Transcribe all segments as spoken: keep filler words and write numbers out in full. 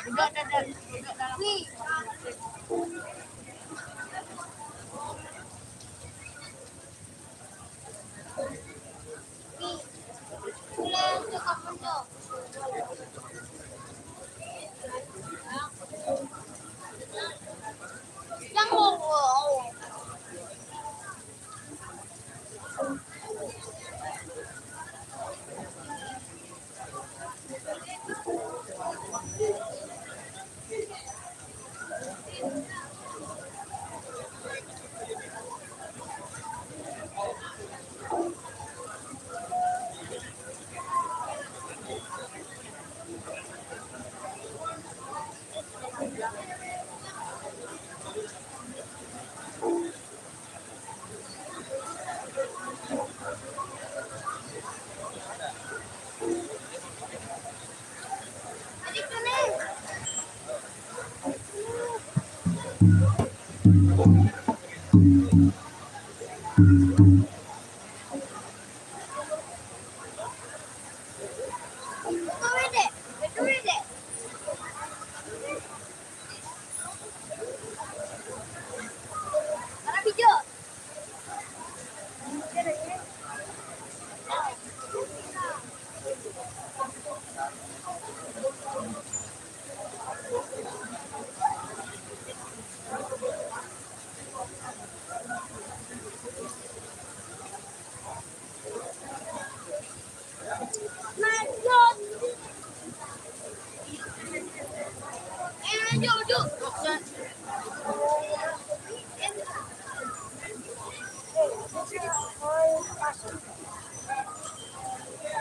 Duduk, duduk, duduk dalam. Wih. Wih. Pulang ke kampung tu. Yang mau.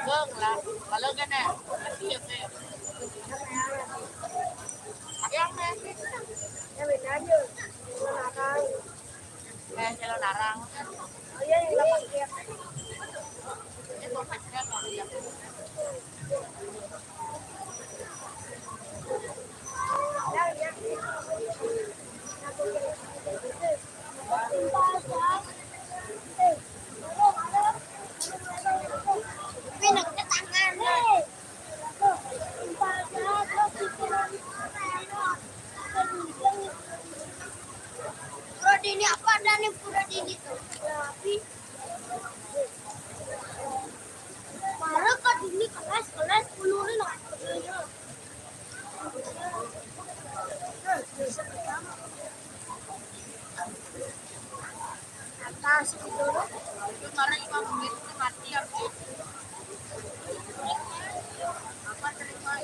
Bang lah, kalau kena, mati ya, Bang. Ada yang main? Ya, beda aja. Nggak tahu. Eh, kalau larang. Oh iya, yang delapan dia. Ini topet kan, kalau dia. Pura dini apa ada nih pura dini tuh? Tapi baru ke dini kelas kelas puluhin apa? Atas itu. Itu karena imam itu mati ya, Bu. Apa terima?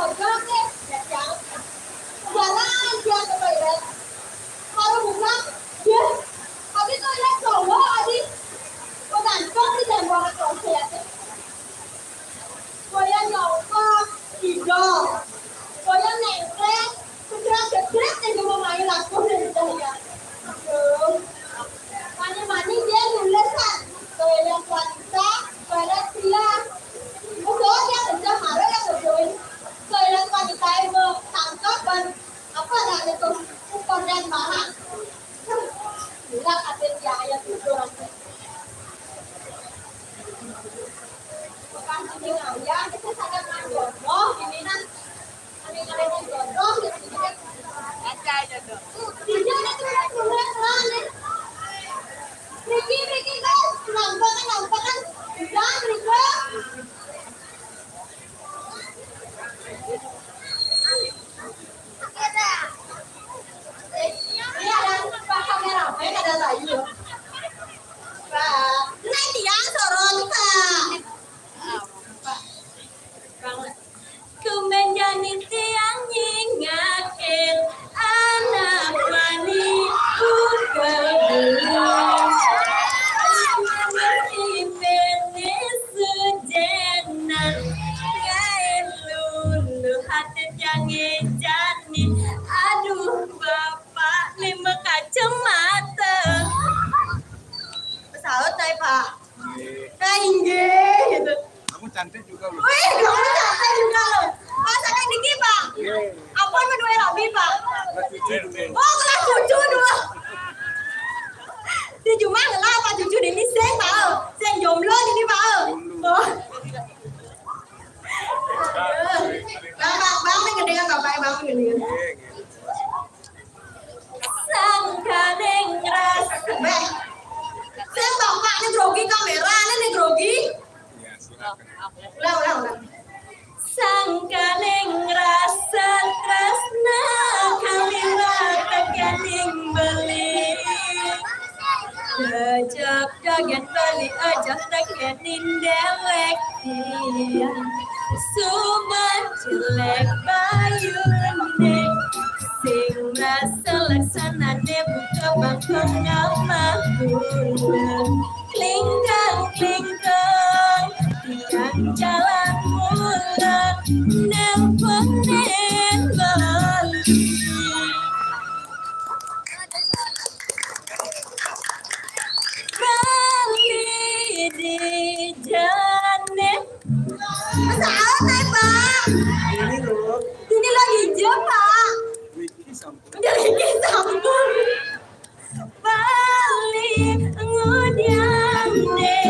Oke, ya, ya. Jalan dia ke toilet. Kalau buka, dia, tapi toilet cowok, Adi. Kok ganteng di jambang kloset. Koyo nyongkok, tidur. Koyo nengklek, segera-segera yang mau main lagu dari saya. Aduh. Mani-mani dia nulis kan. Koyo yang wanita, koyo yang pria. Betul, yang kerja, malah yang kerjain. Koyo yang wanita yang mau tangkap dan apa ada itu, ukur dan barang. Gila, kata dia, ayah tidur. Bukan ini ngayah, kita sadar nang jodoh, ini nang, ini nang jodoh, ya, ini kan. Aja aja tuh. Ini ada tuh, tuh, tuh, tuh. Ricky, Ricky, guys, nampak kan, nampak kan? Udah, Ricky. Ini ada Pak kameramen, ada Bayu. Pak, nah, tiang sorot, Pak. Pak. Tumben jani tiang nyingakin anak wani buka dulu. Tumben sujenan gae lulu hati jange jani. Aduh, Bapak, lima kacamata. Saut, Nay, Pak. Nah, inggih, gitu. Kamu cantik juga, loh. Wih, kamu cantik juga, loh. Masakan dikit, Pak. Iya. Apa yang dua lagi, Pak? Kelas tujuh dulu. Oh, kelas tujuh dulu. Di cuma ngelah apa cucu ini sing, Pak? Sing jomblo ini, Pak? Jomblo. Oh. Bapak, Bang, ini gedean, Bapak, Bang, ini gedean. Iya, iya. Sangkaning ras. Beh. Sing bapak ini grogi, kamera ini grogi. Iya, silakan. Ulang, ulang, ulang. Sangkaning rasa tresna kaliwat tekening beli. Jejak joget beli aja tekening dewek. Iya. Suba jelek bayune. Sing rasa laksanane buka bangkong ngamah bulan. Klingkang, klingkang, tiang jalan mula, nelponin Bali. Bali di jane. Masa awet, Pak? Ini loh. Ini lagi hijau, Pak. Wiki sampun. Jadi sampun. Bali ngudian deh.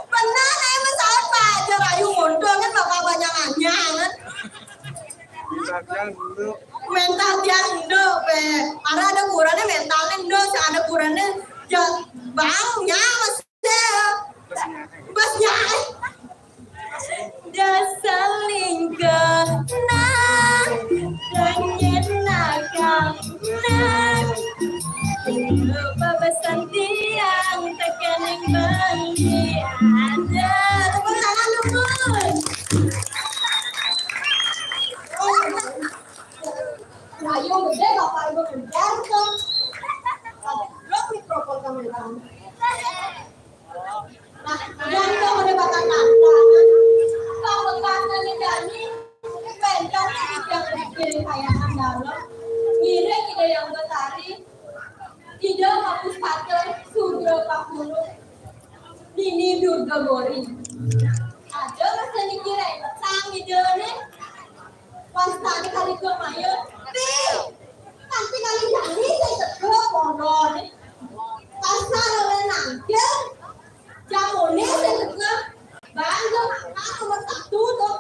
Benar, ayo pesawat, Pak. Aja rayu mundur kan, Bapak banyak nanya kan. Mental tiang dulu. Mental tiang dulu, Pak. Ada, ada kurangnya mentalnya dulu, ada kurangnya ja-, bangnya, Mas. Bosnya. Dasar lingkah, nah, pengen nakal, nah. Lupa pesan tiang, tekening beli. Ada, tepuk tangan dulu. Ayo, gede, Bapak Ibu kejar tuh. Blok mikrofon kamera. Nah, yang udah bakal kata, bakal kata nih, Dani, pengen nih yang bikin kayak dalam. Ngiring ide yang betari, ide hapus kata, sudra pakulu, nini durga gori. Ada masa niki rencang ide nih. Pas tadi kali ke mayo, pi, nanti kali Dani saya tegak konon. Pasar oleh nangkil, jamone sing tengah, bangga makan nomor satu tuh.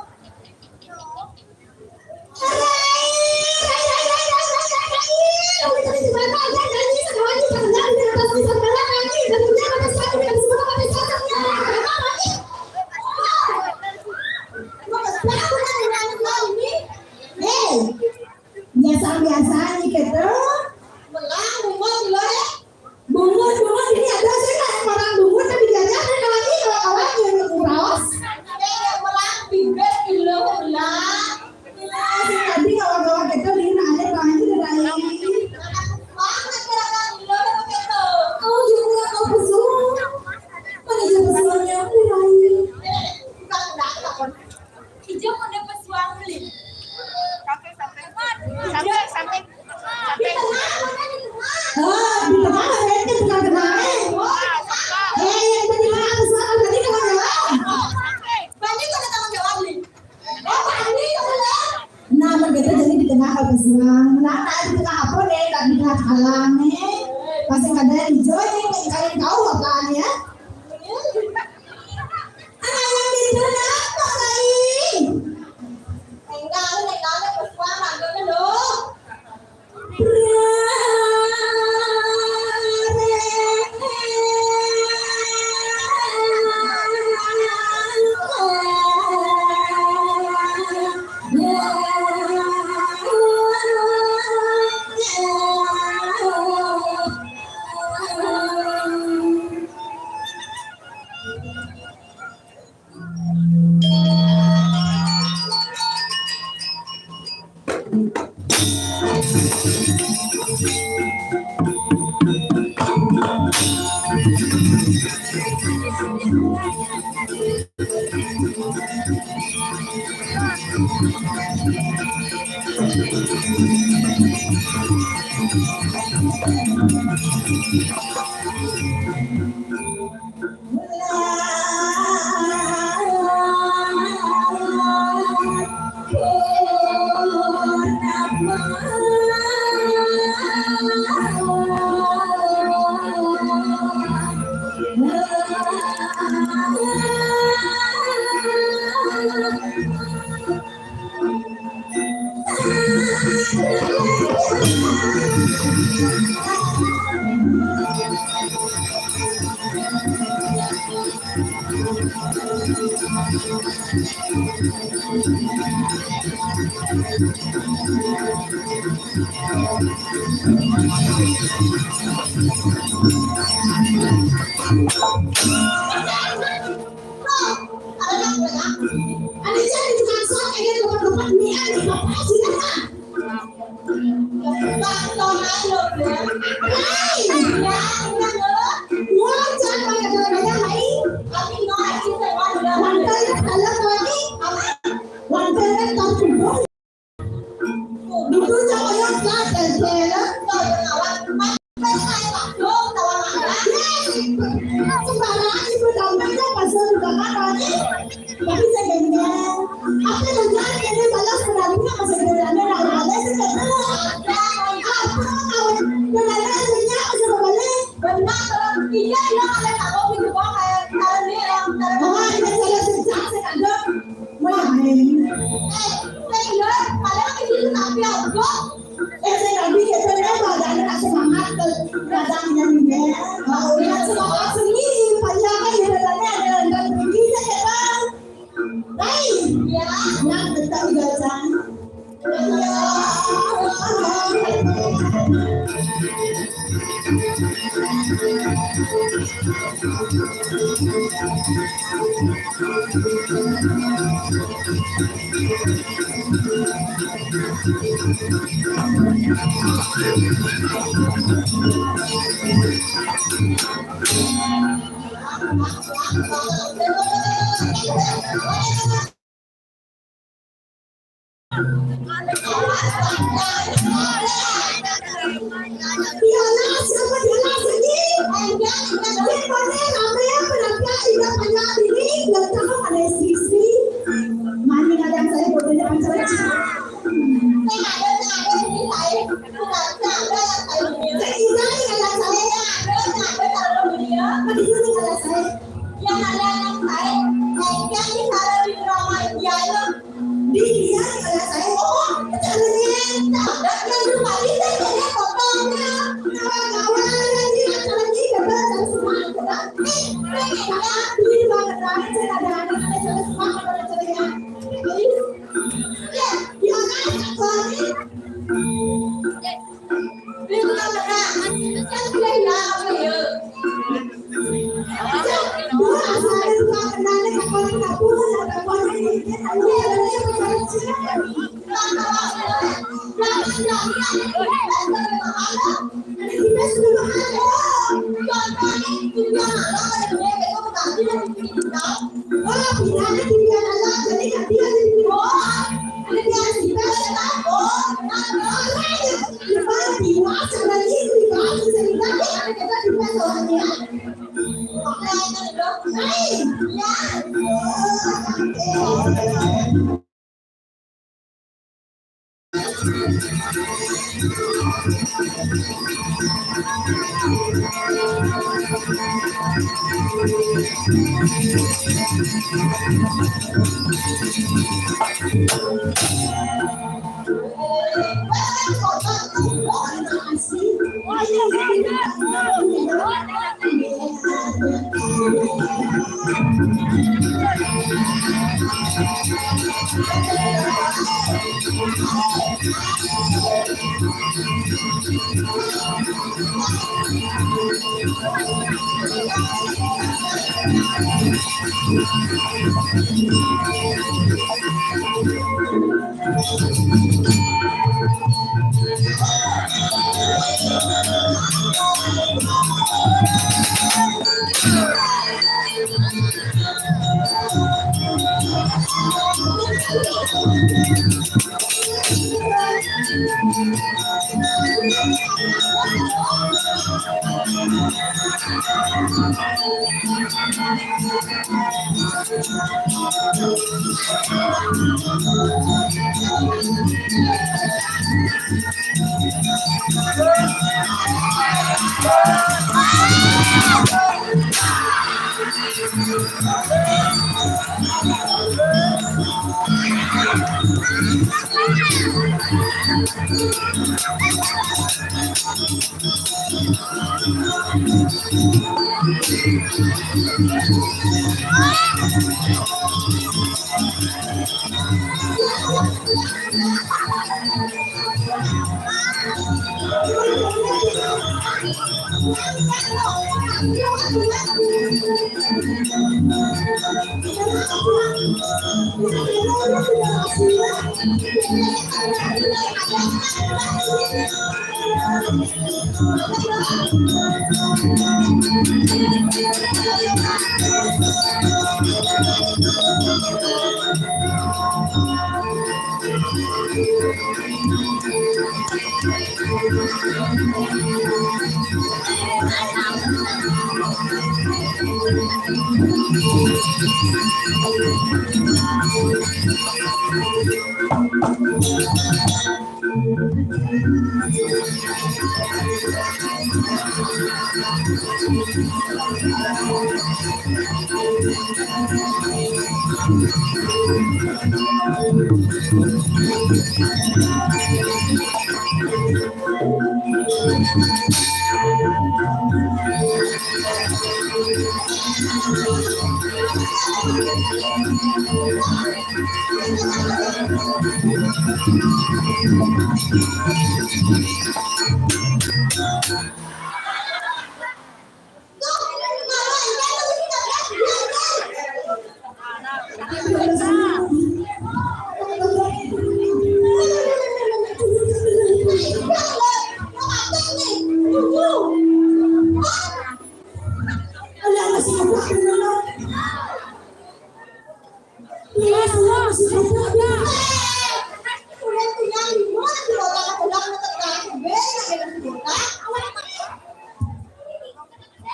Hei, biasa-biasa aja gitu. Melang, bunga, gila, ya.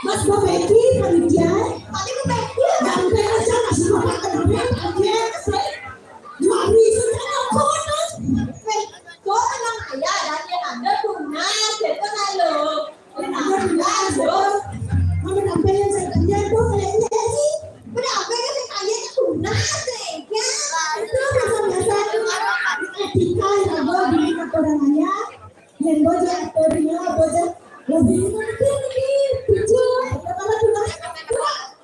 Mas Bapeki, panitia. Tadi Bapeki. Yang beres ya, Mas Bapak, yang beres, yang beres. Dua hari sudah nonton. Weh, kok tenang aja, dan yang ada tunas, itu kan lo. Yang ada tunas, lo. Mau menyampaikan saya kerja, kok kayaknya sih. Udah, apa yang saya tanya itu tunas, ya? Itu biasa-biasa tuh. Etika, ya, gue bilang ke orang aja. Yang gue jadi aktornya, gue jadi lebih ngerti, lebih lucu. Kepala tunas, tuh.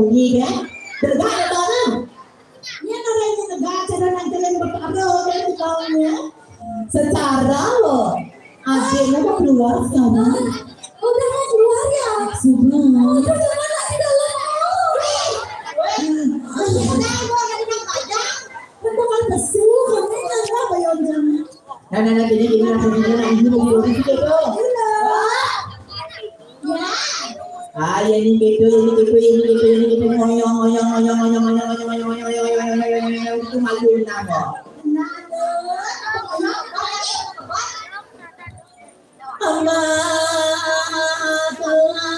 sembunyi, ya. Degak, degak, nah. Ini namanya negak, cara nang kalian bertaruh, kan, di bawahnya. Secara lo, adiknya mau keluar sekarang. Udah mau keluar ya? Sudah. Udah, jangan lagi dalam. Weh, weh, udah, gua lagi nang padang. Kan bakal pesu, kamu nggak apa, Yonjang? Nah, nah, nah, gini, gini, nah, gini, nah, ini mau diurus juga tuh. Iya. Ah, ya ini gitu, ya ini gitu, ya ini gitu, ya ini gitu, ngoyong, ngoyong, ngoyong, ngoyong, ngoyong, ngoyong, ngoyong, ngoyong, ngoyong, ngoyong, ngoyong, itu malu nabo. Ama kelak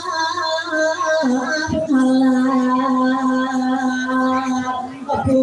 kelak aku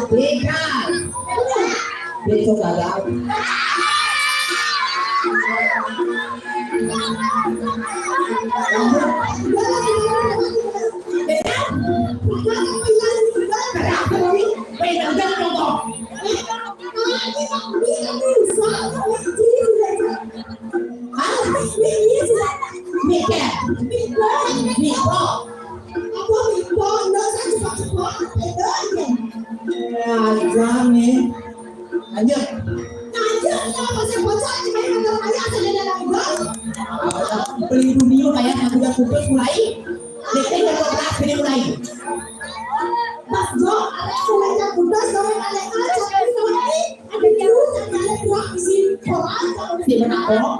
Beda. Beto gagal. Aja nih. Lanjut. Beli dunia kayak satu jam putus mulai. Dek, dek, dek, dek, dek, mulai. Pas Jo, ada mulai jam putus, kalau ada aja, mulai. Ada terus, ada gerak di sini. Di mana, kok?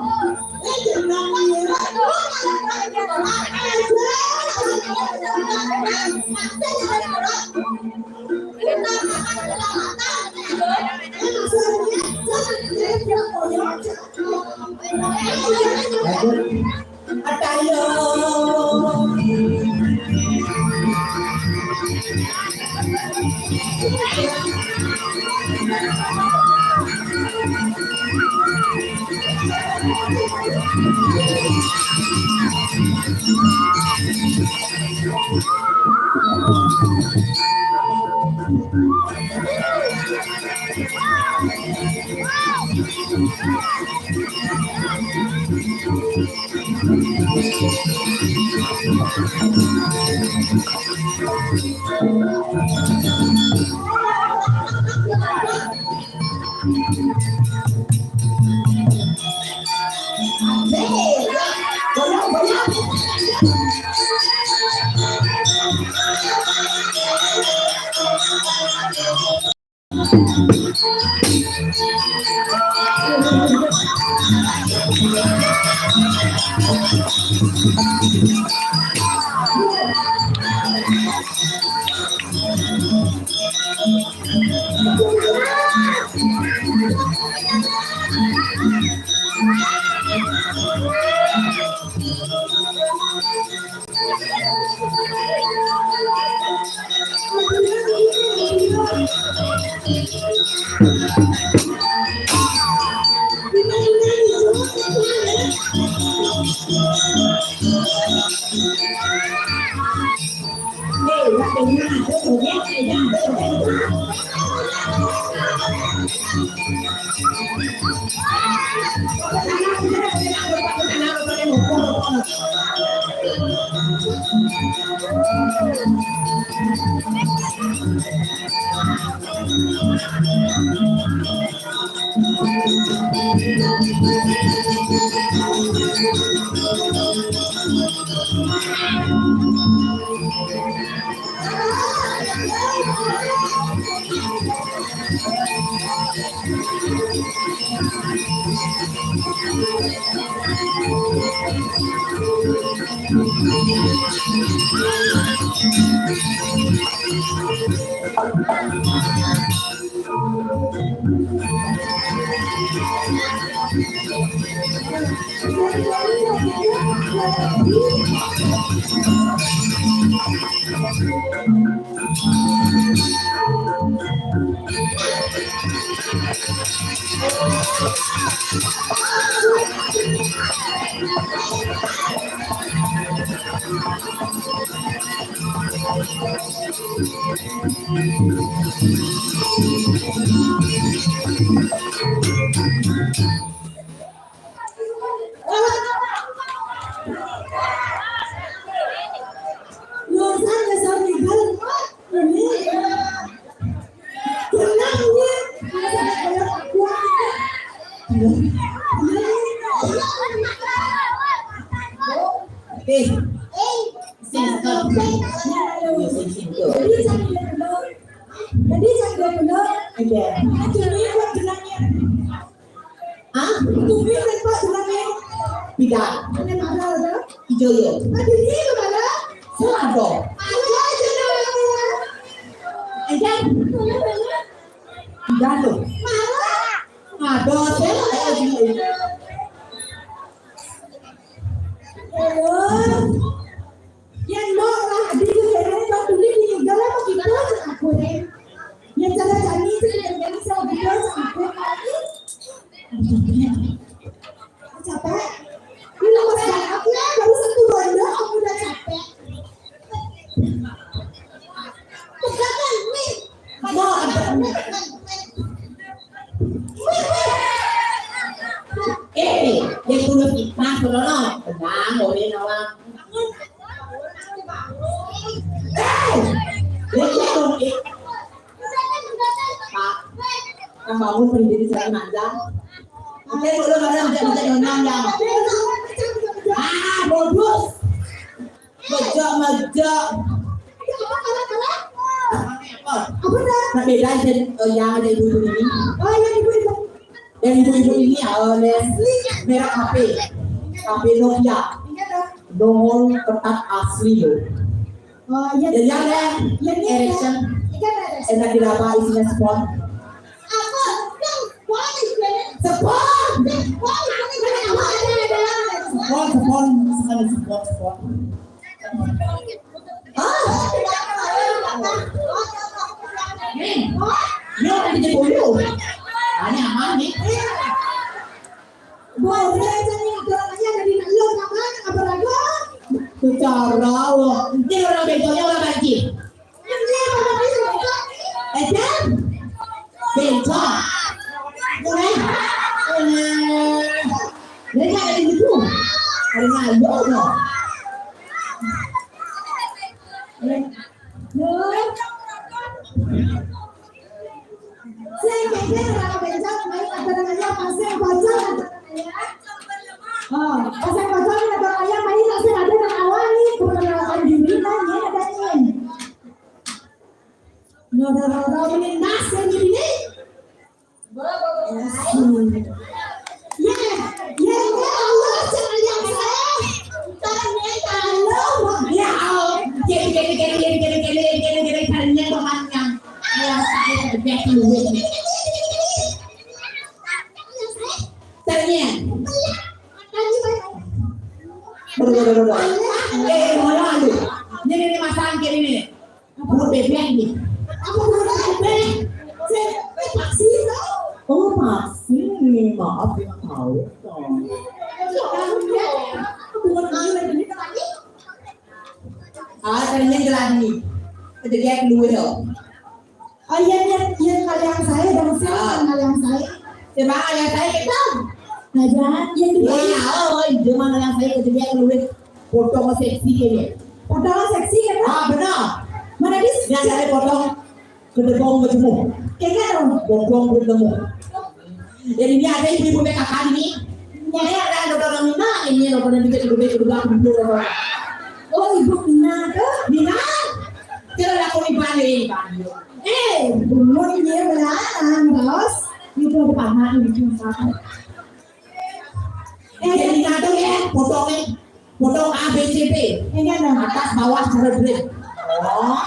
Eh, sing, stop. Sing, sing, stop. Jadi, jangan dulu. Jadi, jangan dulu. Oke. Jadi, buat jenangnya. Hah? Tumi kan, Pak, jenangnya. Tidak. Ada apa, ada? Ijo, ya. Ada ini, ada? Salah dong. Ada aja namanya. Enggak. Enggak tuh. Ada, saya ada di. Aduh. Yang mau lah, di itu saya kan bang Tuli di dalam begitu, aku deh. Yang cara cari itu yang dari saya begitu, aku lagi. Capek. Ini lemes banget ya, baru satu ronde, aku udah capek. Pegangan, nih. Mau apa? Eh, yang tulus ikhlas, Rono. Tenang, boleh nawang. Eh, yang tulus ikhlas. Pak, yang bangun berdiri saya manja. Oke, dulu pada udah bisa nyonya ya. Ah, bagus. Mejok, mejok. Apa dah? Nah, beda aja, eh, yang ada ibu-ibu ini. Oh, yang ibu-ibu. Yang ibu-ibu ini ya, eh, les merek H P. H P Nokia. Nongol ketat asli loh. Oh, iya. Jadi ada yang ini Erickson. Ikan ada. Enak didapat isinya spon. Apa? Yang spon isinya? Spon. Yang spon isinya apa? Ada, ada, ada. Spon, spon, sekali spon, spon. Ah. Nih, yuk, kita dulu. Ini aman nih. Boleh aja nih, aturannya ada di dalam, apa, apa lagi? Secara, wah, ini orang bencongnya orang banjir. Ini apa namanya? Eh, Jan? Bencong. Boleh? Eh, mereka ada di situ. Ada ngayo, no? Eh, no. Sing kene ora kepencet, main aturan aja, pasang bocor aturan aja. Oh, pasang bocor aturan aja, main tak sing ada nang awal nih, perkenalkan diri lah, ya, ada nih. Nyoda-nyoda ini nas yang gini nih. Ya, ya, ya Allah, sekalian saya. Tanya kalau, ya Allah, jadi, jadi, jadi, jadi, jadi, jadi, jadi, jadi, jadi, tanya Tuhan yang, yang saya kerja dulu. Tanya. Aduh, aduh, aduh, aduh. Eh, eh, malah, aduh. Ini, ini, ini, masang kayak ini. Apa bebek nih? Apa bebek? Saya vaksin, loh. Oh, vaksin. Maaf, ya, tahu. Bukan ini lagi, ini lagi. Ah, ternyata geladi. Kejadian dulu, loh. Oh, iya, iya, iya, kalian saya, dong, saya, kalian saya. Coba kalian saya, kita. Nah, jangan, iya, gitu. Iya, oh, iya, mana yang saya kejadian dulu. Potong seksi kayaknya. Potong seksi, kan? Ah, benar. Mana, Dis? Yang dari potong kedebong bertemu. Kayaknya dong. Bongkong bertemu. Jadi dia ada ibu-ibu P K K ini. Nyaya ada dokter Mina, ini dokter nanti kita dulu, dulu, dulu, dulu. Oh, Ibu Mina tuh? Mina. Kita lakukan di Bali, Bali. Eh, bunyi dia belahan, bos. Itu ada paman, itu. Eh, jadi kata ya, potongnya. Potong A B C D. Enggak dong. Atas, bawah, serebret. Oh.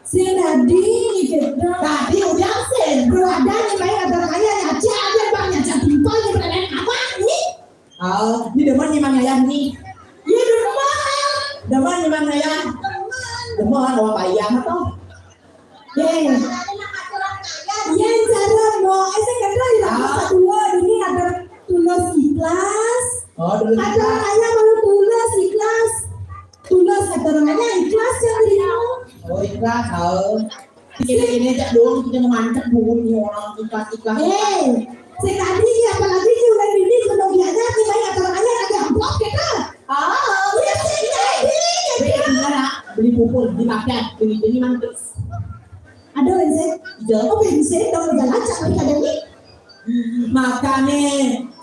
Sing tadi gitu. Tadi udah sih. Bro, ada nih, main ada kaya, nyaca aja, Bang, nyaca. Demen nyimpen ayah ni. Iya, demen. Demen nyimpen ayah. Demen orang bayar apa? Yén, yén cara mau, eh, saya kata di lagu kedua ini ada tulus ikhlas. Oh, tulus ikhlas. Ada ayah mau tulus ikhlas. Tulus kata orang ayah ikhlas yang terima. Oh, ikhlas, tahu. Ini, ini cak dong, kita mantep buku ni orang ikhlas-ikhlas. Eh, sekali ni apalagi ni orang ini kalau dia ada, dia bayar kata orang ayah ada amplop kita. Oh, iya, sekali. Beli pupur, beli makan, beli, beli mantep. Ada bensin? Iya. Oh, bensin, dong, udah lancar, mereka ada ni. Makanya,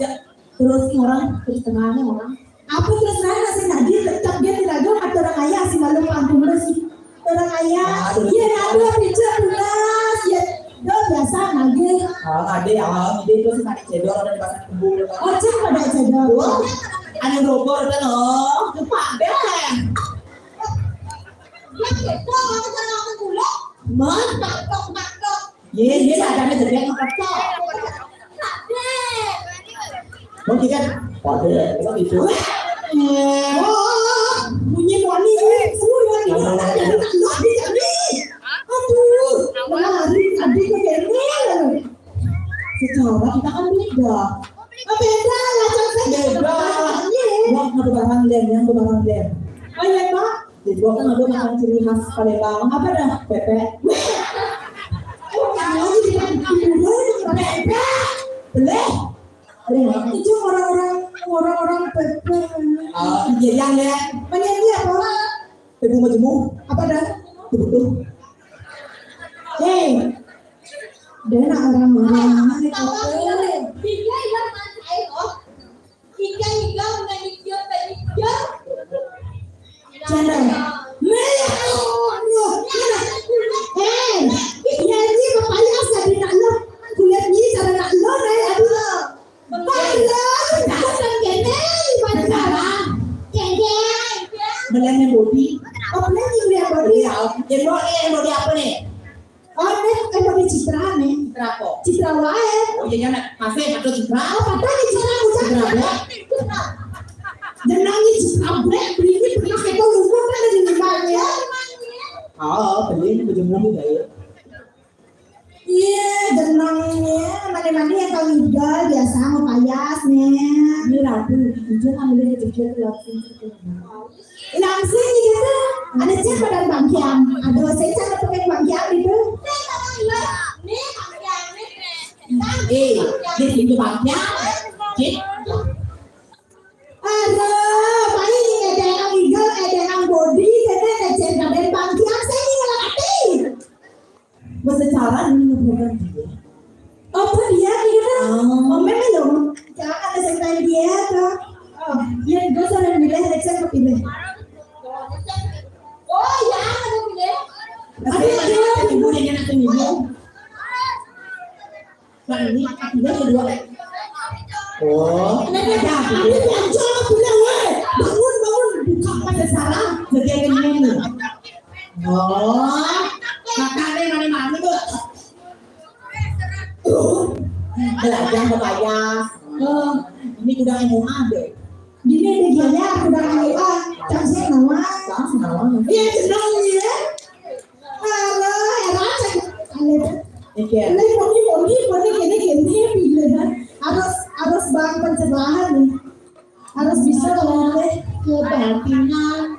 ya, terus orang, terus tengahnya orang. Apa terus terang sih tadi tetap dia tidak ada kata orang ayah sih malu pantun terus sih. Orang ayah, ah, dia nak ada pizza pulas, ya. Dia biasa nagih. Ah, ada, ah, dia terus nak cedor ada di pasar kebun. Oh, cek pada cedor. Wah, ada rokok kan, oh. Lupa deh. Yang itu orang orang gula. Mas, tok, tok, tok. Ye, ye, ada ada jadi yang kata. Mau kita pada, kita itu. Oh, bunyi moni. Semua moni. Ada di kami. Aduh, lari tadi ke Daniel. Secara kita kan beda. Oh, beda lah, contohnya. Beda. Iya. Wah, ada barang lem, yang ada barang lem. Oh, iya, Pak. Jadi, gua kan ada makan ciri khas Palembang. Apa dah? Pepek. Oh, kalau di Timur, pepek. Boleh. Boleh. Itu orang-orang, orang-orang pepek. Ah, iya, yang ya. Mana ini apa? Pebu majemuk. Apa dah? Betul. Hei. Dia nak orang-orang. Tahu, tahu. Dia yang main air, oh. Ikan higa mengenai dia tadi dia. Cara. Meh, oh, oh, eh, iya, ini pepaya saya nak lo. Kulit ni cara nak lo, eh, aduh. Pepaya, bukan kene, bukan cara. Kene. Belian yang body. Oh, belian yang belian body. Iya, yang body, yang body apa nih? Oh, ini kan body Citra nih. Citra apa? Citra wae. Oh, iya, iya, nak. Masih ada Citra. Oh, patah nih Citra, ucap. Citra apa? Jenengnya Citra Black, beli ini pernah kita lupa kan ada di rumahnya. Oh, beli ini baju mulu ya. Iya, jenengnya mana-mana yang kau jual biasa mau payas nih. Ini rapi, jujur ambil kecil-kecil langsung. Langsung gitu. Ada cek badan bangkiang. Ada saya cek pakai bangkiang gitu. Eh, di sini bangkiang. Cek. Aduh, paling ini ada yang legal, ada yang body, ada yang cek badan bangkiang. Saya ini ngelatih. Bahasa cara ini bukan dia. Apa dia gitu? Oh. Oh, memang dong. Jangan ada cerita dia tuh. Oh, ya gue sana bilang Alexa kepilih. Oh, ya, ada pilih. Ada yang pilih, yang pilih. Nah, ini dia kedua. Oh, ada. Ini dia coba punya, weh. Bangun, bangun. Buka pada salah. Jadi yang ini. Oh, kakaknya mana-mana, Bu? Belajar berbayar. Oh, ini udah M U A deh. Gini deh, gini, aku udah M U A. Cantik, nama? Sama, sama. Iya, senang ya. Alah, heran. Iya. Ini, ini, ini, ini, ini, ini, harus, harus bang pencerahan nih. Harus bisa ngomong kebatinan.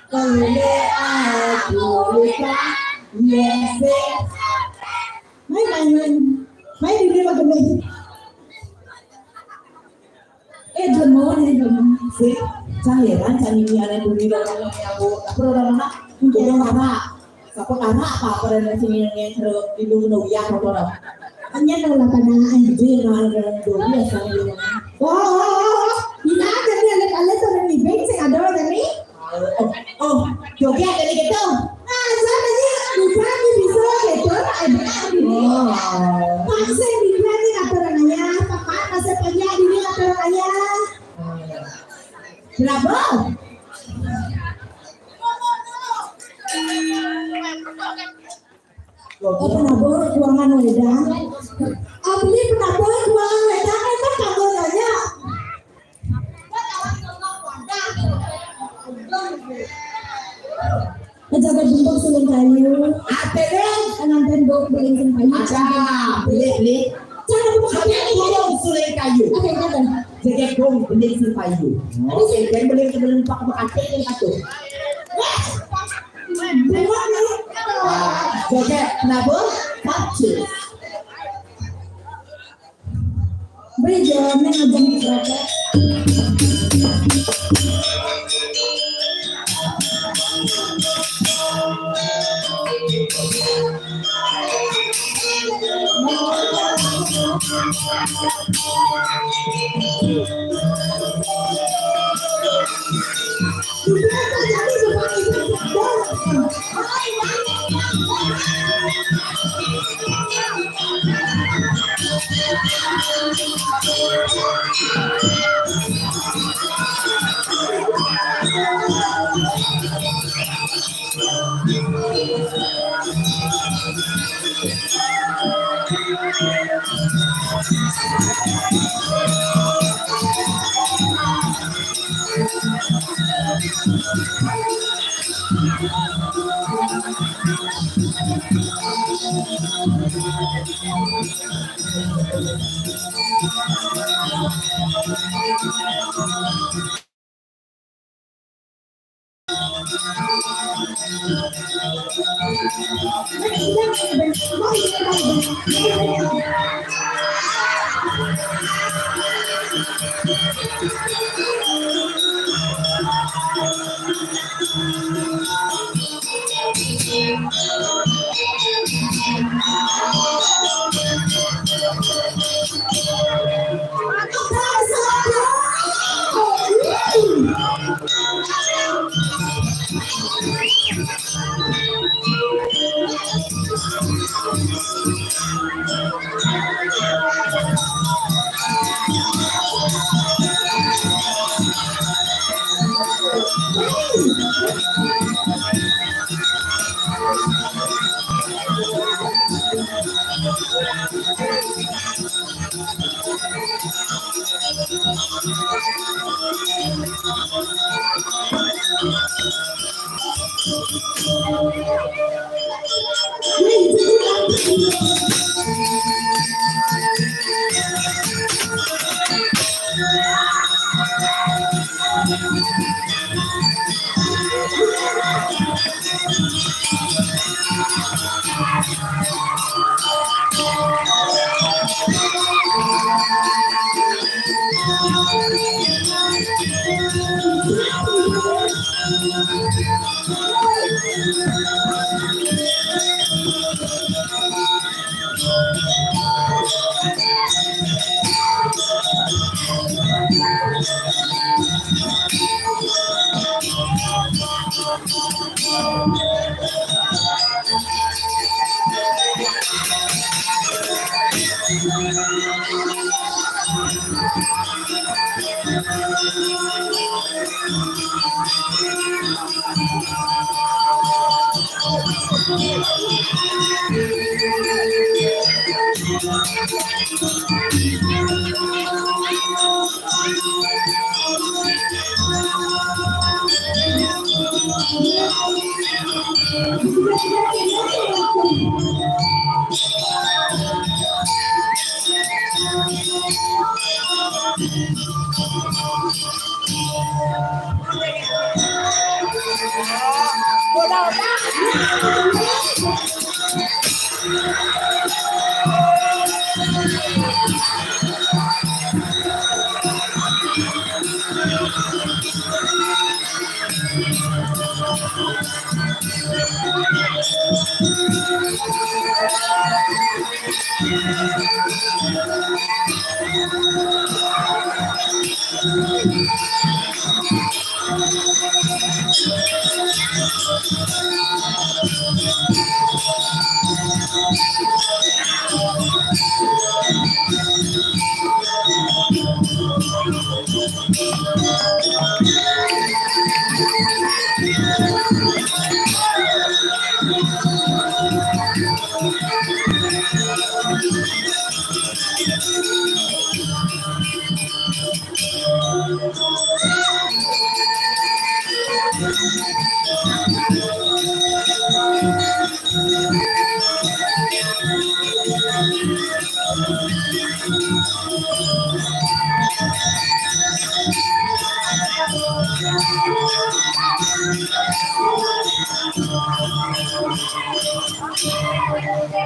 Kele aku lupa. Yes. Main, main, main. Main di rumah gue. Eh, jemur, eh, jemur. Sih, cang heran, cang ini aneh dulu, orang yang aku, aku orang mana? Orang mana? Sapa kana apa-apa dan sing yang seru di dulu no ya motor. Hanya no lah kana anjir no ada dulu ya sama dia. Oh, oh, oh, oh. Bila ada dia ada kalian tuh di bank sih ada ada nih. Oh, oh, joget jadi gitu. Nah, saya tadi bukan di bisa gitu, ada di. Oh. Paksa di dia nih aturannya, pakai masa panjang ini aturannya. Berapa? Oh, penabur keuangan wedang. Abdi penabur keuangan wedang itu kamu nanya. Suling kayu. Oke, oke. Jadi gong beling sing payu. Oke, dan beling beling pak makatik yang kacau. Joget nabur kapcil. Beri jawabannya ngajak masyarakat.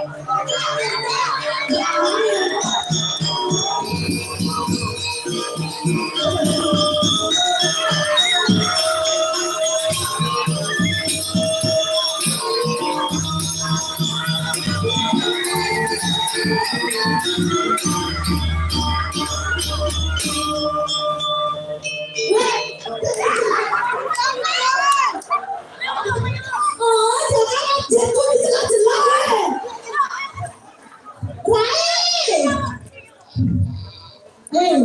Oh, jangan, jangan, jelas-jelas. Why? Hey.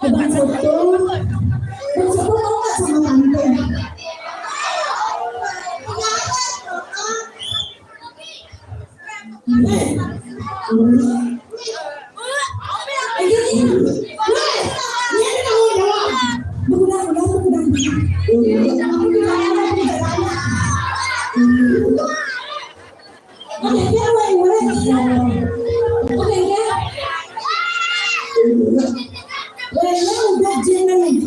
Abang Soto, Bang Soto mau nggak sama tante? Eh, ini, weh, ini ada tanggung jawab. Udah, udah, udah. Udah, udah, udah. Oke, dia mulai, mulai. Oke, ya. Weh, lu udah jeneng.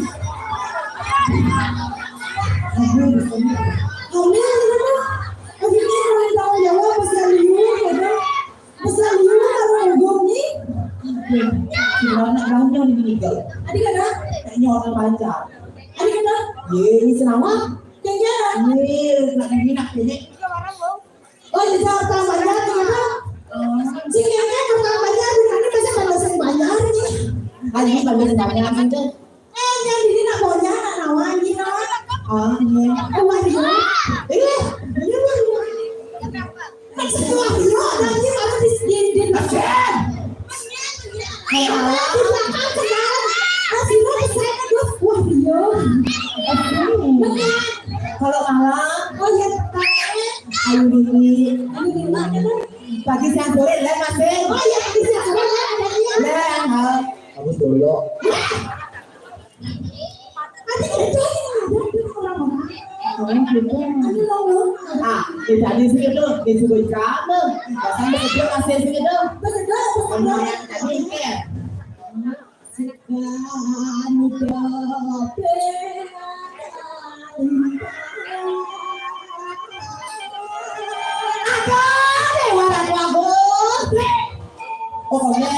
Aduh, aduh, aduh. Oke, dia mulai tanggung jawab, pesan dulu, ya, kan? Pesan dulu, kalau ngomong nih. Aduh, gimana, gimana nih, Gal? Tadi kena? Kayaknya orang Banjar. Tadi kena? Ye, ini Sinawa. Kayaknya. Ye, nak ini, nak ini. Oh, di Jakarta Banjar gitu. Sing kayaknya Jakarta Banjar, ini masa bahasa Banjar nih. Ayo, bahasa Banjar gitu. Eh, yang ini nak Banjar, nak Nawa, ini Nawa. Oh, iya. Oh, wah, iya. Eh, iya, iya. Maksud wah, iya, nanti kalau di, di, di, Kayak di belakang kenal. Pas itu saya terus, wah, iya. Kalau malam, oh, iya, ayo dulu. Ayo dulu, kan? Pagi, siang, sore, lah, masih. Oh, iya, pagi, siang, sore, lah, ada, iya. Lah, ha. Aku dulu. Nanti kerjain, ada orang. Orang kerja. Aduh, lo, lo. Ah, dia tadi segitu, dia suruh kamu. Pasang segitu, kasih segitu. Betul, betul. Orang yang tadi, ya. Ada, ada, bagus. Pokoknya.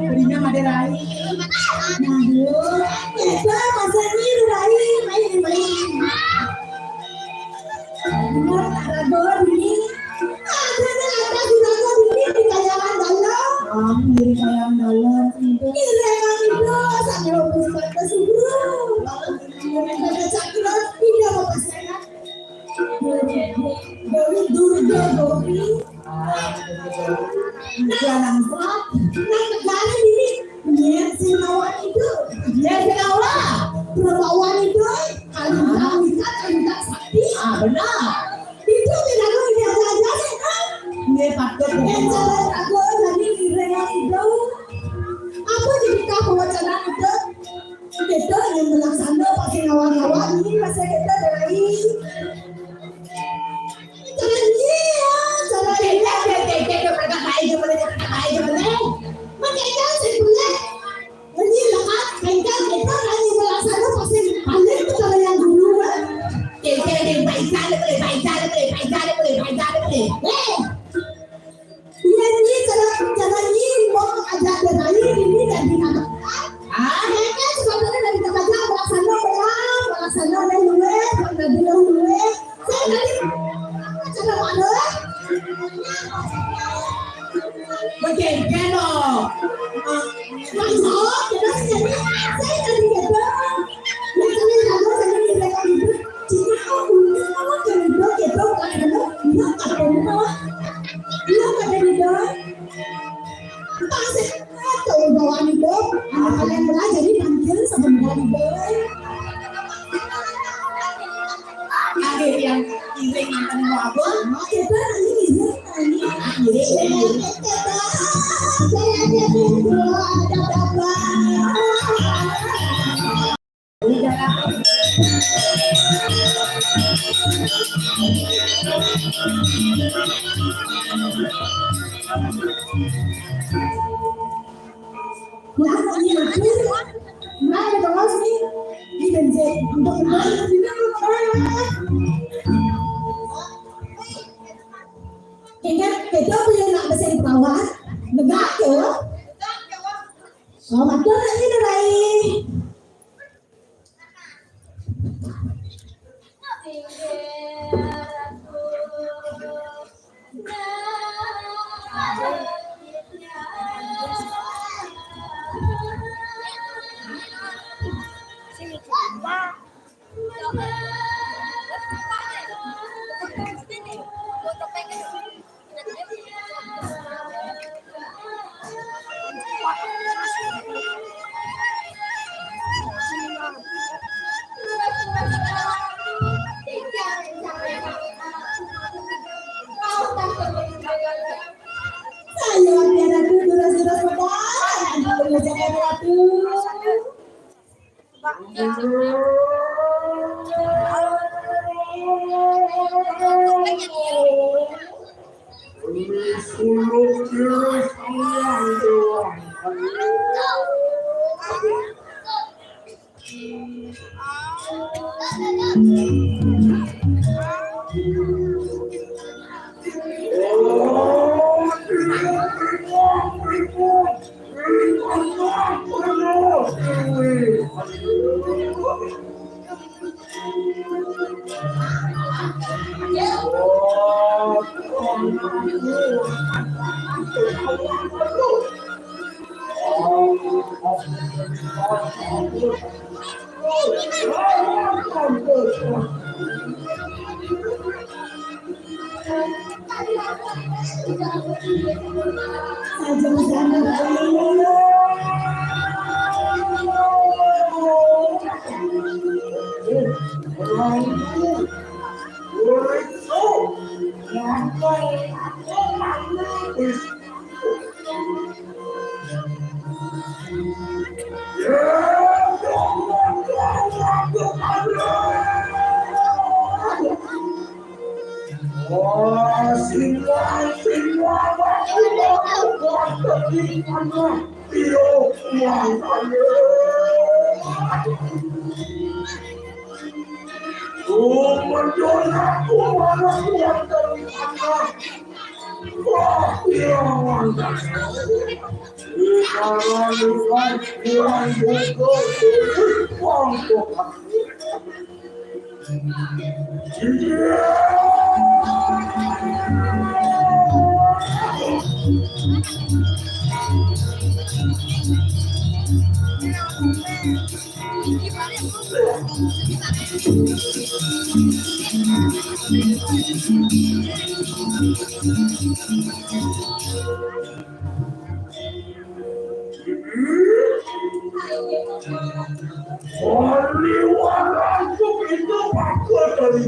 Berinya ada rai. Aduh, itu maksudnya rai, main, main. Bener, ada dua ini. Ada, ada, ada, di dalam ini, di kayangan dalam. Ah, di kayangan dalam itu. Di kayangan itu, sampai lupus batas itu. Ada cakra, tidak apa-apa, saya. Dewi Durga Dewi. Nah, langsung. Nah, negara ini. Iya, Sinawa itu. Iya, Sinawa. Perempuan itu. Kalau kita, kita sakti. Ah, benar. Itu tidak ada yang diajari, kan? Iya, patut. Yang cara aku dari Irewa itu. Apa jadi kau wacana itu? Kita yang melaksana pakai ngawa-ngawa ini masa kita dari cara ini ya, cara ini. Kita, kita, kita, kita, kita, kita, kita, kita, kita, makanya saya punya. Ini lekat, kita, kita yang melaksana pakai paling cara yang dulu, kan? Kita, kita, kita, kita, kita, kita, kita, kita, kita, eh, iya, ini cara, cara ini mau ajak dia lain, ini dari mana? Ah, ini kan sebabnya dari tempat yang melaksana orang, melaksana orang luar, orang bilang luar. Saya tadi cara mana? Macam-macam loh. Ah, Mas, oh, kita sih jadi, saya tadi kata, ya, saya tahu, saya kira itu. Cuma aku punya, kalau kerja, kita, kita, kita, kita, kita, kita, Pas itu bawaan itu, anak kalian belajar di panggil sebentar itu. Ada yang iring yang tadi mau apa? Nah, kita nanti iring, nanti. Iring, iring. Saya jadi dua, ada berapa? Nah, ini aku. Nah, ada kelas nih. Ini bensin. Untuk kembali ke sini, lu keren. Ingat, kita punya nak mesin perawat. Negak ke? Oh, betul ini, Rai. Saya Ratu, Ratu, Ratu, Ratu. Oh, mendola kumarah wonten anak. Wah, iya, wonten. Ibarat ikan yang buka, wong buka. Oliwaranku itu aku dari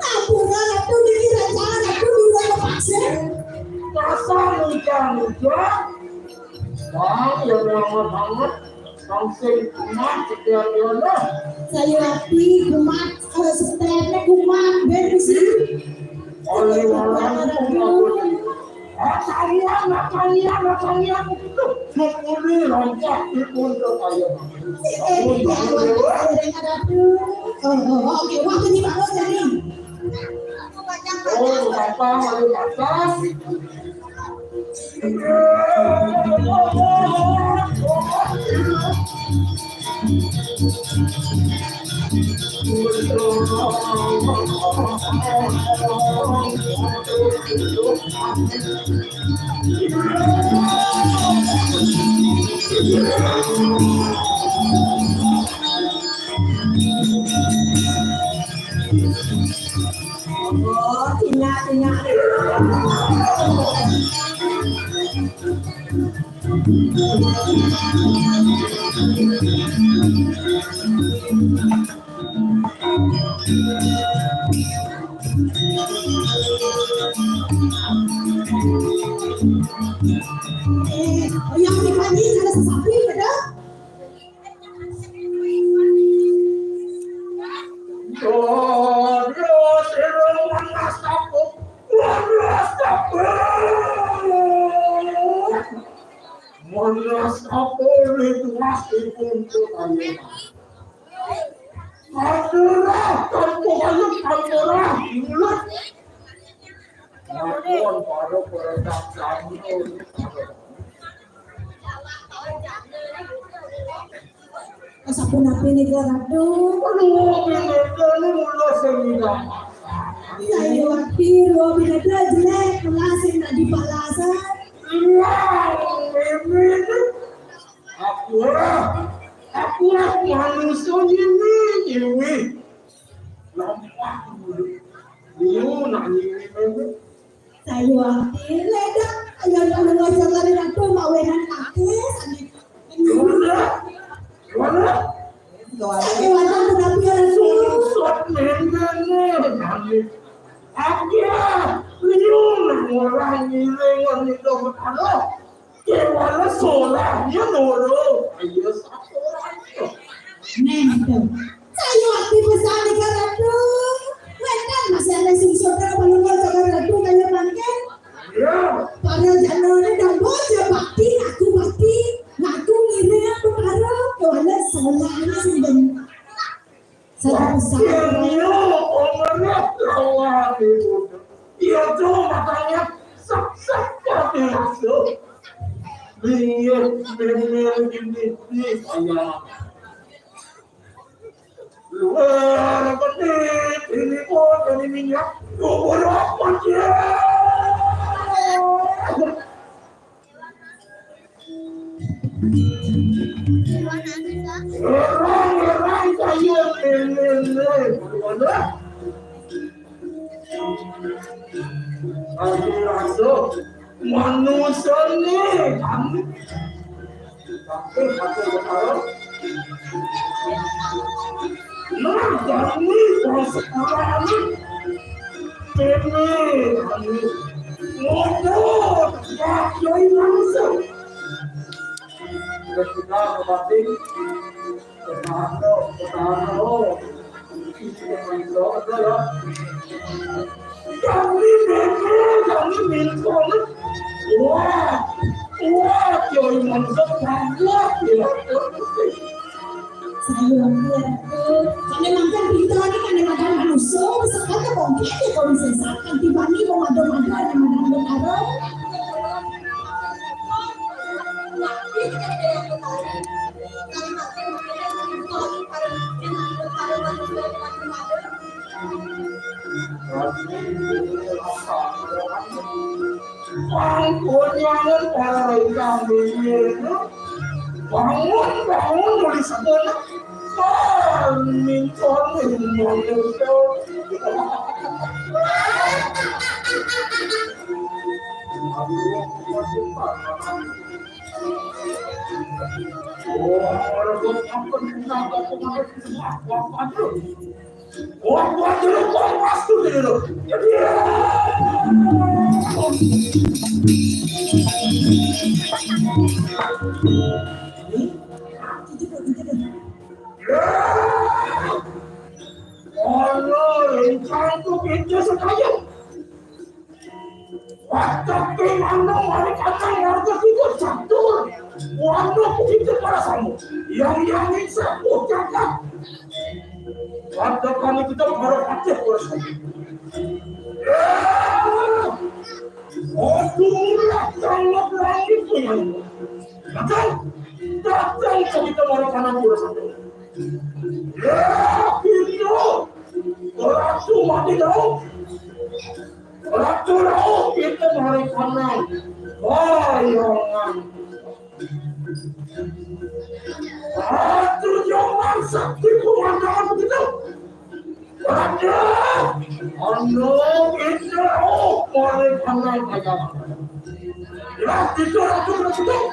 Ampura, Ratu, niki rencana Ratu di rumah pasir. Masa hujan-hujan? Bang, ya, amat-amat. Langsung kumat, sekian dulu. Saya hati kumat, eh, setelahnya kumat, ben di sini. Oleh orang itu, Ratu. Natania, Natania, Natania, itu. Mukuli, loncat, itu untuk ayo. Eh, eh, iya, iya, iya, iya, Ratu. Oh, oh, oh, oke, waktu dibangun tadi. Oh, Bapak, ayo, Bapak. Oh, tinggal, tinggal. Eh, yang tadi ada sesapi, ada? Manas apa ning wah dipun kaya. Ampura, ampura, ampura. Ampun, para peretak jamur. Sapunapi nika, Ratu? Aduh, pinedane mula sing ndak. Saya waktu lo pinedane jelek, malah sing ndak dipalasan. Iya, ini. Aku lah, aku lah manusia ini, ini. Nampak dulu. Dulu nak ini, ini. Saya waktu ledak, yang kalau wajah kali Ratu mawenan kaki, sani. Gimana? Gimana? Saya wajah sudah biar susah, susah, susah. Aku ya, liu nang ora ngiling nang itu anu. Kewala solah, ya noro. Ayo, sapa ora? Nento. Saya waktu pesan di Ratu. Wetan masih ada sing saudara balungan sama Ratu kaya mangke. Ya. Para janane dong bocah bakti, aku bakti, ngaku ngiring aku karo, kewala solah ini sing ben. Saya besar. Iya, Om Ratu, Allah, Ibu. Iya, tuh, makanya sak-sak kami masuk. Lihat, memang ini, ini, saya. Luar, apa nih? Ini, oh, ini minyak. Luar, apa, dia? Orang-orang kaya lele. Aku rasa manusia ni kami. Tapi aku berharap nah, kami bangsa kami. Ini kami. Ngotot. Ya, ya, langsung. Sudah kita kembali. Pertahan lo, pertahan lo. Ini yang main lo, betul lo. Kami memang, kami minta. Wah, wah, yo, mantap banget, ya. Saya bilang, kami makan pintu lagi, kami makan manusia, sekarang bongkar ya, kalau bisa, kan tiba nih, mau madu-madu, ada madu-madu. Bangun, bangun, tulis sekolah. Bangun, bangun, bangun. Ono, rencangku pintu sekaya. Tapi mana mereka kan warga kita jatuh. Warga kita para samu. Yang yang bisa ucapkan. Warga kami kita para patih para samu. Aduh, datang lagi punya. Datang, datang kita para kanan para samu. Ya, pintu. Ratu mati dong. Ratu Rauh kita hari kanan. Bayangan. Ratu Joman sakti pemandangan kita. Ratu. Anu kita Rauh hari kanan bayangan. Ya, kita Ratu Rauh.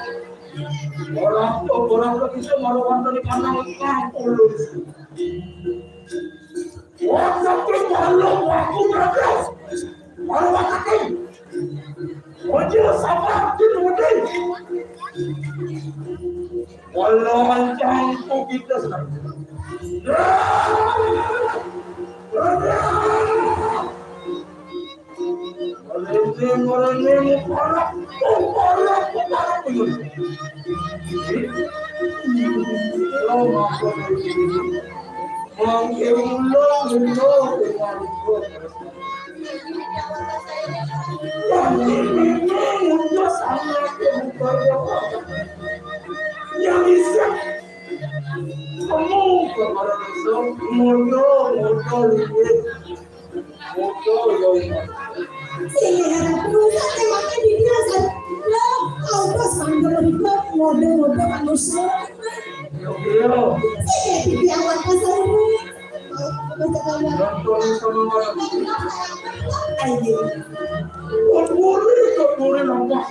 Orang tuh, orang tuh bisa marukan dari kanan kampung. Wong sakit walau aku gagal. Walau sakit. Wajah sama aku mudi. Walau mancang kita sedang. Merinding, merinding, mubarak, mubarak, mubarak. Mangke ulo, ulo, ulo. Yang ini muncul sama ke mubarak. Yang bisa kamu kepada muda, muda, muda. Sing harap rusak tembaknya di dia, San. Lo, kau bos, sambil ribet, ngode-ngode manusia. Sing ya, di dia, warga saya. Ayo. Keburi, keburi, nampak.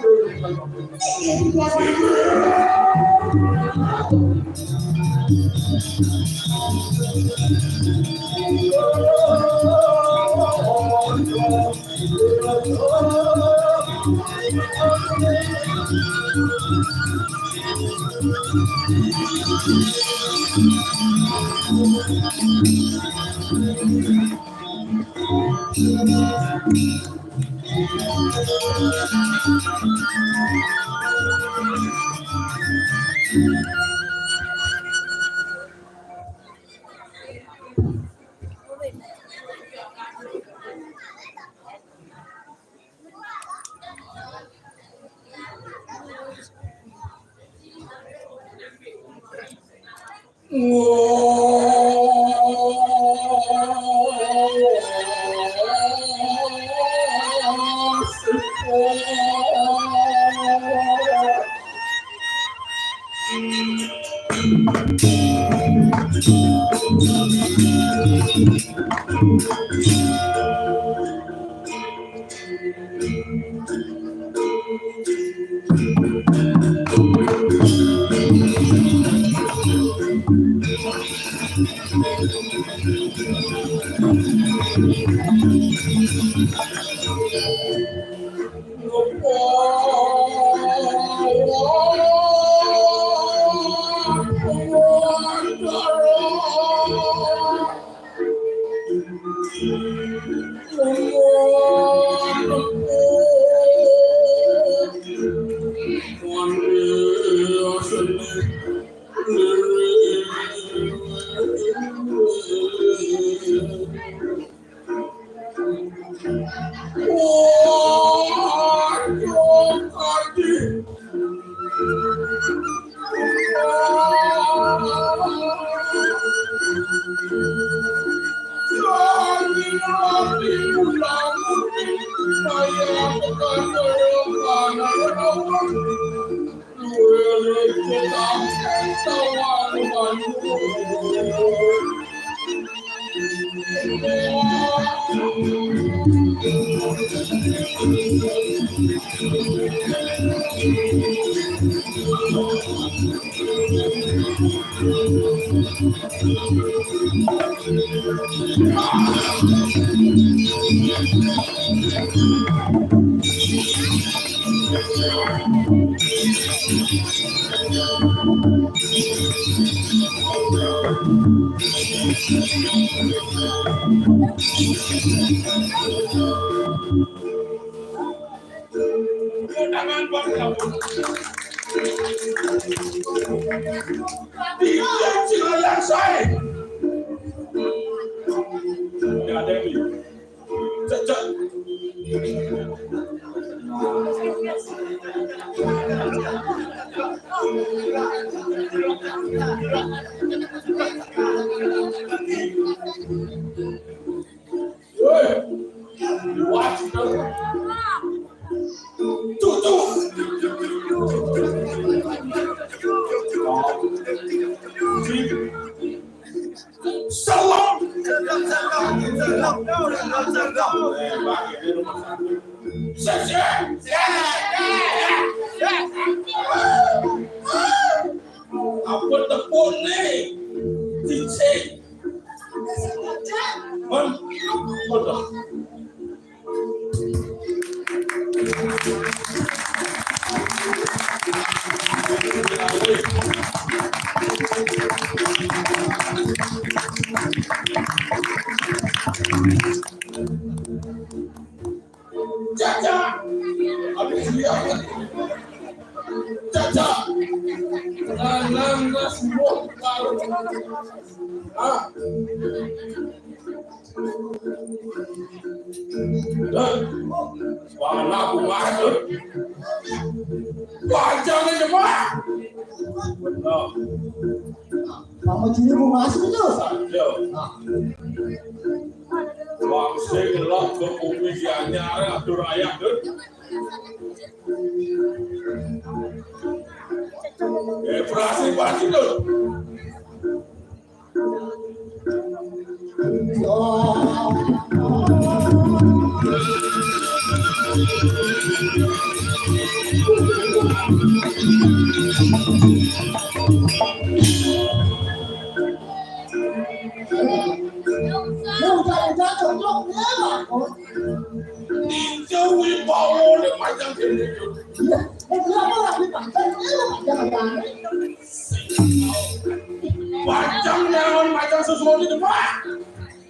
Ampun tepuk nih. Cincin. Mon. Waduh. Caca. Habis dia. Caca. Lanang semua. Ah. Wah, aku masuk. Wah, jangan cepat. Nah. Mama Juri mau masuk itu. Ayo. Nah. Wong sing lok ke bumi dianyar atur ayah, Dut. Eh, berhasil, berhasil, Dut. Ninja Wibowo ning Majang kene. Iya, eh, kenapa lagi Majang? Ini Majang apa? Majang naon, Majang sesuatu itu, Pak.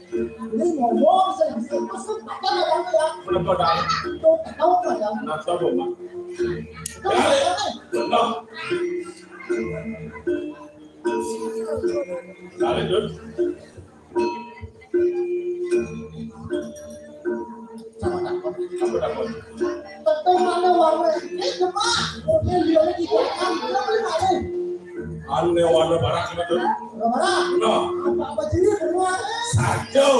Ini ngomong, saya bisa masuk, Majang apa ya? Bener, Pak. Tuh, tahu, Majang. Nah, tahu, Pak. Tahu, Majang. Bener. Tarik, Dut. Sama takut. Apa takut? Betul mana warna? Eh, coba. Oke, dia lagi buat kamu. Kenapa dia maling? Anu warna barak, Dut. Warna barak? No. Apa, apa jadi semua? Satu.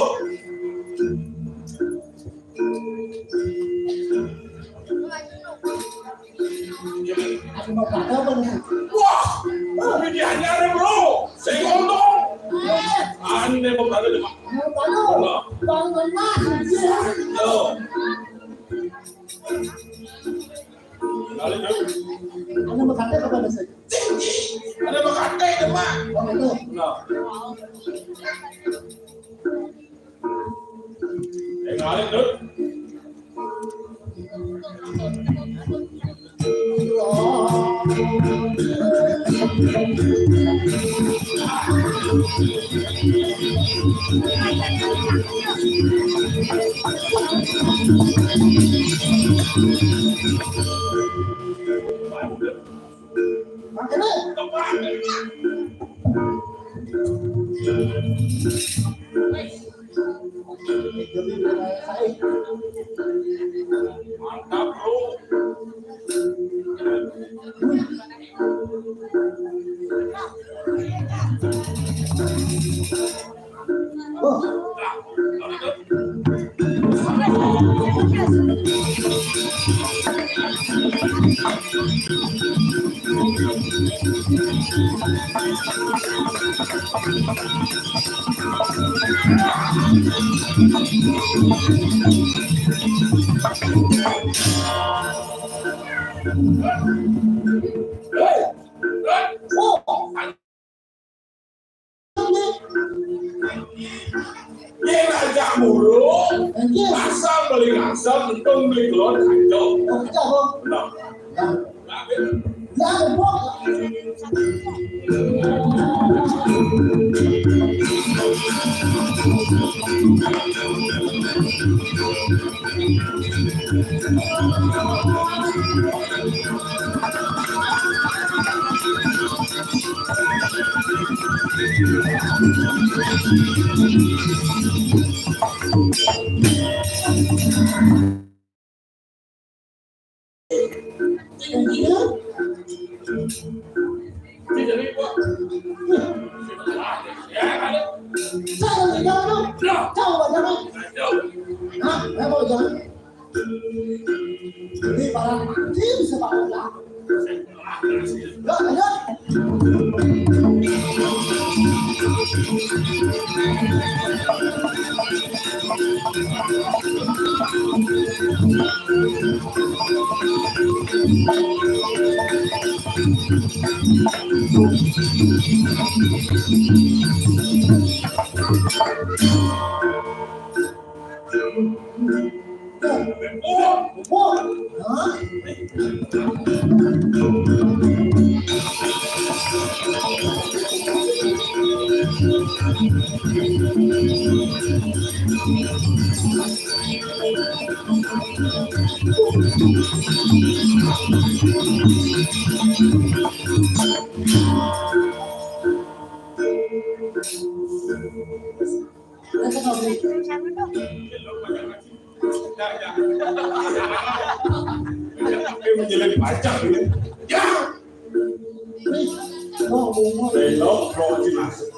Ada mau pada apa nih? Wah, ini hanya ada, bro. Saya ngomong. Aneh mau pada, Mak. Mau pada? Bangun mas. Tuh. Balik, yuk. Ada mau kata apa nih? Ada mau kata itu, Mak. Oh, itu. Nah. Eh, balik, Dut. Makanya. Mantap, bro. Yen ajak muruk, asal beli asal, untung beli telur, kacau. Kacau. Nah. Ya. Ya, ya. Ini barang mati bisa bangun lah. Yuk, lanjut. Ini menjadi pajak ini. Ya. Belok, belok, masuk.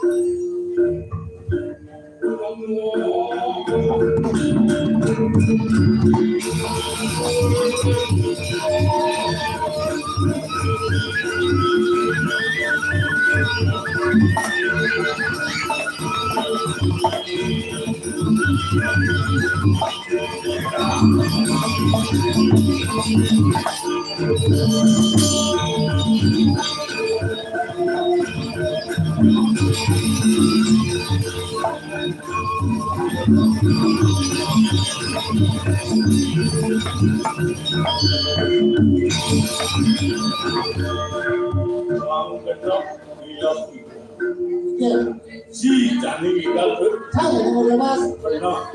Si jani kita tuh. Saya yang mau lepas. Benar.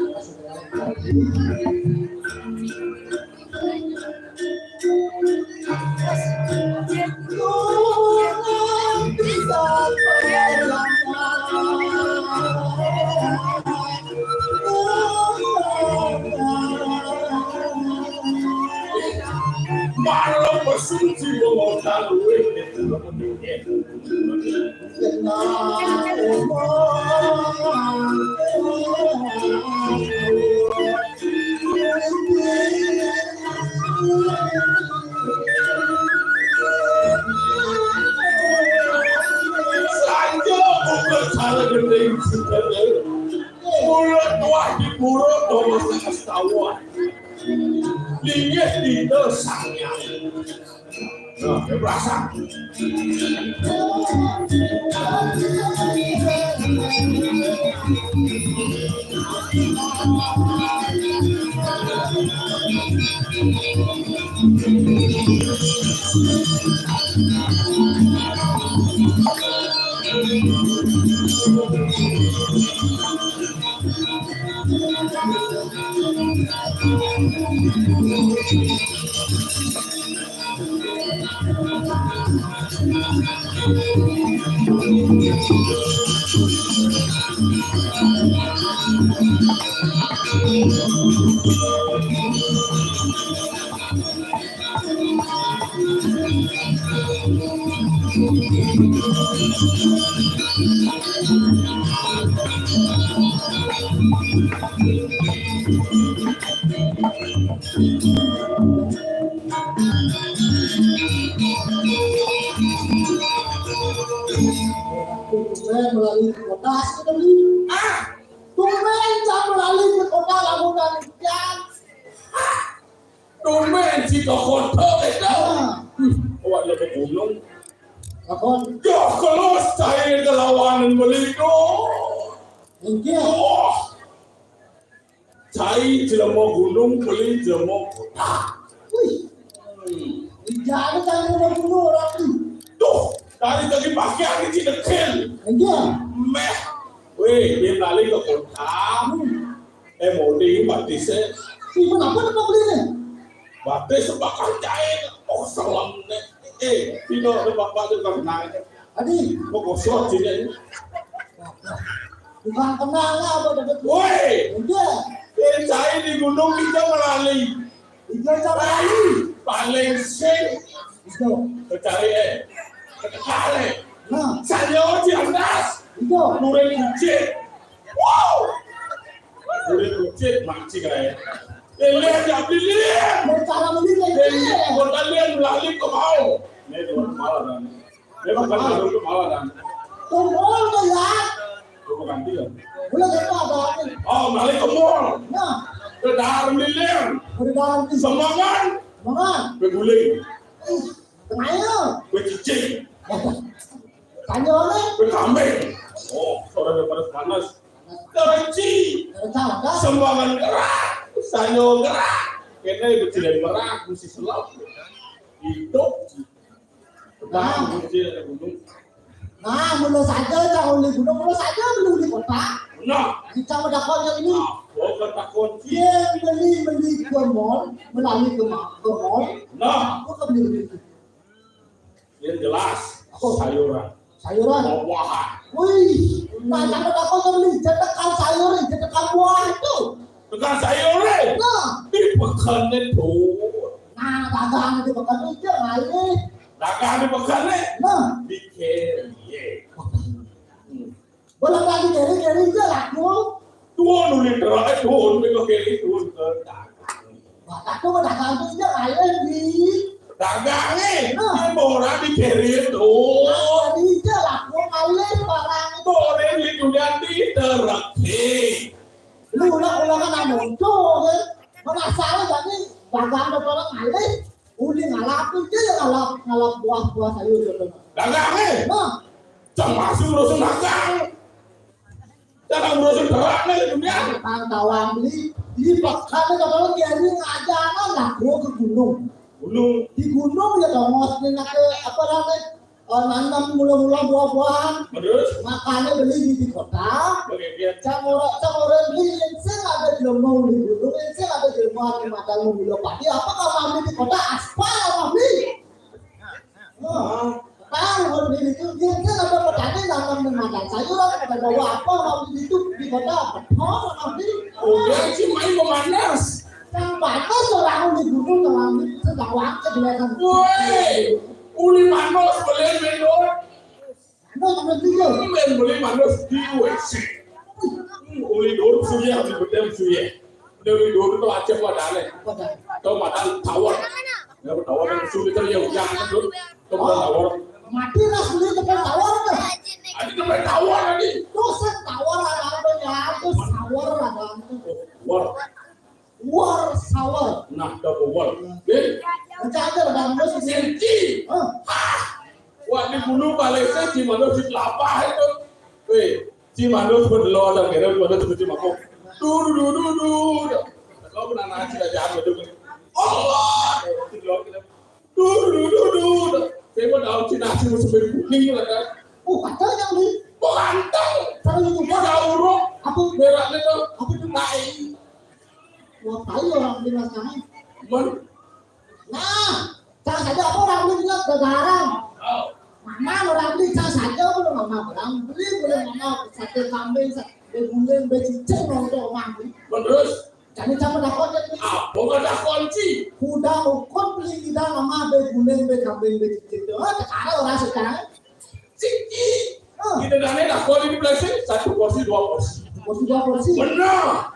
Malah pesuci wong dalu. Salah gending sugih. Mulut tuah di pura dawa sakas tawon. Linggih dinten sangyang. Nah, ya, berasa. Tumben melali kota sih, Beli. Ah, tumben jam melali ke kota lamunan jam. Tumben si ke kota itu. Ah. Hmm, awak dia ke gunung. Apa? Yo, kalau saya kelawan Beli tu. Enggak. Oh. Cai jelema gunung, Beli jelema kota. Wih. Hmm. Ijana kan jelema gunung orang tu. Tuh, dari tadi pakaian ni dekil. Iya. Meh. Weh, dia balik ke kota. Hmm. Eh, mau di batis eh. Ibu apa tu Beli ni? Batis bakal cai. Oh, salam ni. Eh, tidak ada bapak tu kan nanya. Adi, mau gosok sini. Bukan kenal lah, apa dapat. Woi, iya. Cai di gunung kita melali. Kita cara lali. Paling sing. Itu. Kecari eh. Kecari. Nah. Saya di atas. Itu. Nuril kucing. Wow. Nuril kucing mancing eh. Lilian ya lilian. Cara lili. Lilian. Kota lian melali ke mau. Ini dua kepala dan Dia bukan dulu kepala dan. Kumpul tu ya. Dia bukan dia. Boleh kita ada. Oh, balik ke mall. Nah. Ke dalam lilin. Ke dalam tu. Semangan. Semangan. Ke guling. Ih, tengahnya. Ke cicing. Tanya ni. Ke kambing. Oh, sudah dia panas-panas. Ke reci. Semangan gerak. Sanyo gerak. Kena bercilan berat, mesti selap. Hidup. Nah, mula saja cang uli gunung, mula saja beli uli kota. Nah. Kita mendapat yang ini. Apa takon? Dia beli beli ke mall, melali ke ma-, ke mall. Nah. Apa ke beli beli itu? Yang jelas, apa? Sayuran. Sayuran. Buah-buahan. Wih, nah, cang mendapat yang beli, cetekan sayur, cetekan buah itu. Tukang sayur ni. Nah. Di pekan ni tu. Nah, dagang di pekan ni je ngalih. Dagang di pekan ni. Nah. Di kiri. Hmm. Boleh tak di kiri, kiri je laku. Turun dulu terus, eh, turun ke kiri, turun ke dagang. Wah, tak tu dagang tu je ngalih di. Dagang ni. Nah. Di murah di kiri tu. Nah, kiri je laku ngalih barang. Boleh di dunia di teraki. Lu lah ulangan anu tu kan. Mana salah jadi dagang ada orang ngalih. Uli ngalap tu je ngalap, ngalap buah-buah sayur gitu. Dagang eh? Nah. Cang masuk urusan dagang. Cang urusan terang ni dunia. Tang tawang beli, beli pekan ni kalau kiai ngajaran lah, gua ke gunung. Gunung. Di gunung ya tongos ni nak ke apa namanya? Eh, nanam mula-mula buah-buahan. Terus? Makanya beli di, di kota. Oke, biar. Cang orang, cang orang beli, yang sing ada jelema di gunung, yang sing ada jelema di madang mula padi. Apa kau beli di kota? Aspal apa beli? Oh, tahu beli itu, yang sing ada petani nanam di madang sayuran, ada bawa apa, mau beli itu di kota? Betul, apa beli? Udah sih main memanas. Yang panas orang di gunung, orang di sedang waktu di belakang. Woi, uli manus boleh minum. Anu, teman tiga. Main boleh manus di W C. Hmm, uli dulu suya, di betem suya. Dari dulu tu aja pada aneh. Apa dah? Tahu pada tawar. Ya, tawar yang sulit kan ya, hujan tu. Tahu pada tawar. Mati lah sulit tu tawar tu. Ada tu main tawar lagi. Balik saya di mana si kelapa itu. Weh, di mana sebut lo ada kira mana sebut di mana. Du du du du du. Lo pernah ngaji dari apa itu? Allah. Di lo kira. Du du du du du. Saya mau tahu cina sih musuh kuning lah kan. Oh, ada yang di. Oh, ganteng. Kalau itu dia tahu, apa merahnya tuh? Apa itu? Nah, ini. Ngapain orang di mas kami? Nah, jangan saja apa orang beli juga gagaran. Mana orang beli, jangan saja belum mama orang beli, belum mama sate kambing, sate guling, becicing untuk orang beli. Terus? Jadi jangan takut ya. Apa nggak ada kunci? Kuda ukut beli kita mama be guling, be kambing, becicing. Oh, sekarang orang sekarang. Ciki. Kita dane tak boleh di plastik, satu porsi, dua porsi. Porsi dua porsi. Benar.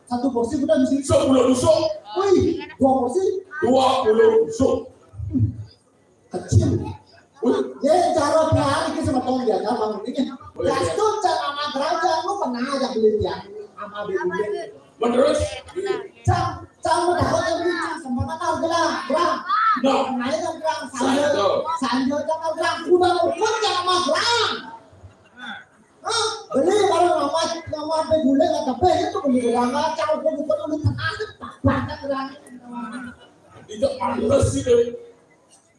Satu porsi benar di sini. Sepuluh tusuk. Wih, dua porsi. Dua puluh tusuk. Kecil. Wih. Ya, cara biar ini sama tong dia, jangan bangun ini. Boleh, ya. Gaston, jangan sama kerajaan, lu pernah aja beli dia. Sama beli. Menurut? Cang, cang mendapat yang beli, cang sama kata gelang, gelang. No. Main kan gelang, sanjil, sanjil kan gelang, kuda ukut yang sama gelang. Hah? Beli kalau nama, nama apa gula nggak tepe itu beli gelang, cang ukut ukut lu tengah, tak banget gelang. Itu pantas sih, deh.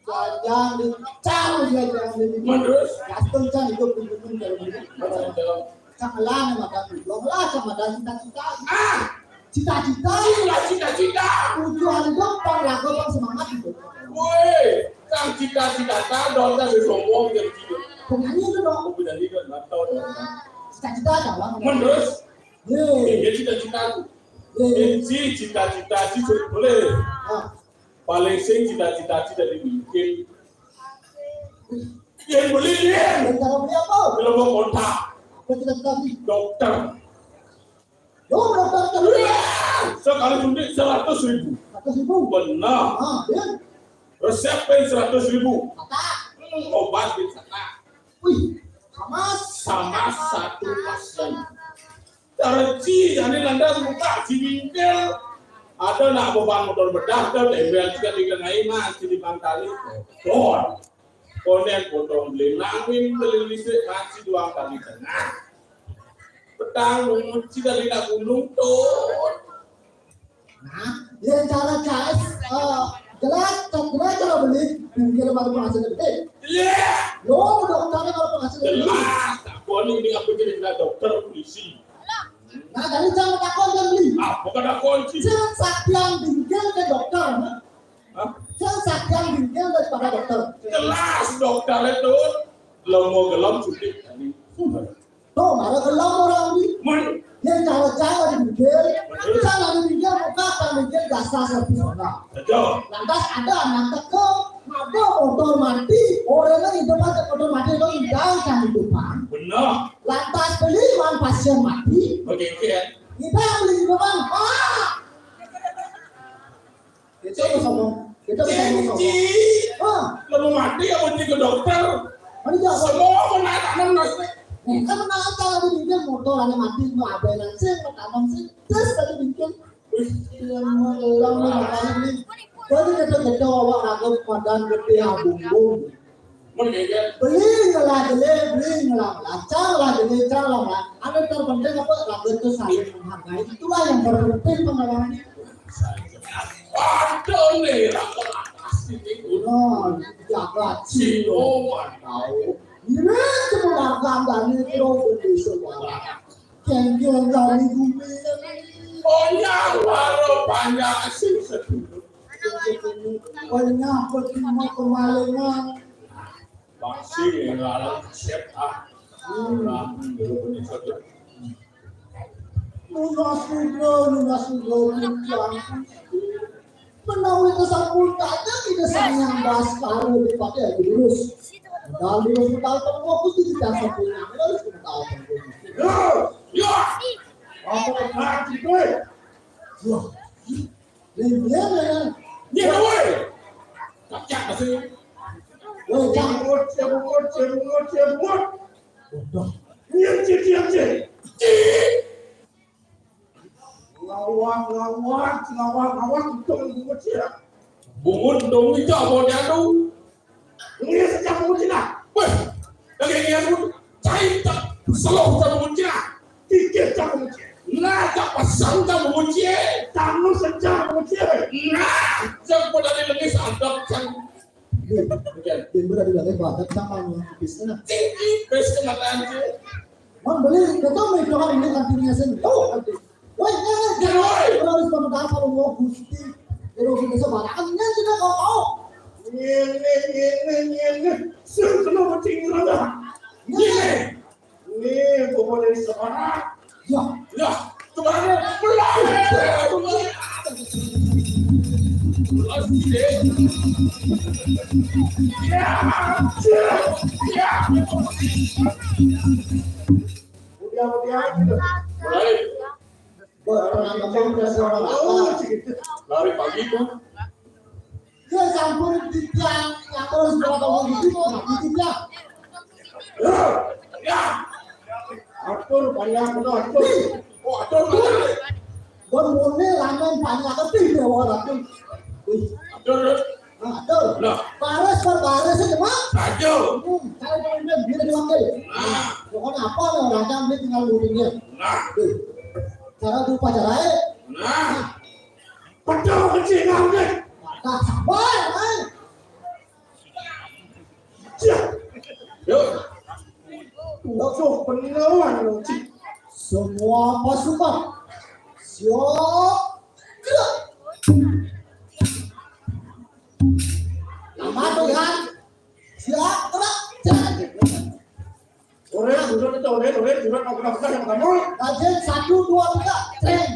Jangan dicang, ya, jangan dicang. Menurut? Gaston, cang, itu pun, pun, pun, pun. Cang lah, nama kan, belum lah, sama ada cita-cita. Ah! Cita-cita. Cita, cita-cita. Tujuan hidup, pang raga, pang semangat hidup. Woi, cang cita-cita, tak ada orang yang sombong, yang gitu. Penyanyi itu dong. Aku penyanyi kan, nggak tahu dong. Cita-cita apa, Bang? Menurut? Ye. Ini cita-cita aku. Ye. Ini cita-cita, sih, boleh. Ah. Paling sing cita-cita sih dari mungkin. Yang beli dia. Yang cara beli apa? Kalau mau kontak. Apa cita-cita sih? Dokter. Yo, dokter terus. Iya. Sekali suntik seratus ribu. Seratus ribu. Benar. Ah, ya. Resep pun seratus ribu. Kata. Hmm, obat pun kata. Wih, sama. Sama satu pasien. Cara ci, jadi lantas buka, ci bingkil. Ada nak beban motor bedah, kan, embel juga dikenai, Mas, ci di Bangkali. Don. Konen potong beli nangin, beli listrik, Mas, ci dua kali tengah. Petang, nunggu, ci dari nak gunung, tuh. Nah, yang cara guys, eh, jelas, jelas kalau beli, bingkil baru penghasilan gede. Iya. Lo dokternya kalau penghasilan gede. Jelas, tak boleh ini apa jadi dokter, polisi. Nah, jadi jangan takut yang beli. Ah, bukan takut sih. Jangan saktian bingkil ke dokter, nah. Hah? Jangan saktian bingkil daripada dokter. Jelas dokter itu lemo gelem suntik tadi. Tuh, malah gelem orang ini. Men. Yang cara-cara di bingkil, cara di bingkil, bukan bingkil dasar servis orang. Betul. Lantas ada anak teko, ada motor mati, orang yang hidup aja motor mati, itu indah kan hidupan. Benar. Lantas beli wan pasien mati. Begitu ya. Kita beli hidupan. Ah! Itu bisa ngomong. Itu bisa ngomong. Cici. Ah. Kalau mati ya mesti ke dokter. Mana dia? Semua mau naik tanam nasi. Eh, kan mana ada lagi bikin motor ada mati mau apa yang sih mau tanam sih. Terus tadi bikin. Wih, yang mau ulang nih makanya nih. Jadi kita kita awak ragu padan gede abung-bung. Beli ngelah beli, beli ngelah ngelah, cang lah beli, cang lah ngelah. Anu terpenting apa? Lagu itu saling menghargai. Itulah yang terpenting pengenalan itu. Waduh nih, rasa atas ini. Nah, jaga Cino tahu. Ini cuma dagang dari itu beli suara. Kengkeng dari bumi. Oh ya, walau banyak sih sedulur. Banyak pergi mau kemalingan. Pasti ngarang siap ah. Nah, dulu punya satu. Lunas juga, lunas juga, lunas. Menawi kesampun kata kita sayang bahas baru dipakai lagi lurus. Padahal lurus mental fokus di kita sampai nangis mental fokus. Ya, ya. Apa berarti itu? Wah, ini dia ya. Ini woi. Kacak masih. Woi, cak. Cebut, cebut, cebut, cebut. Udah. Diam, cik, diam, cik. Cik. Ngawang, ngawang, ngawang, ngawang, untung bungut ya. Bungut dong itu apa dia tu? Ini sejak bungut Cina. Weh, Kaya mo, cai tak selo tak mengucil. Kikir tak mengucil. Nah, tak pasang tak mengucil. Tamu senja mengucil. Nah, jangan pun ada lagi sadap sang. Bukan. Timbul ada lagi badak sama yang habis sana. Tinggi, bes kemataan je. Mau beli, kita mau jangan beli kantinnya sini. Oh, nanti. Woi, jangan, jangan. Woi. Kalau harus pemerintah kalau mau gusti. Kalau kita sembarangan, kan kita nggak mau. Ngene, ngene, ngene. Sing kena mati ngerada. Ngene. Ini pokoknya semangat. Ya. Ya. Kemarin pulang. Pulang sih. Ya. Ya. Ya. Udah, udah. Mulai. Lari pagi tuh. Dia campur di tiang, yang terus berapa gitu, di tiang. Ya. Atur banyak benar, atur. Oh, atur banyak. Gua murni ramen banyak, tapi dia orang. Wih. Atur. Nah, atur. Nah. Baris per baris aja, Mak. Ayo. Hmm, kalau pemimpin, dia dipanggil. Nah. Pokoknya apa nih, orang jam dia tinggal ngurusnya. Nah. Tuh. Cara berupacara, eh. Nah. Padahal kecil banget. Nah, sabar, eh. Siap. Yuk. Langsung penelawan, Cik. Semua pasukan. Siap. Gerak. Nama tuh, ya. Siap, gerak. Jalan. Oren, duduk itu, oren, oren, duduk, oren, oren, yang kamu. Rajin, satu, dua, tiga, tren.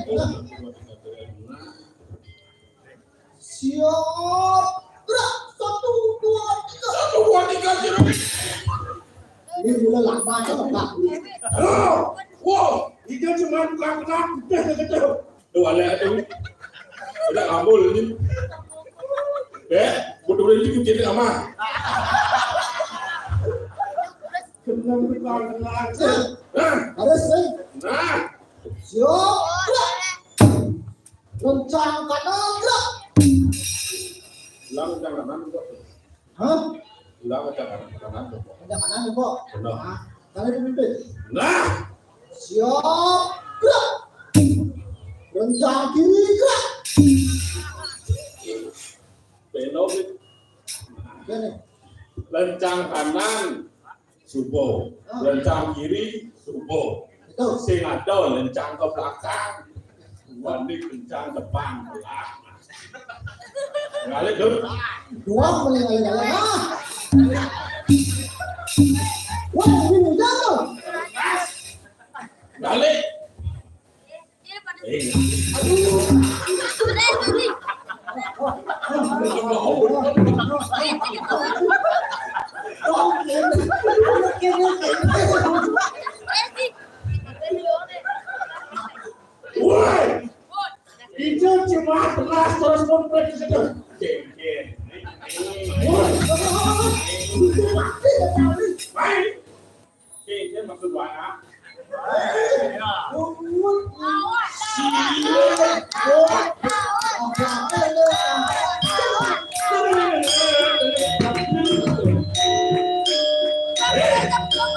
Siap, gerak, satu, dua, tiga. Satu, dua, tiga, gerak. Ini mulai lama, ya, Pak. Halo, wow, itu cuma bukan kenal, udah, udah, udah. Tuh, ada, ada. Ada kabul ini. Eh, betul ini kita aman. Kenal bukan kenal. Nah. Harus, eh. Nah. Siap. Rencang kanan, gerak. Ulang rencang kanan, gerak. Hah? Ulang rencang kanan, gerak. Rencang kanan, gerak. Benar. Nah, kali pemimpin. Nah. Siap, gerak. Rencang kiri, gerak. Belok. Oke, nih. Rencang kanan, subuh. Ah. Rencang kiri, subuh. Betul. Sing ada lencang ke belakang. Wani kencang depan. Lah. Balik, Dur. Dua kali, kali, kali. Ah. Wah, ini jatuh. Balik. Eh. Aduh. Woi. Itu cuma belas terus kompleks itu. Woi. Main. Oke, dia maksud mana?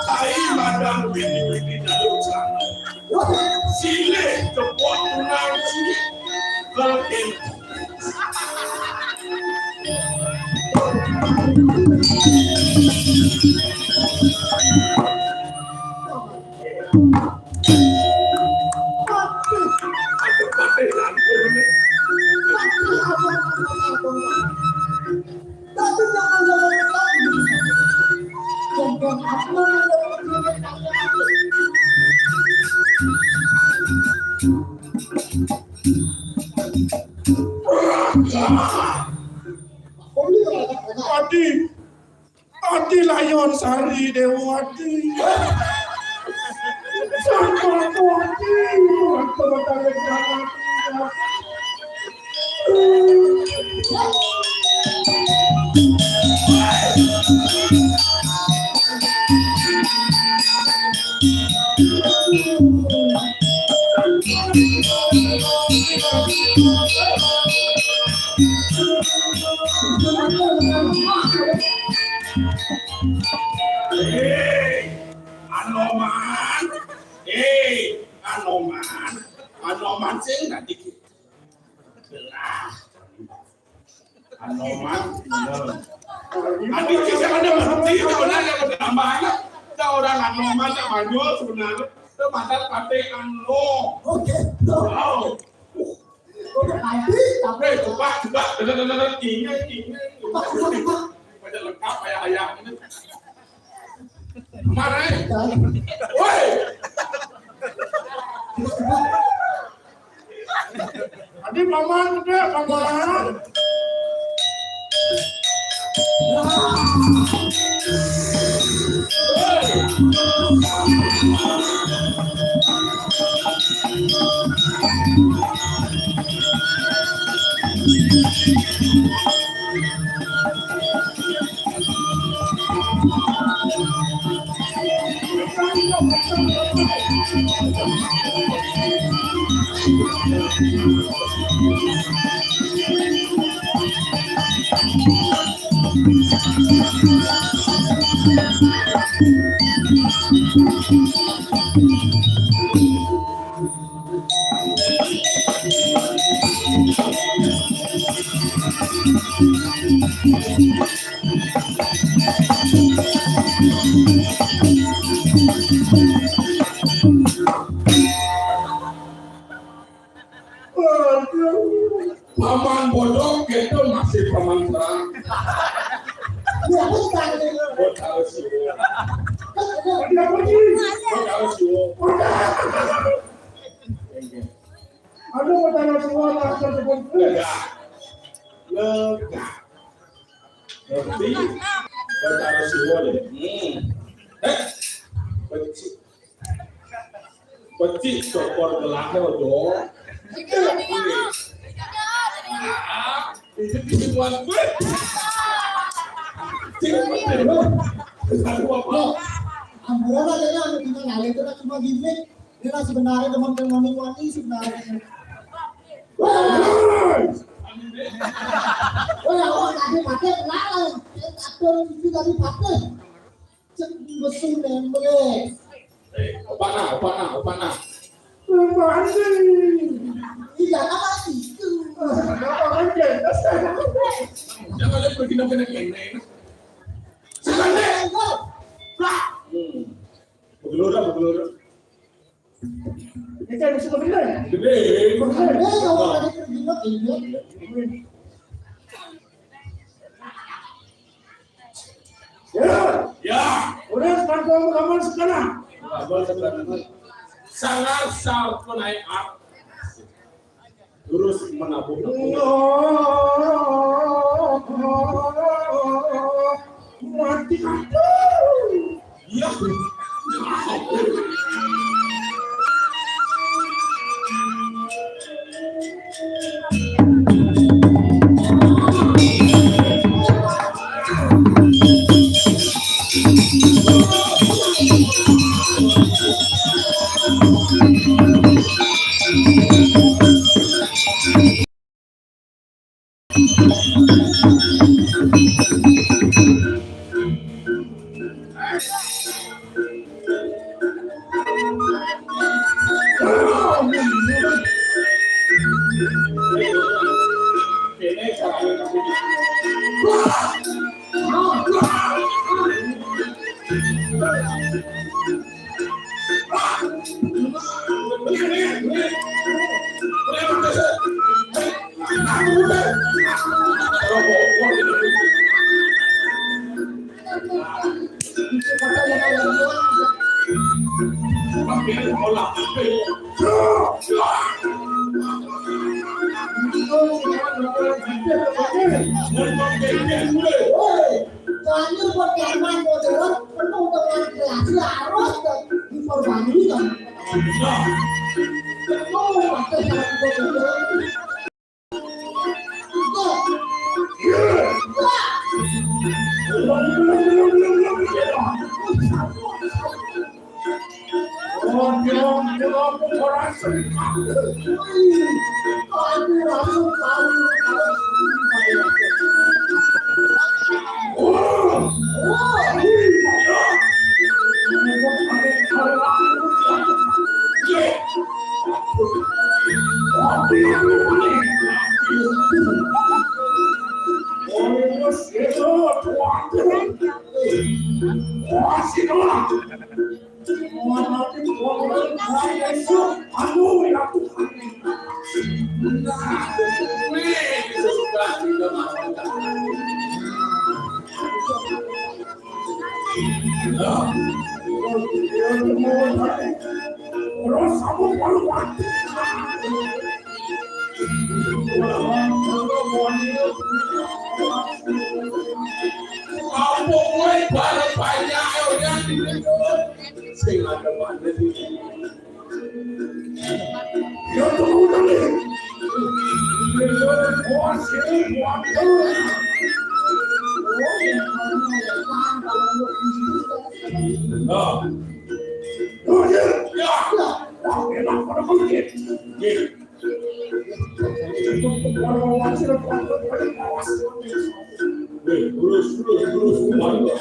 Saya madang bini-bini dalam sana. Sini, jemput tunang sini. Kalau Adi, Adi Layon Sari Dewati. Eh, Anoman. Anoman sing dadi ki. Lah. Anoman. Adi ki sing ada mesti, ora ada tambah. Ora Anoman, ora Manyul sebenarnya. Itu pasal Patih Ano. Oke. Wow. Oke, Patih, tapi Eh, coba, coba. Dengar, dengar, dengar. Ini, ini. Coba, coba, coba. Pada lengkap kayak ayam ini. Marah. Woi. Adi paman, udah, paman. Paman bodoh gitu masih paman terang. Ya, bukan. Bodoh sih. Dia pergi. Bodoh sih. Ada kata Rasulullah tak tersebut. Lega. Lega. Ngerti? Kata Rasulullah deh. Hmm. Eh, benci. Becik cokor gelahnya, ojo. Nah, itu di semua gue. Cik, bener, loh. Satu apa? Ambulan aja ya, anu, tinggal ngalir itu kan cuma gimmick. Ini lah sebenarnya teman-teman ini wani sebenarnya. Wah, wah, tadi pakai kenal. Aku itu tadi pakai. Cek mesu nembel. Eh, opana, opana, opana. Mandi. Iya, apa itu? Apa aja? Jangan lihat begini kena kene. Sebenarnya. Bah. Hmm. Begelora, begelora. Ini kan bisa bener. Gede. Bener. Bener, kalau tadi pergi mah ini. Ya. Ya. Udah, sekarang kamu sekarang. Kamu sekarang. Sangat, sangat menaik up. Terus menabung. Mati aku. Ya. Banyu pertama modern penuh dengan kreasi harus diperbarui kan. Penuh pakai satu modern. Anu, ya Tuhan. Nah, weh, sesudah kita makan. Terus kamu baru mati. Apa kowe bareng banyak orang di sing ada mana sih? Ya, tunggu dulu. Nah. Oh, ya. Ya. Ya. Terus, terus, terus, terus.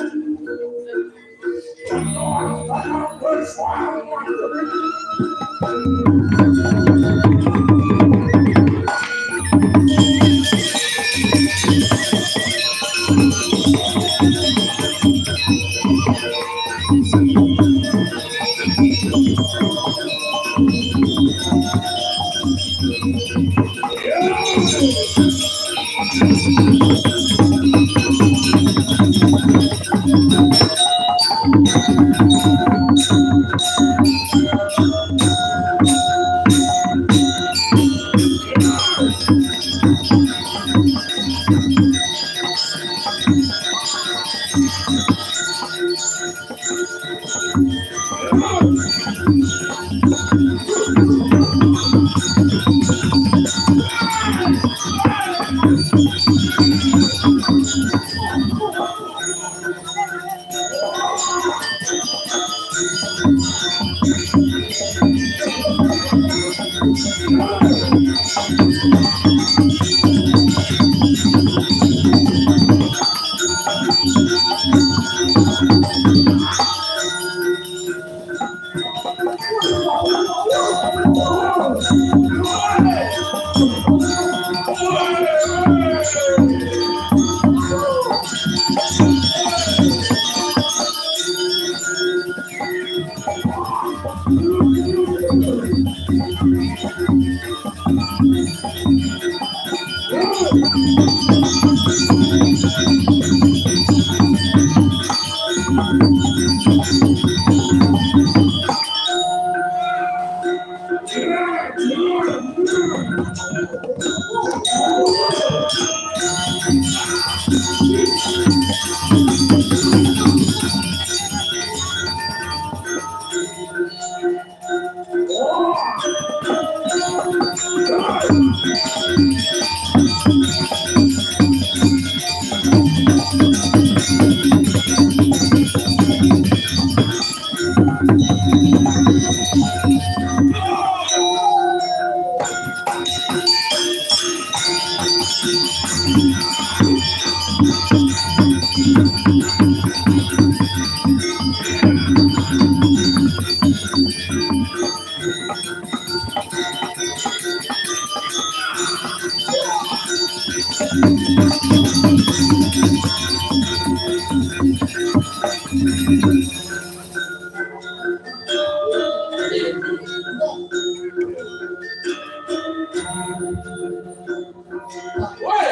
Woi.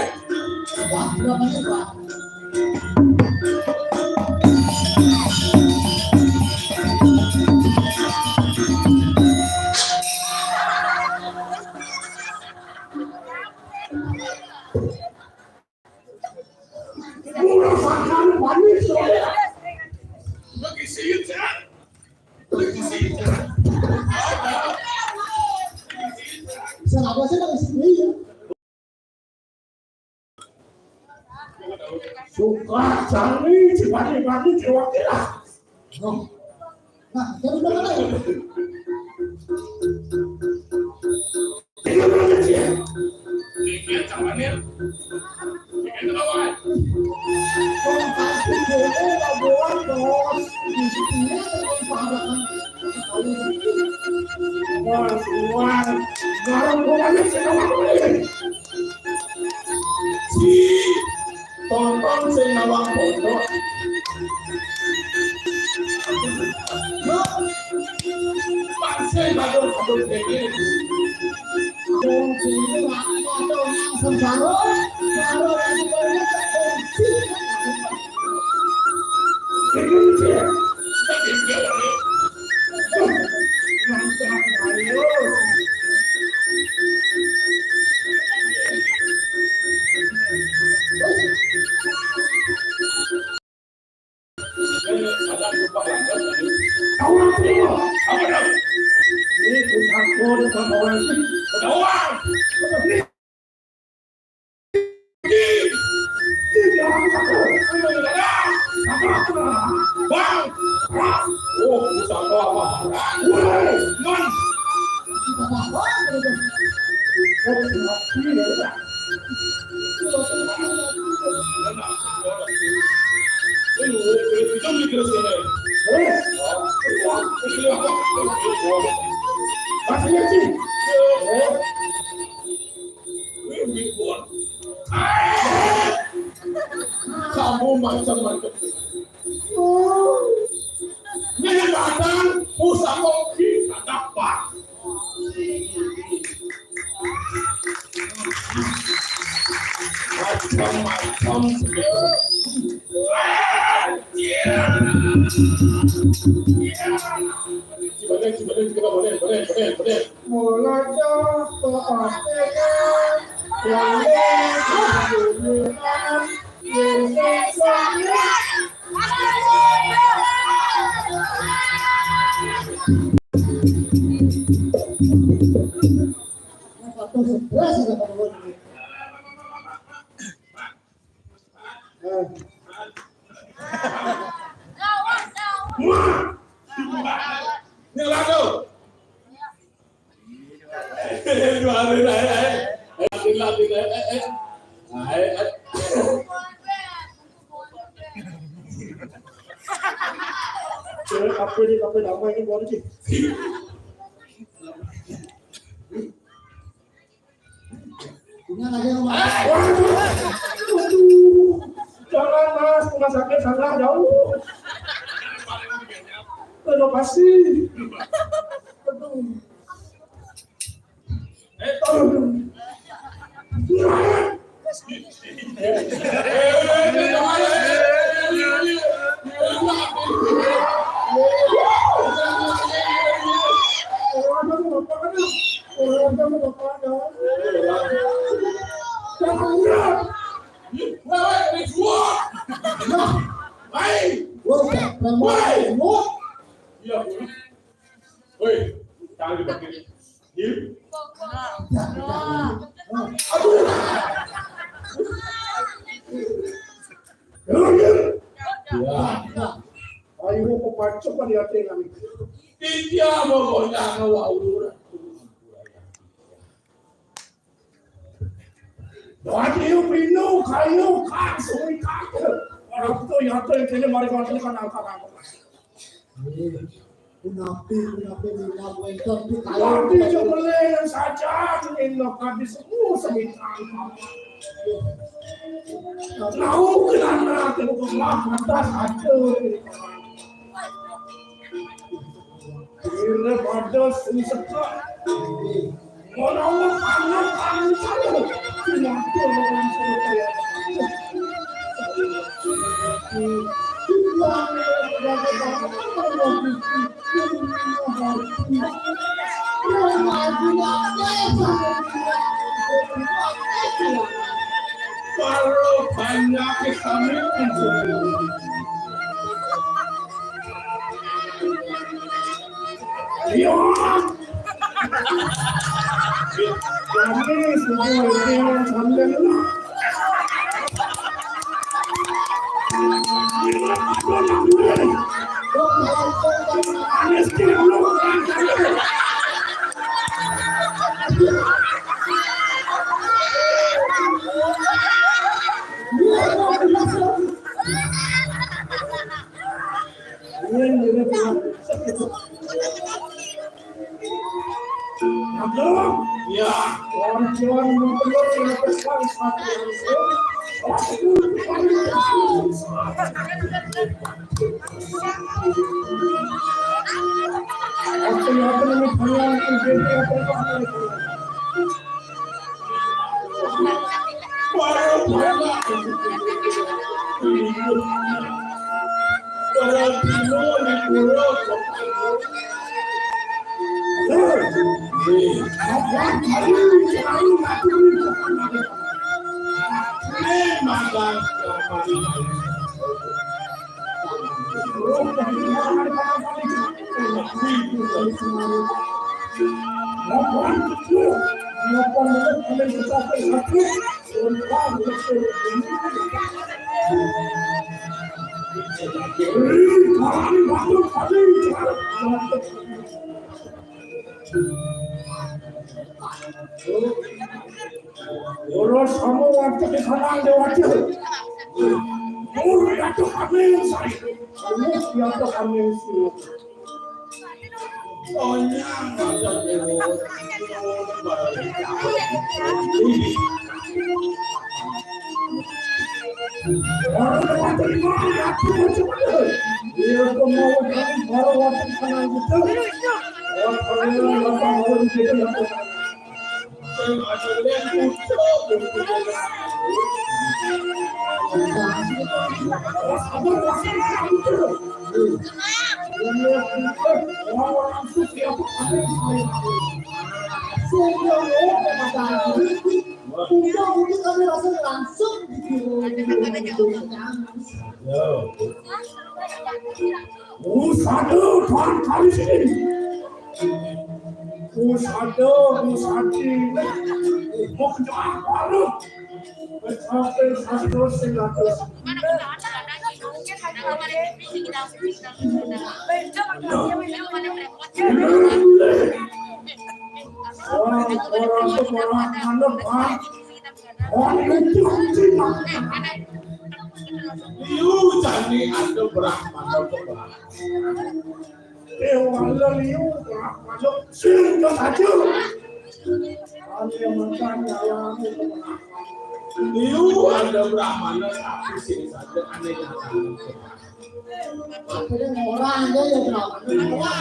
Wah, berapa menit, Pak? Murah sakali panis, ya. Lagi siut, ya. Lagi siut, ya. Bisa apa sih, lagi siut, ya? Suka jani, jibani-bani, diwakil lah. Oh. Nah, jadi berapa lagi? Ini berapa sih, ya? Ini caranya. Ini berapa? Wah, wah. Garang gua aja sih, kawan. Si Tonton sing nawang pondok. Yo. Sing bagus, bagus, kayak gini. Kamu macam-macam. Ini batang pusako kita dapat. Macam-macam. Boleh, boleh, boleh, boleh, boleh. Mulai. Ini lagu. Dua hari lah, eh, eh. Lagi, lagi, eh, eh, eh. Nah, eh, eh. Cewek apa ni, apa nama ini, baru sih? Punya lagi rumah. Waduh. Jangan, Mas, rumah sakit sana jauh. Renovasi. Aduh. Woi, jangan dipakai. Aduh. Ya. Ayo, mau pacok kan dia tengah. Dia mau goyang, wah, udah. Dadi pinu kayu kang suwi kakel. Ora butuh ya, tuh, intine mari kono kan angkat-angkat. Punapi, punapi, minat wénten di kayu. Tapi jumlah yang saja, minat kadi semua semitang. Tahu kenapa aku kemah atas atur. Kira pada sing sekak. Menawa anak anu saya. Tidak ada orang saya. Kalau banyak kami. Iya. Kami semua ini sambil. Ya. Apa yang akan menghilangkan diri apa yang akan Ora sama waktu di sana ada wakil. Ora ada kami yang saya. Ora ada kami yang saya. Usada, Tuan Kalisini. Usada, usadi. Mok jahat baru. Sampai satu seratus. Orang, orang, orang, mana, Pak? Orang itu, Liu jani ada Brahmana. Dewa liu Brahmana sing saja. Hanya makan nyalamu. Liu ada Brahmana tapi sing saja aneh datang. Orang ada ya Brahmana. Orang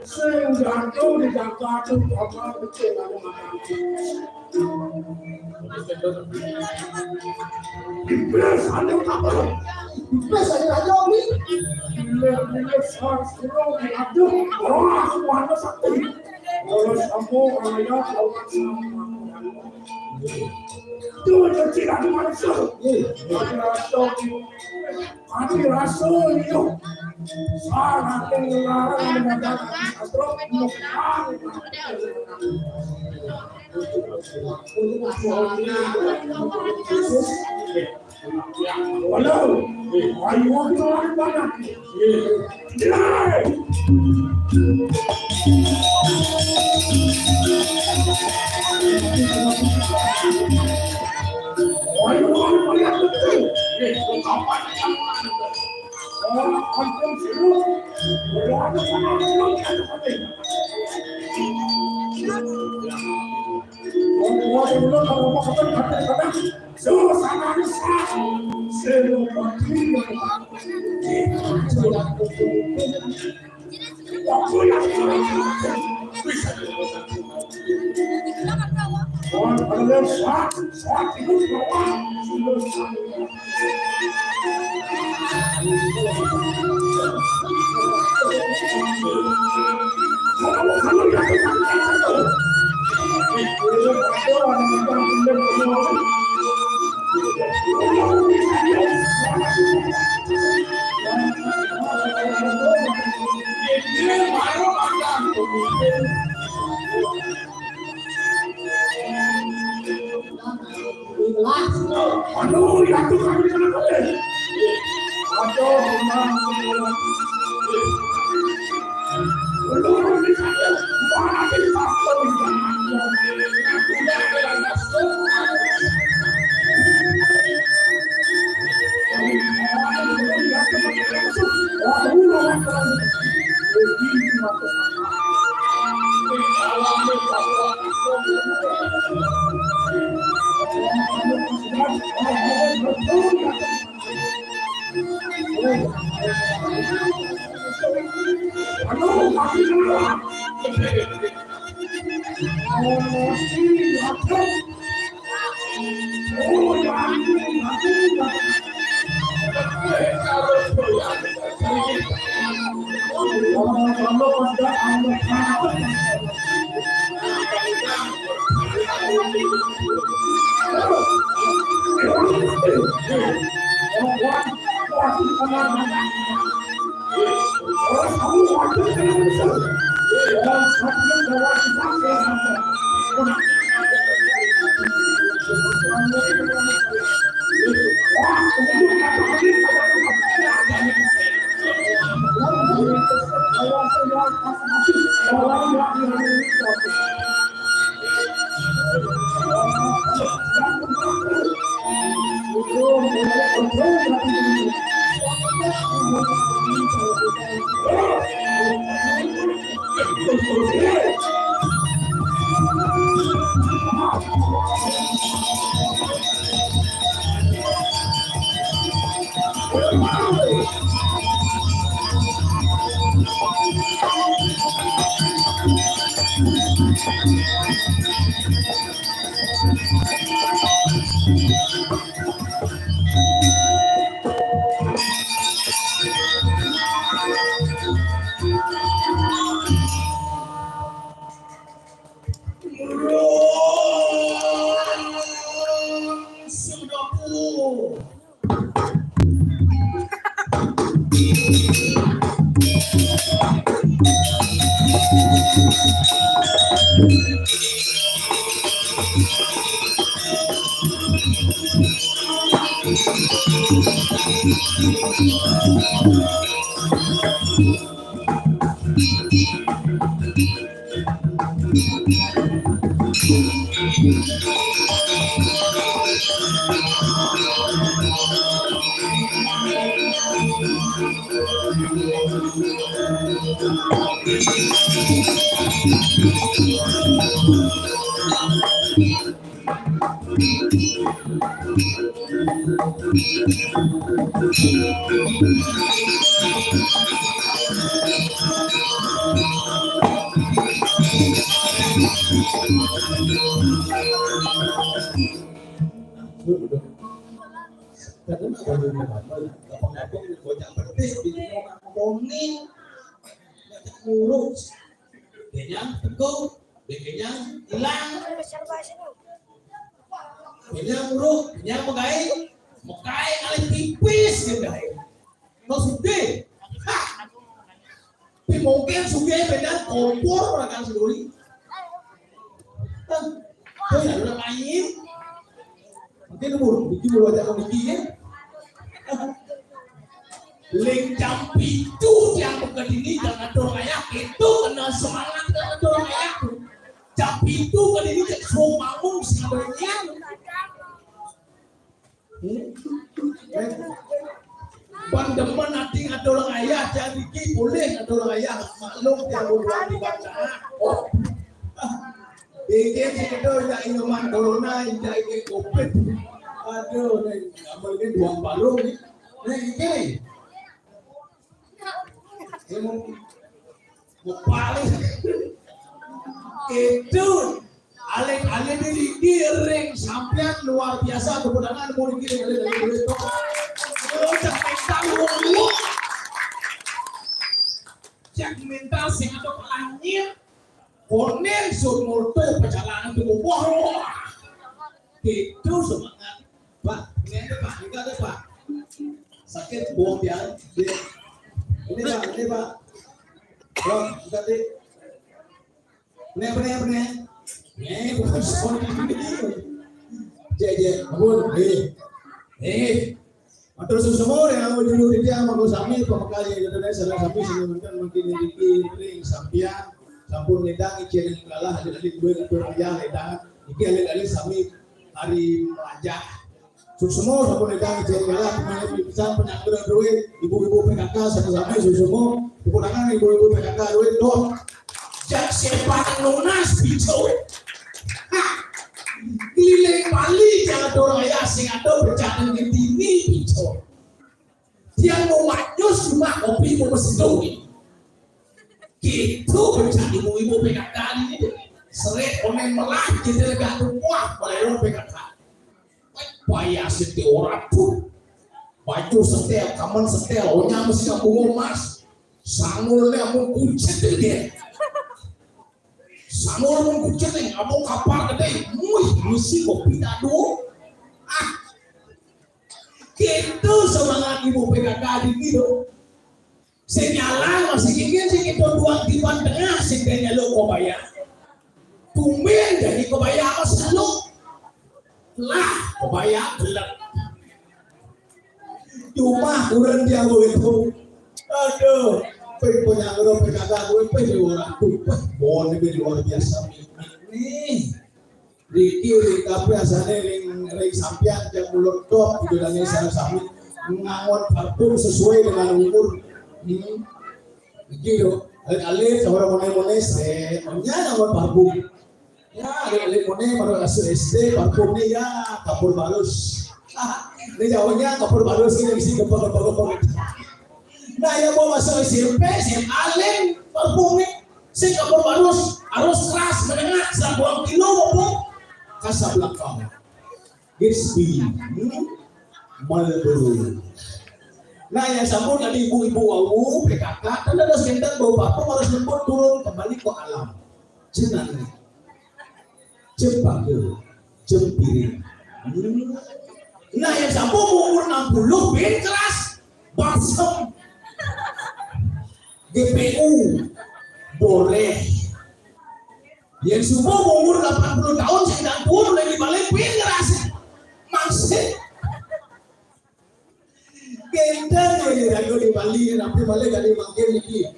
Sing jatuh di jatuh apa kecil aku makan. Iblis ada apa? Iblis ada aja ni. Bila bila sang suruh diadu. Oh, aku mana sakti. Kalau sambung ayat lawan sama. Tuh kecil aku manusia. Aku rasa Ati rasul yo. Saking larang mendadak sastro. Halo, ayo kita lari banyak. Ayo, ayo, ayo, ayo. Karena kalau mau apa, gampang-gampang bocah petis bikin orang koning, bocah ngurus, dia yang tekuk, dia yang hilang, dia yang uruk, dia yang megai, megai alih tipis dia megai. Mau sugih. Hah. Tapi mungkin sugih beda kompor rakan sendiri. Hah. Tuh ya, udah main. Mungkin umur, mungkin belum ada kondisi ya. Ling jam pitu yang pekat ini jangan dorong ayah itu kena semangat kena dorong ayah. Jam pitu kan ini cek suruh bangun sebenarnya. Pandemen nanti ngatur ayah, jadi ki boleh ngatur ayah. Maklum dia bukan dibaca. Oh. Ini sih kita tidak inuman corona, tidak ini covid. Aduh, nih, amal ini dua balung nih. Nih, ini nih. Ini mau, mau paling. Itu. Alih-alih niki ring sampean luar biasa, tepuk tangan mau niki ring alih-alih boleh to. Yo cek mental wong. Cek mental sing ada pelanyir. Konen sumur tuh perjalanan tuh wah. Itu semangat. Pak, ini ada Pak, ini ada Pak. Sakit buang dia. Ini Pak, ini Pak. Bang, kita di Pene, pene, pene. Eh, bukan soal ini. Jek, jek, ampun. Eh. Eh. Matur suwun semua yang aku dulu di dia, monggo sami pemekali Indonesia dan sami sing wonten mungkin iki ring sampeyan sampun ngedang izin kalah adik-adik gue ngatur ayah ngedang. Iki adik-adik sami hari melajah. Suksma sampun ingkang jenengan, pemilik pisan penyangga duit, ibu-ibu P K K sami-sami suksma, tepuk tangan ibu-ibu P K K duit, doh. Jak sepan lunas, bicu. Ha. Keliling Bali jangan dorong ya sing ada berjalan di dini picor. Dia mau manyus cuma kopi mau mesedung ni. Gitu berjalan ibu-ibu P K K ni. Seret onen melah kita dekat tu wah boleh P K K. Payah seti orang tu. Baju setel, kaman setel, onya mesti aku emas. Sangul ni aku kuncit dia. Sangul aku kuncit ni, aku kapal gede. Muih, mesti kopi tak dua. Ah, gitu semangat ibu P K K di gitu. Sing nyalang masih kikir sing itu dua tiban tengah sing dia nyaluk kobaya. Tumben jadi kobaya apa saluk. Lah, kobaya gelap. Cuma kurang dia begitu. Aduh, pun punya orang P K K gue pun di orang tuh. Wah, bon ini luar biasa miknik nih. Riki, Riki, tapi asalnya ring, ring sampian yang mulut top gitu dan ini salah sami ngangon parfum sesuai dengan umur. Hmm. Gitu. Alit-alit sama orang mone-mone sih. Punya ngangon parfum. Ya, alit-alit mone baru masuk S D parfumnya ya kapur barus. Ini jauhnya kapur barus ini isi gempar-gempar. Nah, yang mau masuk S M P, S M A lain parfumnya. Sing kapur barus, harus keras, menengah, sebuah kilo apa? Kasab belakang. Gatsby. Hmm? Marlboro. Nah, yang sambung tadi ibu-ibu wau, P K K, kan ada sekitar bau parfum harus lembut turun kembali ke alam. Jenang. Cempaka. Cempiring. Hmm. Nah, yang sambung umur enam puluh, bin keras. Balsem. G P U. Boreh. Yang semua umur delapan puluh tahun, sedang tua, mulai dibalik, bin keras. Maksud. Genten ini ragu di Bali, tapi balik dari makin ini.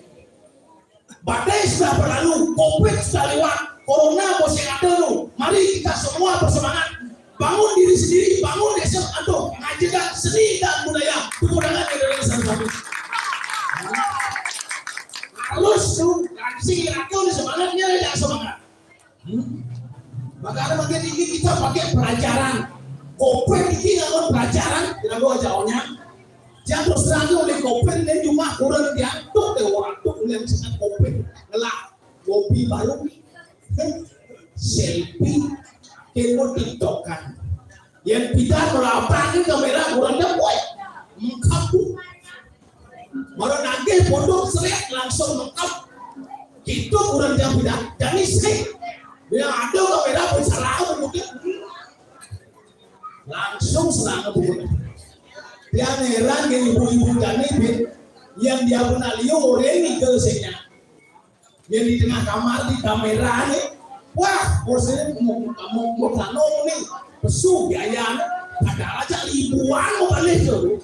Badai sudah berlalu, covid sudah lewat, corona masih ada tu. Mari kita semua bersemangat, bangun diri sendiri, bangun desa, aduh, ngaji dan seni dan budaya, pemudangan Indonesia satu. Harus tu, kan si ragu ni semangatnya tidak semangat. Hmm? Maka ada bagian ini kita pakai pelajaran. Covid ini kalau pelajaran, kita gua aja onya. Jangan terus terang oleh covid dan cuma kurang diantuk deh orang tu yang sangat covid. Ngelak kopi baru, selfie, kemo tiktokan. Yang kita melakukan ini kamera kurang dah buat. Mengkapu. Baru nanti pondok serik langsung mengkap. Itu kurang jam tidak. Jadi sih. Bila ada kamera pun salah mungkin. Langsung serang buku. Dia heran dengan ibu-ibu tani bin yang dia pernah liu orang ni ke senya. Yang di tengah kamar di kamera ni. Wah, bos ini mau mau mau tanong ni. Pesu biaya ni. Padahal aja ribuan mau balik tu.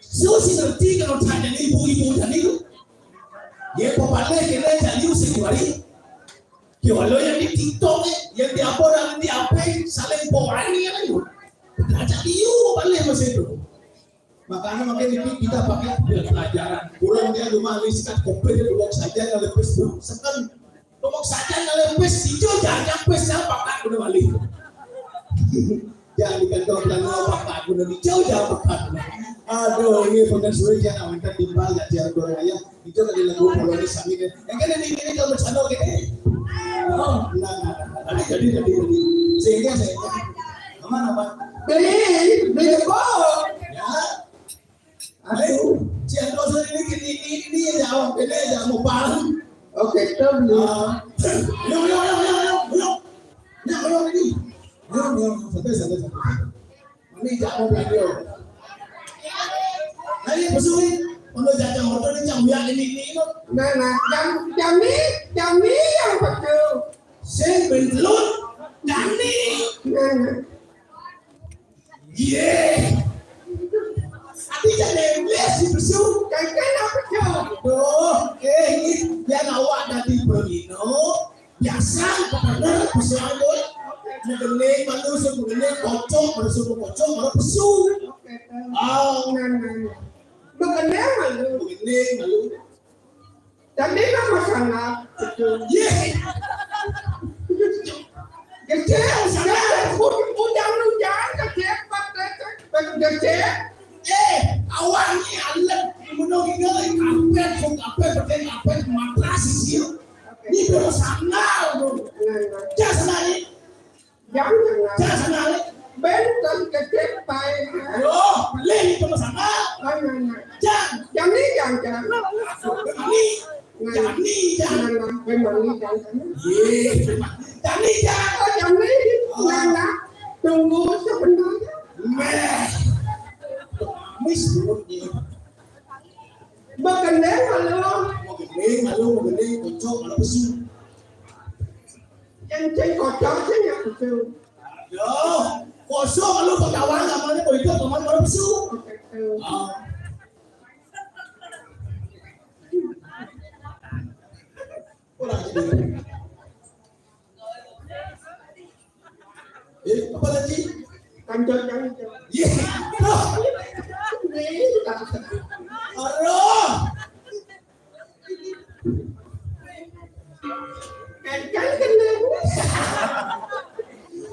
So si ngerti kalau tanya ni ibu-ibu tadi tu. Ya, pepalih kena jadi usik kuari. Kewalo yang di TikTok ni, yang di apa dan di apa saling bawani kan tu. Dah jadi you pepalih masa tu. Makanya makin ini kita pakai pelajaran. Kurang dia cuma lisikat kopi dia buat saja dalam Facebook. Sekan Tolong saja ngalempes, hijau jangan nyampes, jangan pakat guna balik. Jangan di kantor pelanggan pakat guna hijau, jangan pakat. Aduh, ini bukan sulit ya, nak minta timbal ya, jangan goreng ayam. Itu tadi lagu Polonis sami kan. Yang kan ini ini kalau bercanda gitu. Oh, nah, nah, nah, nah. Tadi jadi jadi jadi. Sehingga saya aman apa? Beli, beli kok. Ya. Aduh, siang dosa ini ini ini ini ya jawab ini ya mau bareng. Oke, kita beli. Ah, yo yo yo yo yo yo. Yo yo ini. Yo yo santai santai santai. Ini jak mau belanja. Nah, ini besok ni. Kalau jajan motor ni jam yang ini ini. Nah, nah, jam jam ni jam ni yang betul. Sing bentelun dan ni. Nah, nah. Ye. Ati jadi English di pesu. Kan kan apa tu? Aduh, eh ini yang awak dari Permino. Biasa benar pesu anggur. Mengenai manusia mengenai kocok, manusia kocok, malah pesu. Oh, mengenai malu. Mengenai malu. Tapi nama sangat. Ye. Kecil, sana, hujan-hujan, kecil, kecil. Eh, awan ni alat, menung kita, kapet, kapet, kapet, kapet, matras, sih. Ni belum sandal, bro. Jas, sana ni. Jangan, jangan. Jas, sana ni. Bentang kecil, baik. Yo, beli itu sandal. Jangan, jangan. Jas. Jangan ni, jangan, jangan. Ni. Jani, Jan. Memang ni, Jan. Ye. Jani, Jan. Oh, Jani. Nana, tunggu sebentar. Meh. Mis, mulutnya. Begendeng, halo. Begendeng, halo, begendeng, kocok, halo, pesu. Yang cek kocok, cek yang pesu. Yo, kosong, halo, pegawai, namanya, kocok, teman, halo, pesu. Oke, tuh. Ah. Kurang ajar. Eh, apa lagi? Kanjeng, kanjeng. Iya. Aduh. Kanjeng, kanjeng.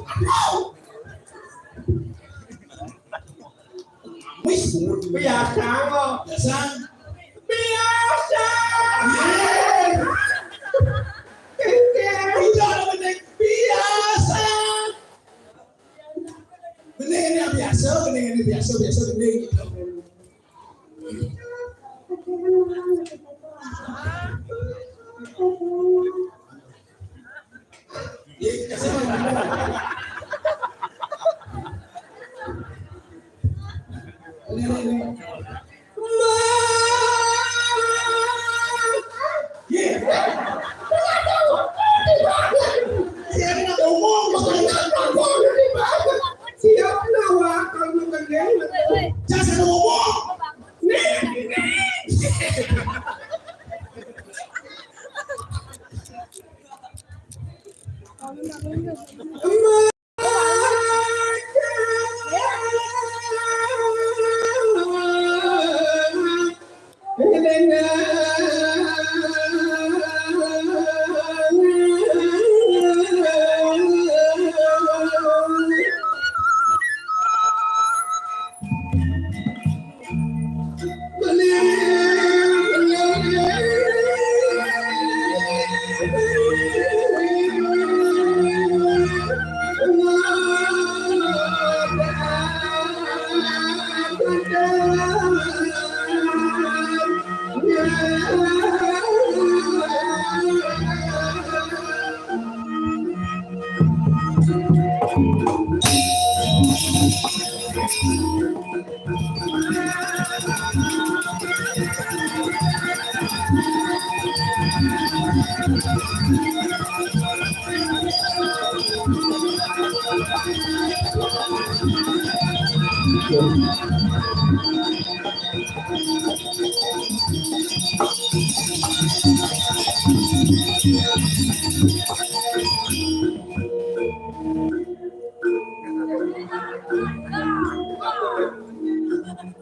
Aduh. Wis, biasa kok. Biasa. Biasa. Iya. Iya, bener. Biasa. Bener ini biasa, bener ini biasa, biasa, bener gitu.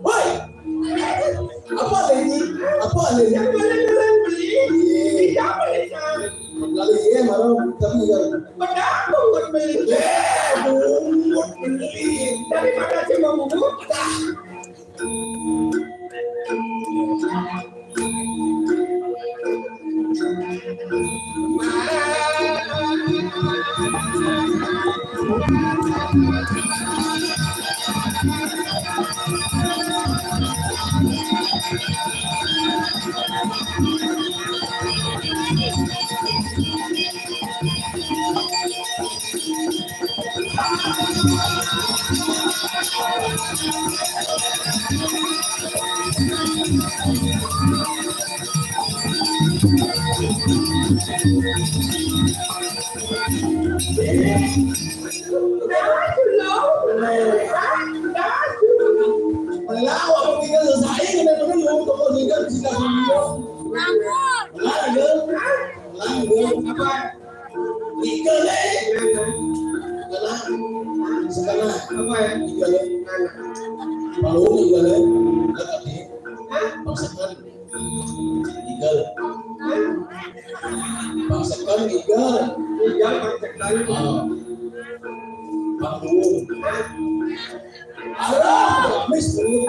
Woi! Apa lagi? Apa lagi? Yang mana orang beli? Iya. Tidak beli, Kang. Lalu iya, malah tapi iya. Padahal bungut beli. Eh, bungut beli. Daripada cuma bungut. Apa? Igal, eh. Igal, ah. Setengah. Apa ya? Igal, eh. Kalau igal, eh. Hah? Paksakan. Igal. Hah? Paksakan igal. Igal, paksakan. Ah. Bang Duo. Alah, Miss Duo.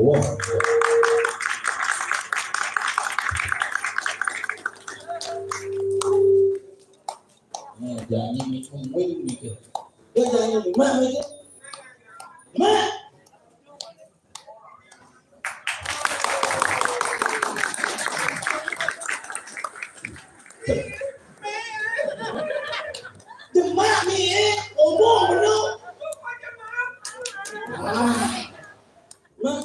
Wah. Nah, jangan ini, wing gitu. Ya, jangan ini, Mak, gitu. Mak. Demak ni, eh, omong benar. Ah. Nah.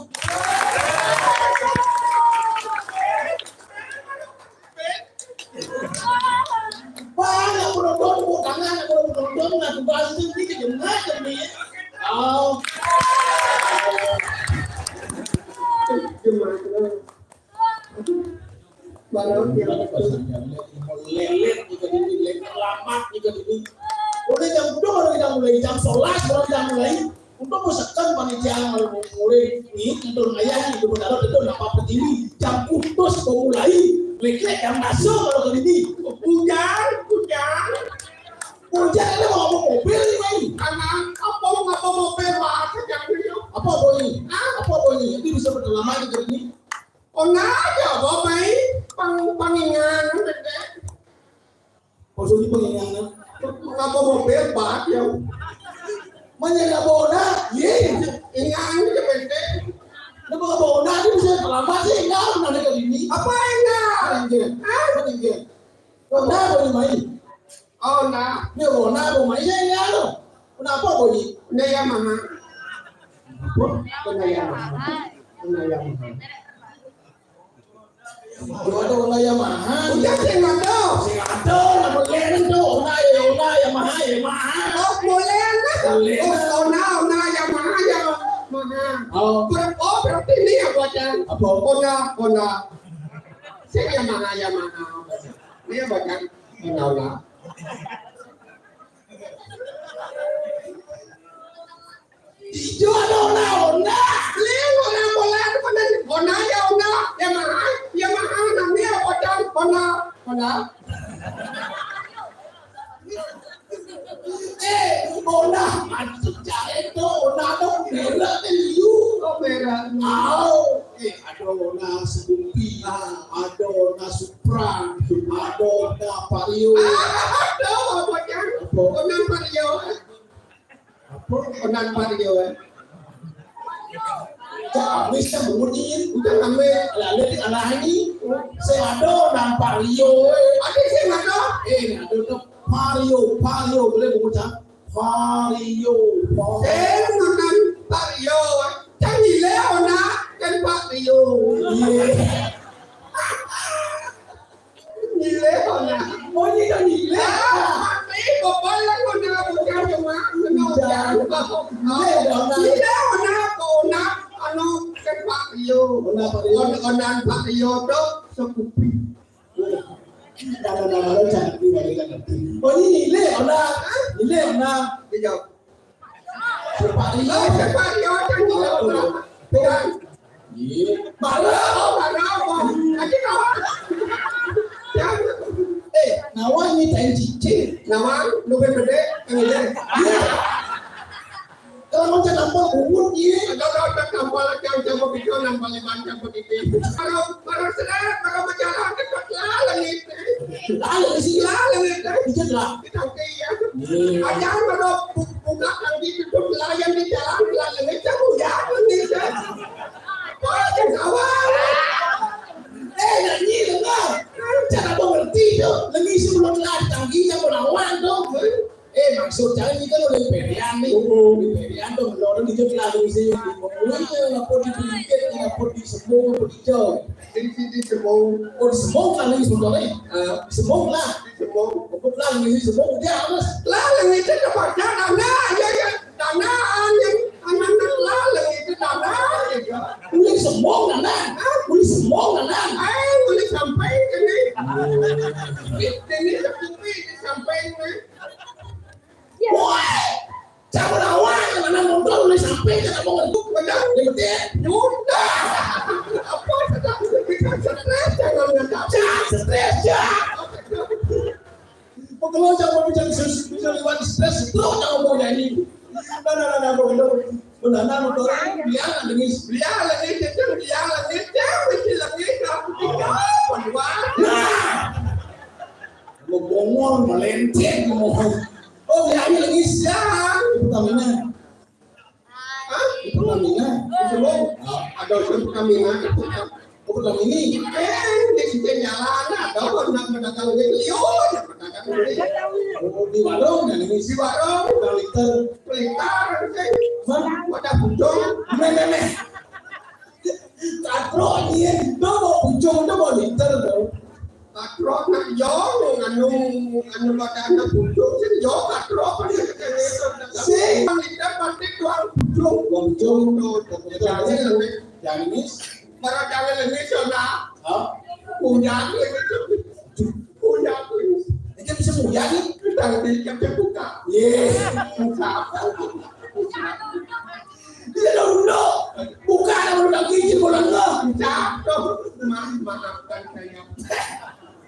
Wah, nak penonton, tepuk tangan, nak penonton, nak tugas itu, ni kejemat ni. Oh. Kejemat. Barang yang lelet juga dulu, lelet lamat juga dulu. Udah jam dua baru kita mulai, jam sebelas baru kita mulai. Untuk misalkan panitia mulai ini untuk ayah itu berdarah itu nggak apa-apa ini. Jam putus mau mulai, lelet jam masuk kalau ke ini. Hujan, hujan. Hujan ada mau mobil ini. Anak apa mau ngapa mobil apa jangan. Apa boy? Apa boy? Ini bisa berlama di ini. Ona aja apa mai pang pangingan bete. Maksudnya pangingan? Ngapa mau bebas ya? Mana nggak bona? Ye, ingan aja bete. Nggak mau bona, dia bisa terlambat sih, enggak, mana ke ini? Apa enggak? Enggak. Hah? Enggak. Bona boleh main. Oh, nah. Dia bona, mau main ya, enggak lo. Kenapa, Boy? Honda Yamaha. Apa? Honda Yamaha. Honda Yamaha. Yo ada Honda Yamaha. Udah sih nggak tahu. Sih nggak tahu, lah boleh itu. Honda ya, Honda Yamaha, Yamaha. Oh, boleh lah. Boleh. Oh, Honda, Honda Yamaha, Yamaha. Oh. Ber-, oh, berarti ini ya, Bocah? Apa? Honda, Honda. Sih Yamaha, Yamaha. Ini ya, Bocah? Honda, Honda. Ijo ada ona-ona. Ling ona bola tu kan ona ya ona. Ya mahal, ya mahal namanya ona, ona, ona. Eh, ona maksud cari tu ona tu merah ni liu. Oh merah. Au. Eh, ada ona Scoopy, ada ona Supra, ada ona Vario. Ada apa kan? Apa? Ona Vario. Apa? Onan Vario, eh. Cak Amis kan bunyiin. Udah ngambil. Ala-ala di ala ini. Saya ada Onan Vario, eh. Ada sih ada. Eh, ada tu. Vario, Vario. Boleh bunyi, Cak? Vario, Vario. Eh, Onan Vario. Cak nilai Onan kan Vario. Iya. Nilai ona. Oh, ini kan nilai. Ah, tapi bapak lah ona bukan cuma kena. Iya. Nilai ona. Nilai ona, ona, anu, kan Vario. Ona Vario. Ona, ona Vario tu. Cukupi. Nama-nama lo cantik, dari cantik. Oh, ini nilai ona, nilai ona. Iya. Separio. Oh, separio, cantik. Iya. Iya. Baru, baru, baru. Nanti kawan. Ya. Eh, nawang ni tai cicing. Nawang, lu gede, gede. Iya. Kalau mau cakap apa, bubut, iya. Kalau mau cakap apa, jangan cakap itu, nambah lebar, cakap itu. Baru, baru sedap, baru berjalan, cepat lah, langit. Lalu di sini. Lah, langit. Dikit lah. Kita, oke, ya. Iya. Aja, baru bu-, buka, nanti tutup, layan di jalan, lah, langit, kamu ya, langit, ya. Apa yang kawan? Eh, nak nyi dengar. Cara kau ngerti tu. Lagi sebelum lah, tanggi yang berlawan tu. Eh, maksud saya ni kan oleh Perian ni. Oleh Perian tu, orang dia telah ada mesti. Pokoknya, apa di Bukit, apa di Sembung, apa di Jauh. Di sini Sembung. Oh, di Sembung kan lagi sebenarnya. Ah. Di Sembung lah. Di Sembung. Apa lah, lagi Sembung, dia apa? Lah, lagi itu tempat tanah, ya, ya. Tanah, angin, anak lah, lagi itu tanah, ya. Boleh Sembung, tanah. Hah? Boleh Sembung, tanah. Eh, boleh sampai ke ni. Ini tapi sampai ni. Woi, jangan awal, mana motor boleh sampai ke kampung itu, benar? Dia betul. Sudah. Apa sedang kita stres, jangan minta. Jangan stres, jangan. Kalau jangan bicara sus-, bisa lewat stres, terus jangan mau nyanyi. Nah, nah, nah, nah, mau, mau, nah, nah, motor, biar lagi. Biar lagi, cecil, biar lagi, cewek lagi, aku tinggal, nah. Mau bongol, melenceng, mau. Oh, ya, ini lagi siang. Pertamina. Hah? Pertamina. Semua. Ada urusan Pertamina. Oh, Pertamina. Eh, di sini jalan, ada orang pedagang di Lio, pedagang di. Oh, di warung, dan ini. Di warung. Udah liter. Liter, eh. Mana? Wadah pucung. Meh, meh, meh. Katro, iya. Itu mau pucung, itu mau liter, tuh. Katro nak yo, anu, anu pada anak pucuk, sing yo katro apa dia kata itu. Sing. Kita pasti tuang pucuk. Pucuk tu, jangan ini, jangan ini. Mara jangan ini sana. Hah? Punya ini. Punya ini. Itu bisa punya ni? Tadi kita buka. Ye. Siapa? Dia dah unduk. Buka dah unduk lagi, dia bola enggak. Jatuh. Maaf, maafkan saya.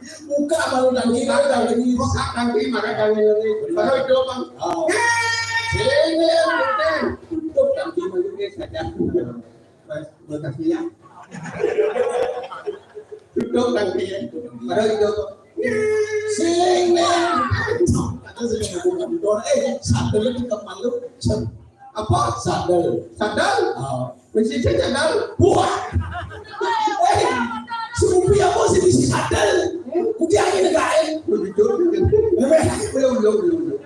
Buka baru lagi, baru lagi. Buka lagi, maka kami lagi. Baru itu, Bang. Oh. Sini, tutup lagi, maksudnya saja. Mas, makasih ya. Tutup lagi ya. Baru itu. Sini. Kata saya bukan motor. Eh, satu lagi tempat lu. Apa? Sadel. Sadel? Ah. Mesti saya sadel. Wah. Eh, supi apa sih mesti sadel? Kudu aja negain. Begitu. Belum, belum, belum.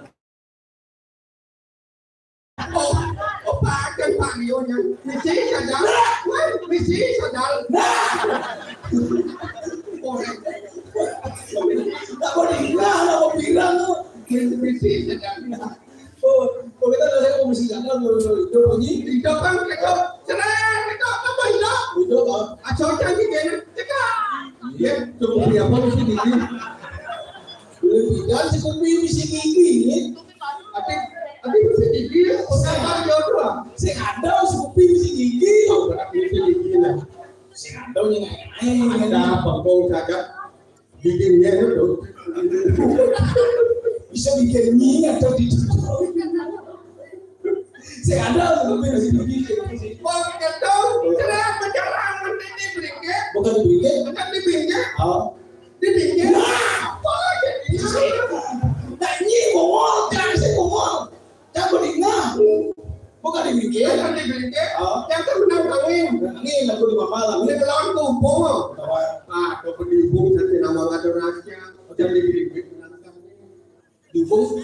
Oh, oh, Pak, kan Pak Rio nya. Mesti sadel. Wah, mesti sadel. Nah. Oh. Tak boleh. Nah, tak boleh bilang. Mesti sadel. Oh, kalau kita ada komisi jalan, kalau itu bunyi. Hidup kan, hidup. Cerai, hidup, apa hidup? Hidup, ah. Asal jangan gini, cekak. Iya, cukup dia apa mesti gigi. Boleh bilang si kopi mesti gigi, ya. Tapi, tapi mesti gigi, ya. Saya ada si kopi mesti gigi. Oh, berarti mesti gigi, lah. Saya ada yang lain. Ada apa, kau cakap? Bikin dia itu. Bisa bikin mie atau di. Saya ada, tapi masih bikin. Wah, kacau. Cerah, pecalang, nanti di beringgit. Bukan di beringgit. Bukan di beringgit. Oh. Di beringgit. Nah. Apa jadi? Nah, ini bongol, jangan sih bongol. Jangan beringat. Bukan di beringgit. Jangan di beringgit. Oh. Jangan menang angin. Angin, aku di mama lah. Ini lawan kumpul. Kawan. Ah, kau berdihubung, saya nama ada rahasia. Jangan di beringgit. Dukung,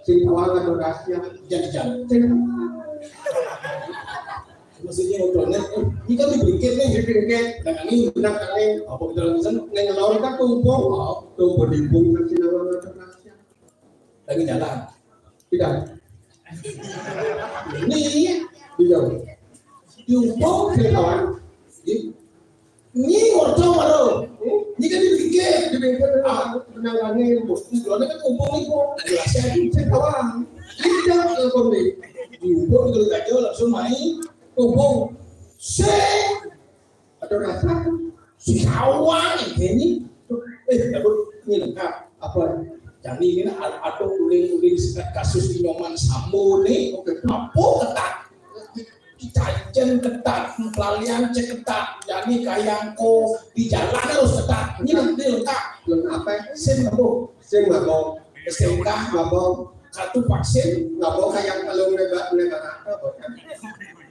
sing tawang ada rahasia. Jangan, jangan. Maksudnya ngobrolnya, oh, ini kan di beringgit nih. Di beringgit. Nah, ini benar kan nih. Apa kita lakukan? Neng lawan kan kumpul. Oh. Tuh, berdihubung, saya nama ada rahasia. Lagi jalan. Tidak. Ini, iya. Diumpung, sing tawang. Ini. Ini ordo baru. Hmm? Ini kan dipikir, dipikir, ah, menangani bos. Kalau kan kumpul nih, kok. Jelasnya itu saya kawan. Ini kita telepon nih. Kumpul, kalau gak jauh, langsung main. Kumpul. Saya ada rasa si kawan ini. Eh, takut ini lengkap. Apa? Jadi ini ada uling-uling kasus di Nyoman Sambo nih. Oke, apa ketat? Di Cajen ketat, pelalian cek ketat. Jadi kayak ko di jalan harus ketat. Ini nanti lengkap. Lengkap apa? Sim apa? Sim apa? S T N K apa? Kartu vaksin apa? Kayak kalau nggak nggak apa?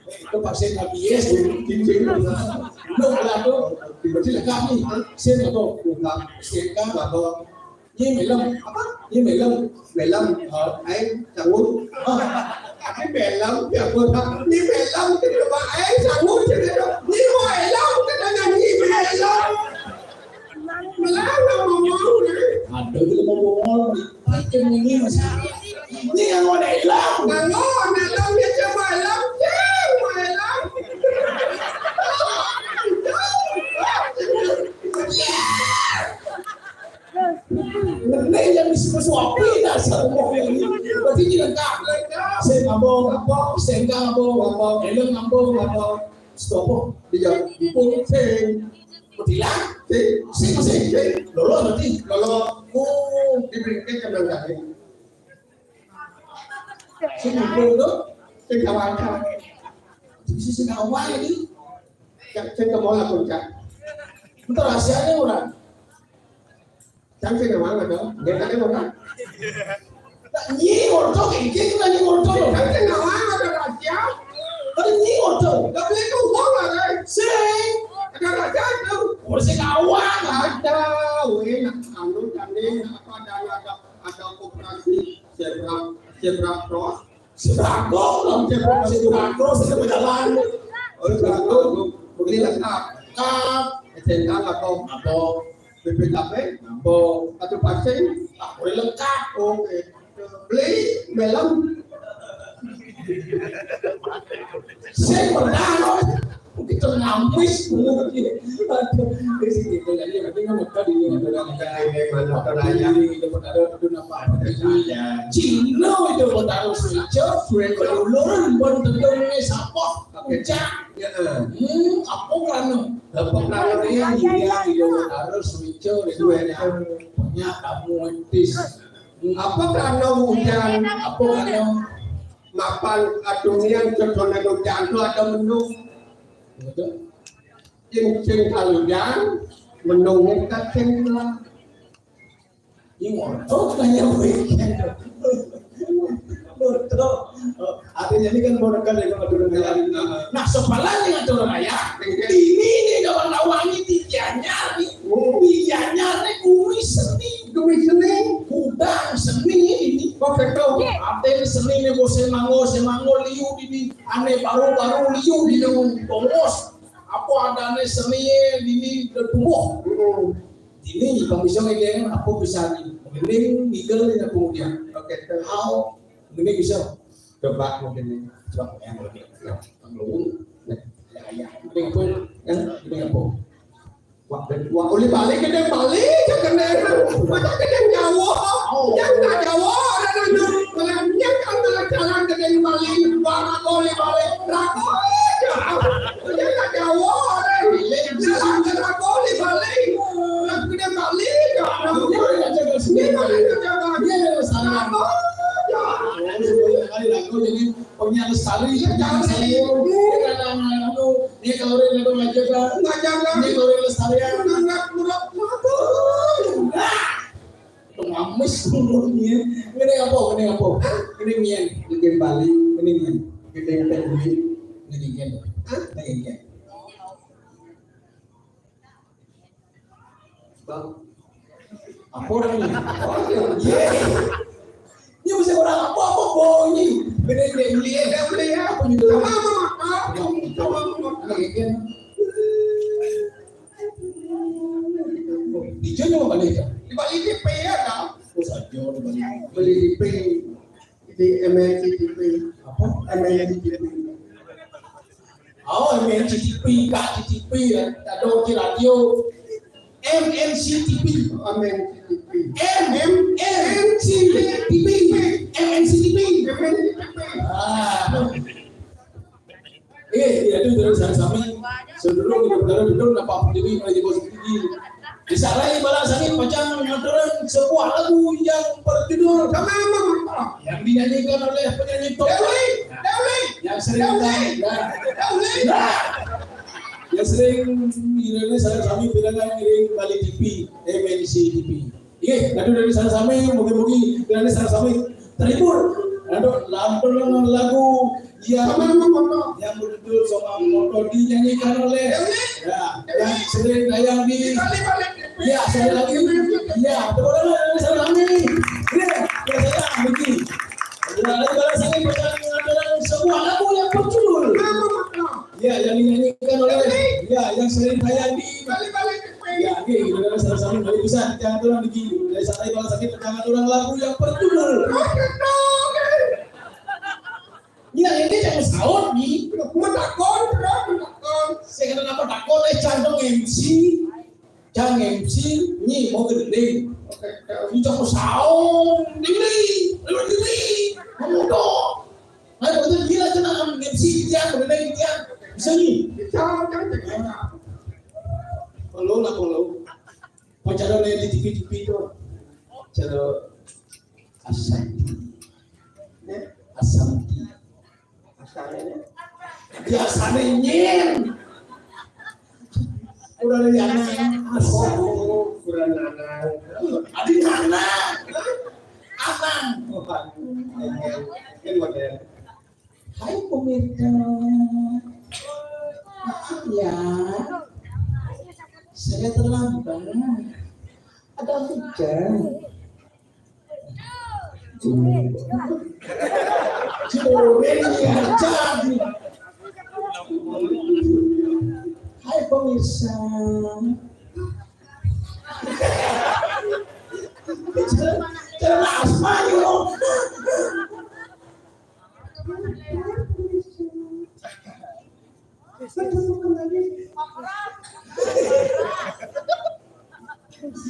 Itu vaksin A B S, cincin. Lo ada tuh. Berarti lengkap nih. Sim apa? Lengkap. S T N K apa? Ini melem. Apa? Ini melem. Melem. Oh, aing sanggup. Ah, ini melem, ya gua tak. Ini melem, kita coba aing sanggup, kita coba. Ini mau elem, kita nyanyi melem. Melem, mau mau, nih. Ada gitu mau bongol. Pakai ini masih. Ini yang mau elem. Kalau melem, dia coba elem, ceng, mau elem. Ini yang disebut suapi dasar mau ini. Berarti ini lengkap. Saya ngabong, ngabong, saya ngabong, ngabong, elem ngabong, ngabong. Stop. Dia pun sing. Betul lah. Sing, sing, sing. Lolos berarti. Lolos. Oh, diberikan kenangan. Sing ngabong tuh. Sing kawan. Bisa sing awal ini. Cek, cek ke bola puncak. Itu rahasianya orang. Cang sing ngawang ada. Dia tadi orang. Nah, nyi ordo, kayak gitu lah, nyi ordo. Cang sing ngawang ada rahasia. Ada nyi ordo. Gak boleh keluar lah, kan? Sing. Ada rahasia itu. Orang sing ngawang. Ada, weh, nak anu, tadi, apa, ada, ada, ada koperasi zebra, zebra cross. Sembako, dong, sembako, sembako, sembako jalan. Oh, sembako, begini lengkap. Lengkap. S N K apa? Apa? B P K P? Apa? Kartu vaksin? Ah, udah lengkap. Oke. Beli, belum. Saya pernah, loh. Kita ngamis, aduh, di sini, kita lihat, ini kan bukan ini, ada orang yang ini, mana ada orang yang ini, kita pun ada, ada apa, ada saja. Cina itu pun taruh switcher, switcher dulu, pun tentu ini siapa? Hujan. Ya, eh. Hmm, apa kan? Apa kan ini, dia, dia pun taruh switcher, itu ya. Banyak kamu etis. Apa kan hujan? Apa kan? Mapan adunian sedonen ujan tu ada mendung. Betul. Cincin kalujan, mendung kacengklang. Ini motor kayaknya weekend. Motor. Oh, artinya ini kan boneka dari Madura Raya. Nah, sepalan dengan Madura Raya. Ini nih kawan lawangi di Gianyar nih. Di Gianyar nih kumis seni. Kumis seni. Gudang seni ini. Kok betul? Ada seni nih, bos, semango, semango liu ini. Ane baru-baru liu di bongos. Apa adane seni ini tumbuh. Ini Bang Bisa ngedeng apa bisa nih. Ini nigel ini kemudian. Oke, tahu. Ini bisa. Coba mungkin nih. Coba yang lebih. Yang lebih. Ya, ya. Ini apa? Ya, ini apa? Wah, wah, uli Bali, gedeng Bali, gedeng. Masa gedeng Jawa? Oh. Yang nggak Jawa, ada nanya. Malah, yang kan malah jalan gedeng Bali, wah, aku uli Bali. Ragu aja. Yang nggak Jawa, ada. Jalan ke ragu uli Bali. Gedeng Bali, ya. Ini Bali, ya, Bali. Iya, salah. Ragu aja. Jadi, Pokoknya lestari, ya, jangan lestari. Ini kan anak-anak lu, ini kalau orang itu nggak jaga, nggak jaga. Ini kalau orang lestari, ya, nggak murah, murah. Pengamis umurnya. Ini apa? Ini apa? Ini mian. Bikin Bali. Ini mian. Bikin Bali. Ini mian. Hah? Ini mian. Bang. Apa orang ini? Oh, iya. Ini bisa orang apa, apa bohong ini? Beda, beda, beli ya, beda, beli ya. Apa gitu? Sama, sama, sama. Sama, sama. Nah, iya. Di Jogja apa balik ya? Di Bali di P ya, kan? Oh, saja di Bali. Beli di P. Di M N C T V. Apa? M N C T V. Oh, M N C T V, Kak C T V ya. Ada di radio. M N C T V. M N C T V. M M N C T V. M N C T V. Ah. Eh, ya itu dari saya sami. Sebelum kita berbicara dulu, apa diri lagi bos tinggi. Bisa lagi balas lagi pacang ngaturang sebuah lagu yang berjudul Sama-sama. Yang dinyanyikan oleh penyanyi top. Dewi, Dewi, Yang sering Dewi, ya. Dewi. Nah, yang sering ini saya sami bilang ngiring balik T V, M N C T V. Iya, aduh dari sana sami, mugi-mugi dari sana sami terhibur. Aduh, lampir lagu yang Sama-sama moto. Yang berjudul Songa Moto dinyanyikan oleh Dewi, ya, yang sering tayang di Balik-balik. ya, sekali lagi. Ya, tepuk tangan dari sana sami. Iya, ya saya begini. Ya, lagi balas lagi pacang ngaturang sebuah lagu yang berjudul Sama-sama moto. Ya, yang dinyanyikan oleh ya, yang sering tayang di Balik-balik. ya, ini kita sama-sama dari bisa jangan turun di gini. Dari sana kalau sakit jangan turun lagu yang berjudul. Ya, ini yang saut nih. Mau takon, bro, mau takon. Saya kata apa takut eh jantung M C, jangan M C nih mau gede. Ini cok saut, ini, ini, ngomong dong. Ayo, betul gila, tenang, M C dia, bener dia. Bisa nih. Jangan, jangan, jangan. Perlu lah, perlu. Pacaran yang di T V-T V itu. Cara Ashanti. Ya, Ashanti. asalnya. Biasanya nyen. Udah ada yang Ashanti. Oh, kurang anak. Adi Nana. Anang. Oh, kan modern. Hai pemirsa. Maaf ya. Saya terlambat. Ada hujan. Curi aja. Hai pemirsa. Jelas banget.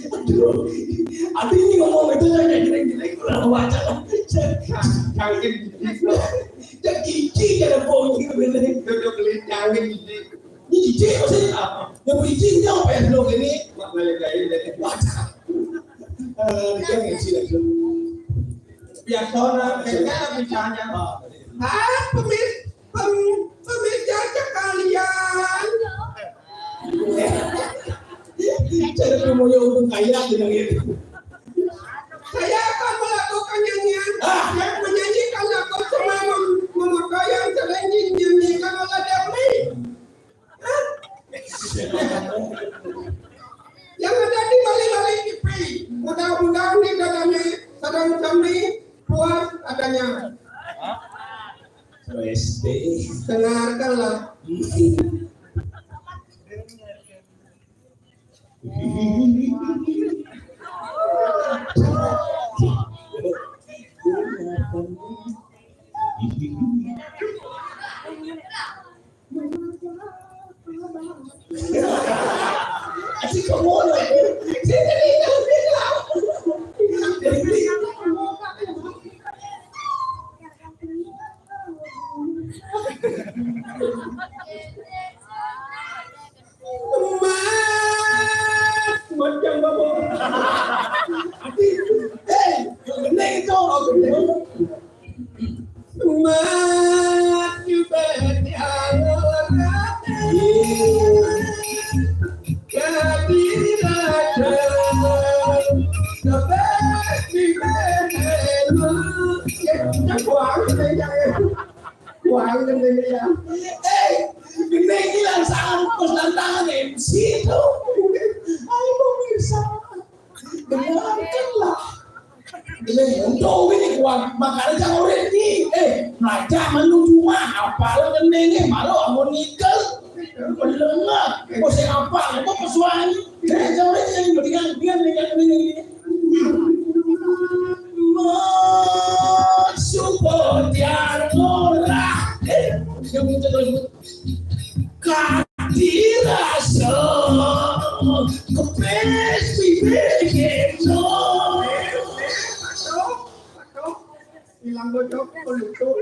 Aduh, abis ini ngomong itu saya kayak gini-gini kurang wajar. Cangkir gigi. Jadi gigi ada bau gitu. Duduk beli cangkir gigi. Ini gigi maksudnya apa? Yang beli gigi dia apa ya belum ini? Mak balik lagi dari Wajar. Eh, dia nggak sih lagi. biasanya, kayaknya misalnya. Ah, Ah, pemis, pem, pemirsa sekalian. Cara punya untung kaya bilang gitu. Saya akan melakukan nyanyian Ah. dan menyanyikan lagu Songa Mem- Momoto yang sering dinyanyikan oleh Dewi. Hah? Yang ada di Bali-Bali T V. Mudah-mudahan di dalamnya sedang kami puas adanya. S D. Dengarkanlah. Mas, macam apa? Hei, benar itu. Mas, you better jadi raja. The best you better. Ya, ya, buang, ya, ya. Wah, ini ya. Eh, ini hilang sangat pas tantangan M C itu. Ayo pemirsa, dengarkanlah. Ini untuk ini kuat, makanya jangan orang ini. Eh, raja menuju mah, apa lo kenenge, malu amun nikel. Melengah, kok saya apa, kok pesuai. Eh, jangan orang ini, mendingan, mendingan, mendingan, mendingan. Mas, support yang murah. Eh, yang muncul lagi. Kadirasa, kepen Bilang bocok, pelutu.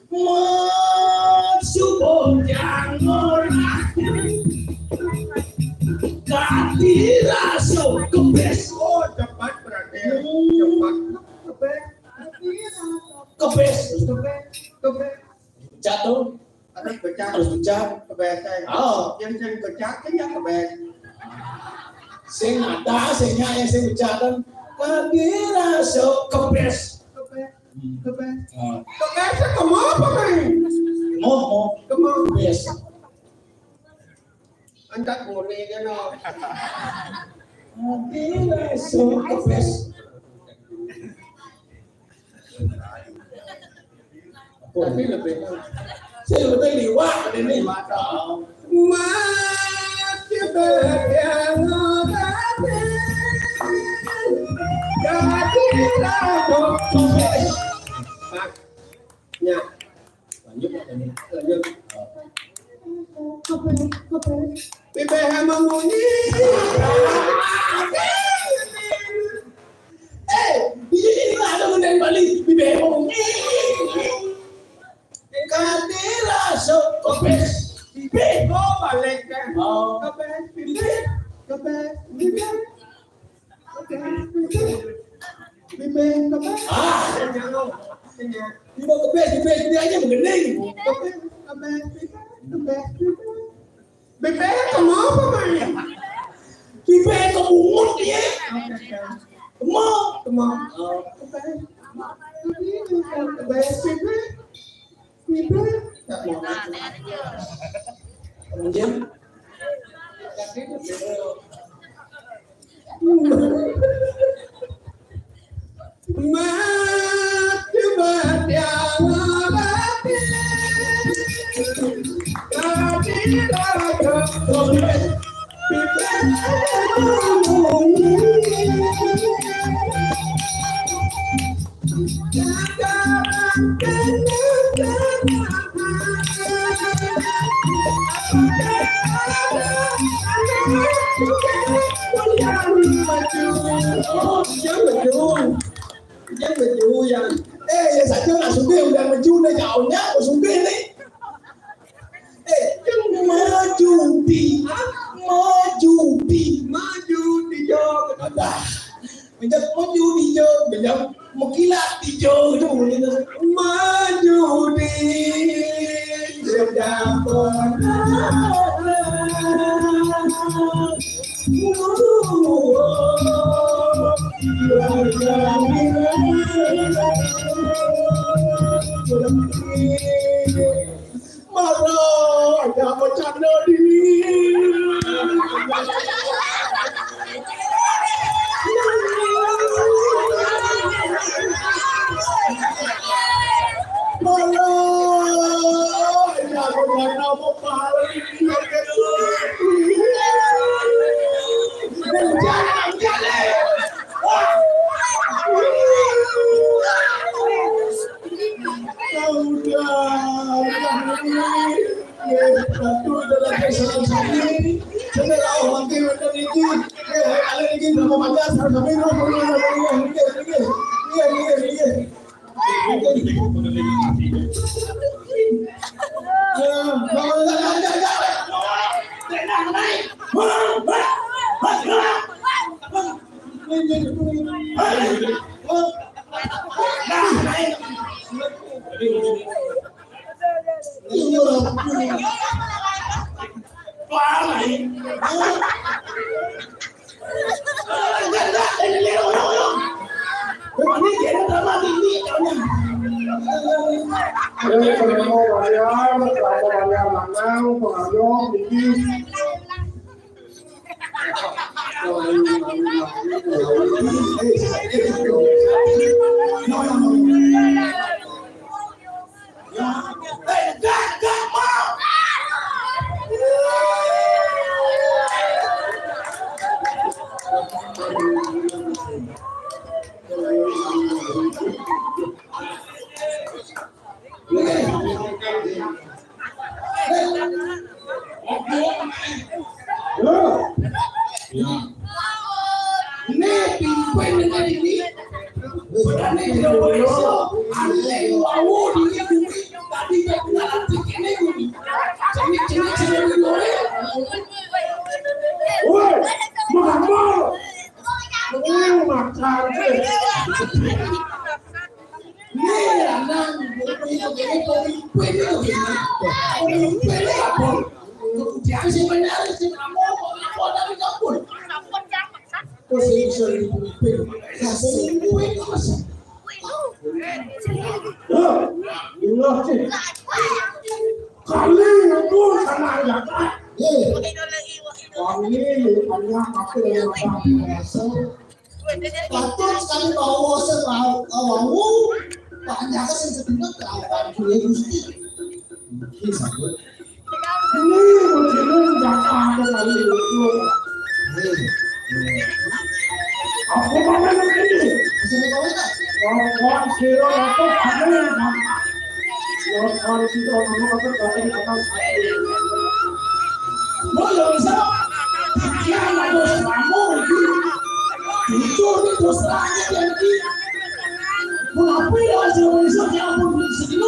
Maju bonjang ora. Kati raso kebes. Oh, cepat berarti. Cepat. Kebes. Kebes. Kebes. Kebes. Jatuh. Harus pecah. Harus pecah. Kebes. Oh. Yang sering pecah kan ya kebes. Sing ada, sing ya, yang sing pecah kan. Kati raso kebes. Kebes. Kebes. Oh. Kebes, kamu apa, Bang? Mau, mau. Kamu. Kebes. Antak nguri kena. Kati raso kebes. Tapi lebih. Saya lebih liwat ini. Mati bertiang. Kati raso kebes. Ya. Lanjut, lanjut. Lanjut. Bibih memunyi. Eh, ini ada mengenai Bali. Bibih memunyi. Kati raso kebes. Bibih. Oh, balik kan. Oh. Kebes, bibih. Kebes, bibih. Bibih, kebes. Ah. Bibih, kebes, bibih, bibih aja menggening. Kebes, kebes, bibih, kebes, bibih. Bibih, kamu apa, Mai? Bibih kebungut dia. Kamu. Kamu. Oh. Kebes. Kebes, bibih. Jangan begitu, yang, eh, ya saja nggak suka, udah maju, udah jauhnya, nggak suka nih. Eh, yang maju di, maju di, maju di jauh. Apa? Menjak maju di jauh, menjak mengkilat di jauh itu, gitu. Maju di jauh. Mara, ada apa canda dini? Mara, ada apa canda mau pahala dini? Jangan, jangan. Ini penemu wayang, penemu wayang lanang, pengayo, iki. Ini pimpin ini. Ane tidak boleh so. Ane wau di bumi. Tadi tak pernah latih kene bumi. Cengik-cengik sudah digoreng. Woi, makan mau. Woi, makan. Nih, anak, bumi itu gini, bumi itu gini. Bumi itu apa? Kemudian sebenarnya si kamu mau apa dari kampung? Kok saya bisa dipukul? Lah, saya dipukul apa sih? Loh, Allah sih. Kali itu sama aja, Kak. Eh. Kami ini hanya aku yang biasa. Patut sekali bawa sebau, bawa. Banyak sing sedina kelawan duwe Gusti. Iki sabut. Ini begini tidak ada kali itu. Aku mana ini? Bisa dikawin, Kak? Lawan sira apa ada yang gampang. Lawan sira apa ada yang gampang. Lo ya bisa. Pikiran ada selama itu. Jujur itu selama yang di. Mengapa ya, saya bisa, ya ampun, sedih.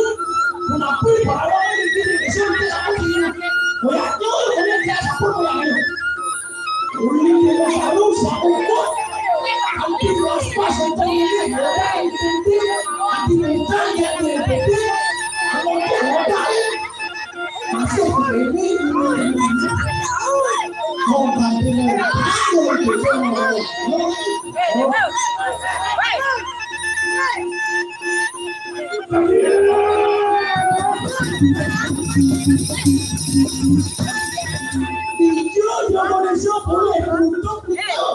Mengapa ya, orang ini gini, bisa, kita apa gini? Koyaknya, koyak dia siapa koyaknya? Uli kita harus, aku kok. Hampir pas-pasan tadi, koyak itu, nanti minta ya, dia, dia, dia. Aku kok, koyak. Masuk ke ini, ini, ini. Oh, bantunya. Aduh, gitu. Dijawab Indonesia boleh untuk itu.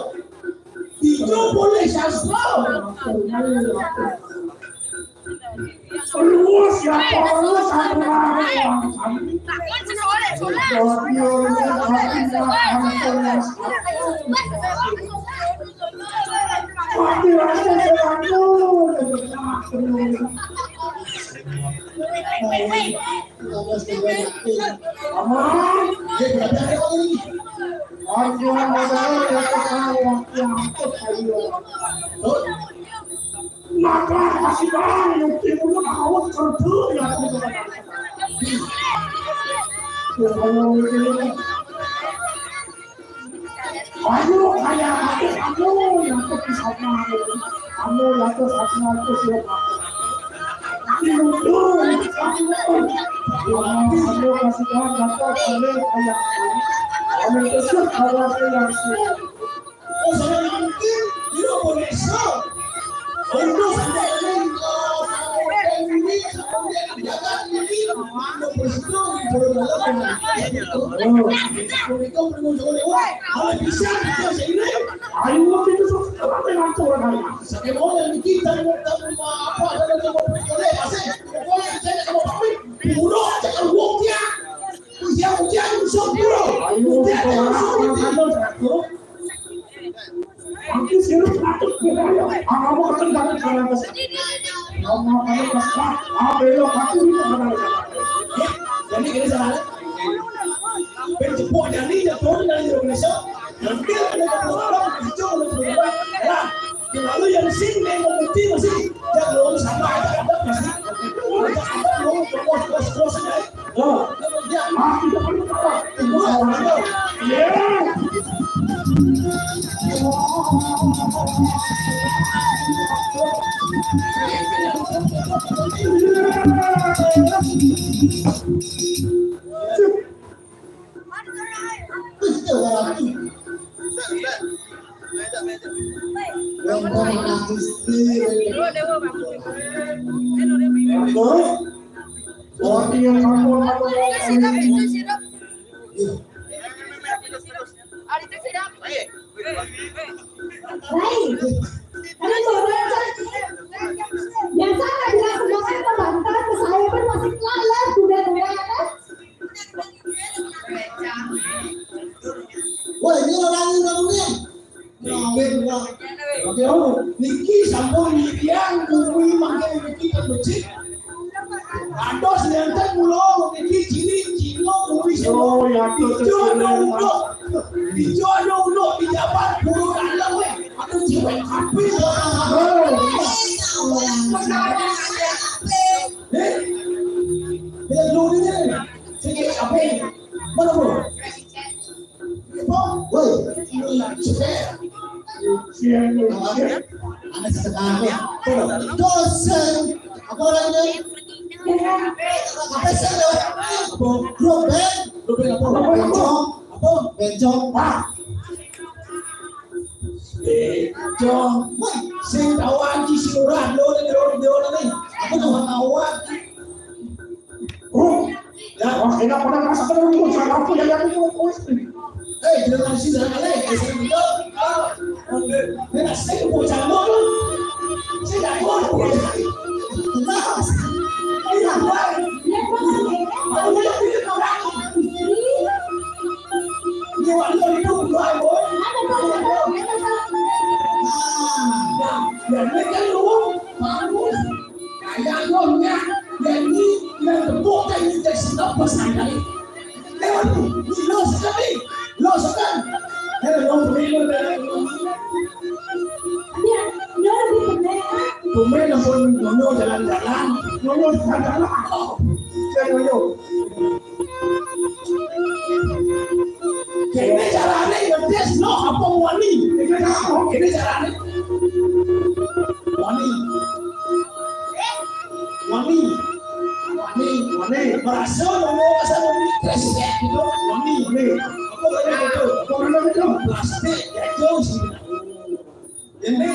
Dijawab boleh sastra. Terus ya, terus satu lagi. Maka kasih tahu, mungkin punya awak kerja ya. Ayo, kaya aku, kamu yang aku bisa tahu. Kamu yang aku satu ratus ya. Ini muncul, kamu. Kamu kasih tahu, dapat kalian kayak kamu. Kamu besar, kamu yang sih. Oh, saya mungkin tidak boleh so. Untuk sampai ini, eh, sampai ini, sampai ini, jangan ini, anda bersedih, berdoa. Oh, itu perlu boleh, wah, kalau bisa, bisa sini. Ayo, kita sama dengan Tuhan. Saya mau yang kita, kita mau apa, ada yang mau boleh, masih, pokoknya saya sama Pak Win, buruk aja kalau wong ya. Ujian, ujian, ujian, buruk. Ayo, ujian, kita ujian, orang ujian. Ada satu. Aku sih patut, aku mau ketemu dengan Mas. Kamu akan Mas, apa lo aku ini. Jadi ini salah. Penjepuk jadi jatuh dari Indonesia. Nanti ada orang hijau, ada orang. Lah, lalu yang sing yang mengerti masih. Jangan lu sama aja ada masih. Ada ada lu bos bos bos. Baik. Kami baru aja. Biasa nggak bilang semangat, pembantah ke saya pun masih lalai, udah mulai atas. Wah, ini orang ini, orang ini. Nah, weh, wah. Oke, oh, niki sampun nyediang bumi makin niki kebecik. Ados nyantet mulo niki ciri cino kuwi. Oh, ya, tuh, tuh, tuh, tuh. Ijo ada ulo di Jabar, bulu dalam, weh. Aku cewek kabeh. Oh. Eh? Dia dulu ni. Sikit apa? Mana, bro? Apa? Woi. Sikit. Anak setengah ni. Dosen. Apa orang ni? Apa sih? Apa? Grup band? Grup band apa? Bencong. Apa? Bencong. Wah. Bencong. Wah, sing tahu anji si murah lo ni, lo ni, lo ni. Aku nama awak. Oh, ya, wah, enak pada rasa terus, aku yang aku mau. Eh, jangan sih, jangan, eh, jangan, jangan. Ini nasi bocah lo. Saya tak mau. Nah, saya tak mau. Ini waktu itu, gua, boy. Nah, ya, ini kan lu, bagus. Kaya lo nya, ya ini, yang tepuk kan ini jadi senap pasal kali. Lewat tu, ni lo sekali, lo sekali. Eh, lo beri lo dah. Dia, dia lebih penting. Tumben ampun, nyonya jalan-jalan. Nyonya jalan-jalan. Oh, saya nyonya. Kene carane ngetes lo apa wani? Kene carane. Wani. Wani. Wani, wani. Merasa mau, merasa mau, kresek gitu. Wani. Apa kena gitu? Apa kena gitu? Plastik, ya, jauh sih. Ini.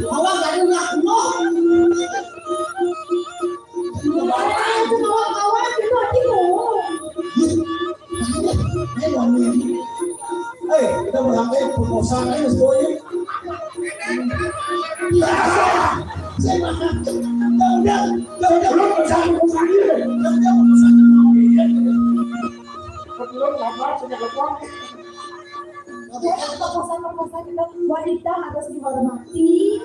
Awak tadi nak ngomong. Orang itu bawa kawan itu hati lo. Eh, kita berangkat proposal aja, boy. Ya, saya makan. Jauh, jauh, jauh, jauh. Belum pesan, pesan dia. Jauh, jauh, pesan. Kebetulan lapar, saya lapar. Jadi, apa pesan-pesan kita? Wanita harus dihormati.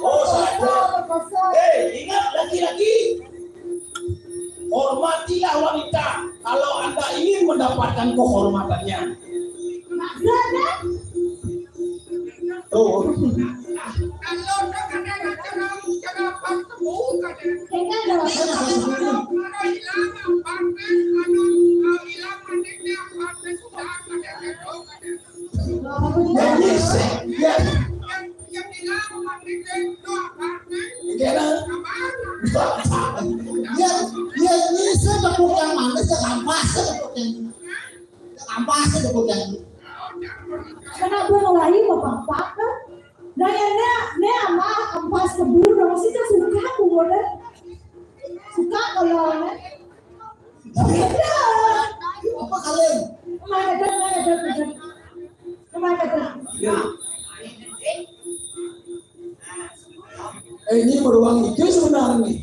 Oh, sadar. Pesan. Eh, ingat, laki-laki, hormatilah wanita kalau Anda ingin mendapatkan kehormatannya. Maksudnya? Tuh. Kalau ada, ada, ada, ada, ada apa, tuh, ada. Saya nggak suka. Yang ngisi, ya. Kena. Ya, ya, ngisi tepuk yang manis, ya, kampas, tepuk yang, ya, kampas, tepuk yang. Kena gua ngelahi mau pangpak kan? Dan ya, ne, ne ama ampas kebun, dong, sih, kan suka aku, deh. Suka kalau, ne. Apa kalian? Kemana, Dok? Kemana, Dok? Kemana, Dok? Eh, ini beruang itu sebenarnya.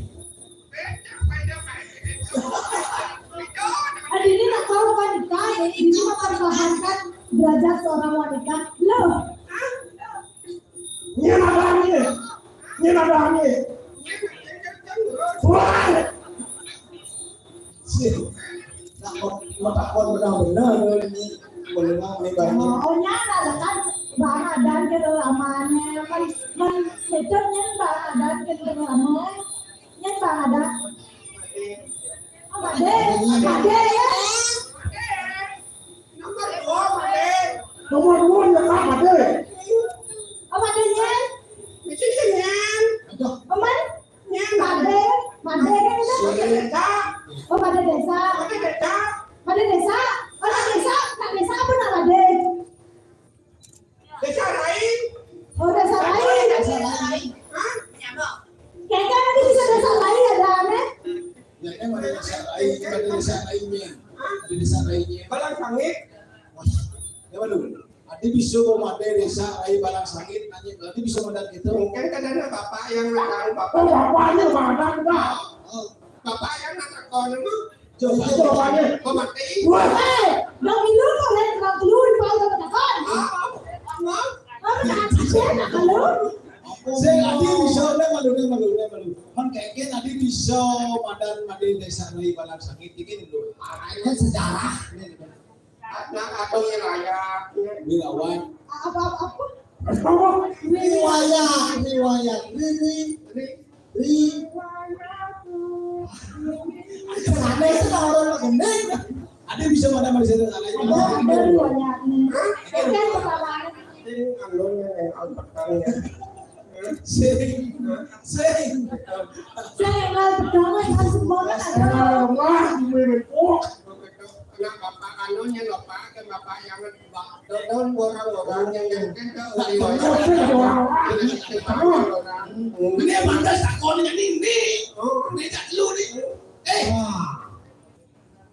Adik ini tak tahu wanita, ini mempertahankan derajat seorang wanita. Loh, ini ada angin. Ini ada angin. Wah! Sih. Nah, kok, kok takut benar-benar ini. Boleh lah, ini banyak. Oh, nyata lah kan. Bang Adan ke lamanya kan, kan cocoknya Bang Adan ke lamanya. Nyata Bang Adan. Oh, Pak De. Pak De, ya. Nomor dua, Pak De. Nomor dua, ya, Pak De. Oh, Pak De, ya. Aduh. Aman? Pak De, Pak De kan itu. Pak De desa. Oh, Pak De desa. Pak De desa. Pak De desa. Oh, Pak desa. Pak desa apa nama, De? Desa lain. Oh, desa lain. Desa lain. Hah? Kayaknya nanti bisa desa lain ada aneh. Ya, kan ada desa lain, ada desa lainnya. Ada desa lainnya. Balang Sangit. Wah, ya, waduh. Adi bisa kok mate desa, ai Balang Sangit, nanya, adi bisa madan gitu. Mungkin kan ada bapak yang nggak tahu bapak. Oh, bapaknya mana, Pak? Oh, bapak yang nggak tahu nama. Coba, coba, Pak. Kok mati? Wah, eh, dong itu kok lain orang dulu di bawah tekan. Ah, apa? Apa tak ada kalau? Saya adi bisa, ada malu, ada malu, ada malu. Man kayaknya adi bisa madan mate desa, ai Balang Sangit, ini dulu. Ah, ini sejarah. Ini, ini. Nah, atau wilayah. Wirawan. Apa, apa, apa? Apa? Riwayat, riwayat. Ri, ri, ri. Aneh sih orang gendeng. Ada bisa mana mana saya tanya. Ada, ada riwayatnya. Kan pertama. Ini anu yang Al-Baqarah. Sing, sing. Saya yang lalu pertama yang harus banget ada. Astagfirullah, gue repot. Kena bapak anunya, bapak, kan bapak yang Don orang-orang yang nyanten ke orang-orang. Ini pantas takon jadi ini. Oh. Ini tak lu nih. Eh. Wah.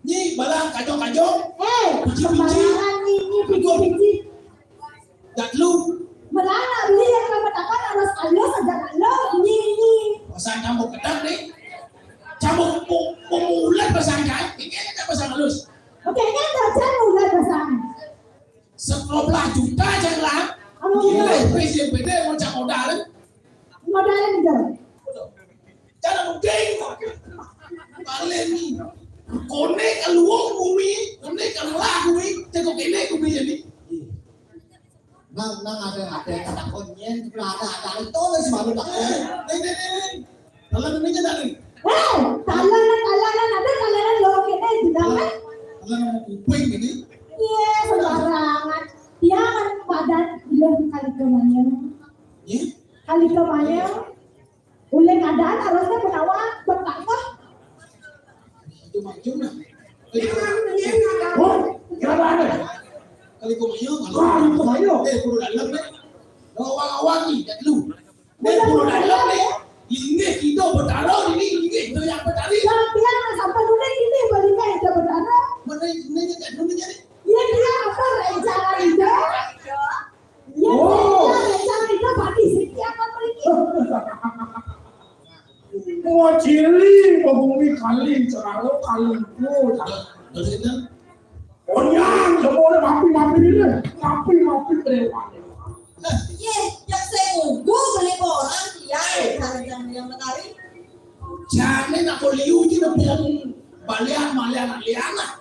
Ni balang kajong-kajong. Eh, biji-biji. Sembarangan ni, ni biji-biji. Dak lu. Melana beli yang kamu takon harus alus aja dak lu. Ni, ni. Pasal campur kedak ni. Campur pu-, pemulat pasal kan. Ini ada pasal halus. Oke, ini ada pasal mulat pasal. Sepuluh belas juta aja lah. Anu, iya. P C P D mau cak modal. Modalin aja. Cara mungkin. Paling ni. Kone keluar bumi, kone keluar bumi, tengok kene bumi jadi. Nang, nang ada, ada yang takon nyen, ada, ada itu lah sih malu takon. Nih, nih, nih, nih. Kalau ini aja dari. Eh, talanan, talanan, ada talanan lo kita juga kan? Kalau mau kuping ini. Iya, sembarangan. Dia kan badan bilang kali kemanya. Iya? Kali kemanya. Oleh keadaan harusnya penawar bertangkap. Itu macam lah. Eh, oh, kenapa ada? Kali kau mayung, kali kau mayung. Eh, perlu dalam deh. Awang-awang ni, tak lu. Eh, perlu dalam deh. Ini kita bertaruh, ini, ini kita yang bertaruh. Yang dia nak sampai dulu ini, balik kita bertaruh. Mana ini, ini, ini, ini. Iya, dia apa rencana itu? Ya, oh. Dia rencana itu pagi sih, dia apa pergi? Mau cili, mau bumi kali, ceralo kali itu. Maksudnya? Onyang, semua udah mapi-mapi ini. Mapi-mapi terlewat. Ye, yang saya tunggu beli orang, ya, rencana yang menarik. Jangan nak kau liu je nak pun balian, balian, balian lah.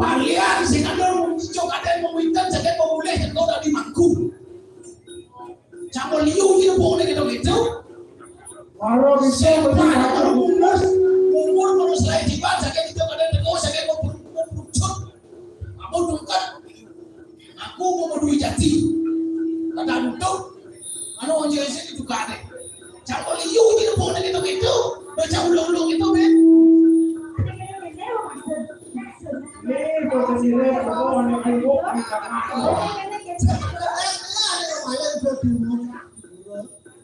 Balian sing ada muncul ada yang meminta, saya mau boleh, saya kau dah di mangku. Campur liu je nak pun kita gitu. Kalau bisa siapa berarti kalau umur, umur kalau selain jibat, saya kita ada tegur, saya mau ber-, mau beruncut. Apa tungkat? Aku mau berdua jati. Kata untuk, anu orang jelas itu tukar deh. Campur liu je nak pun kita gitu. Baca ulang-ulang gitu, Ben. Ini posisi rep, aku hanya tengok di belakang.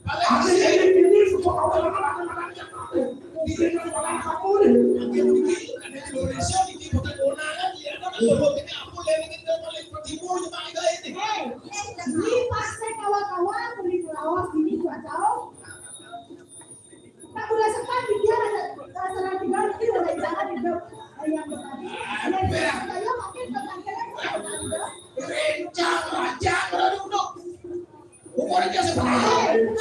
Aku ini, ini semua kawan-kawan, anak-anak yang aku. Di sini malah kamu nih. Indonesia di kota Bonaran, ya, kan, kalau kita apa yang kita paling timur, cuma kita ini. Eh, eh, ini pas saya kawan-kawan, beli Laos ini juga tahu. Tak boleh sempat dia ada, ada salah tinggal, mungkin ada jalan juga. Yang bertadi, yang saya makin bertadi. Rencang, rencang, lalu duduk. Pokoknya seperti itu.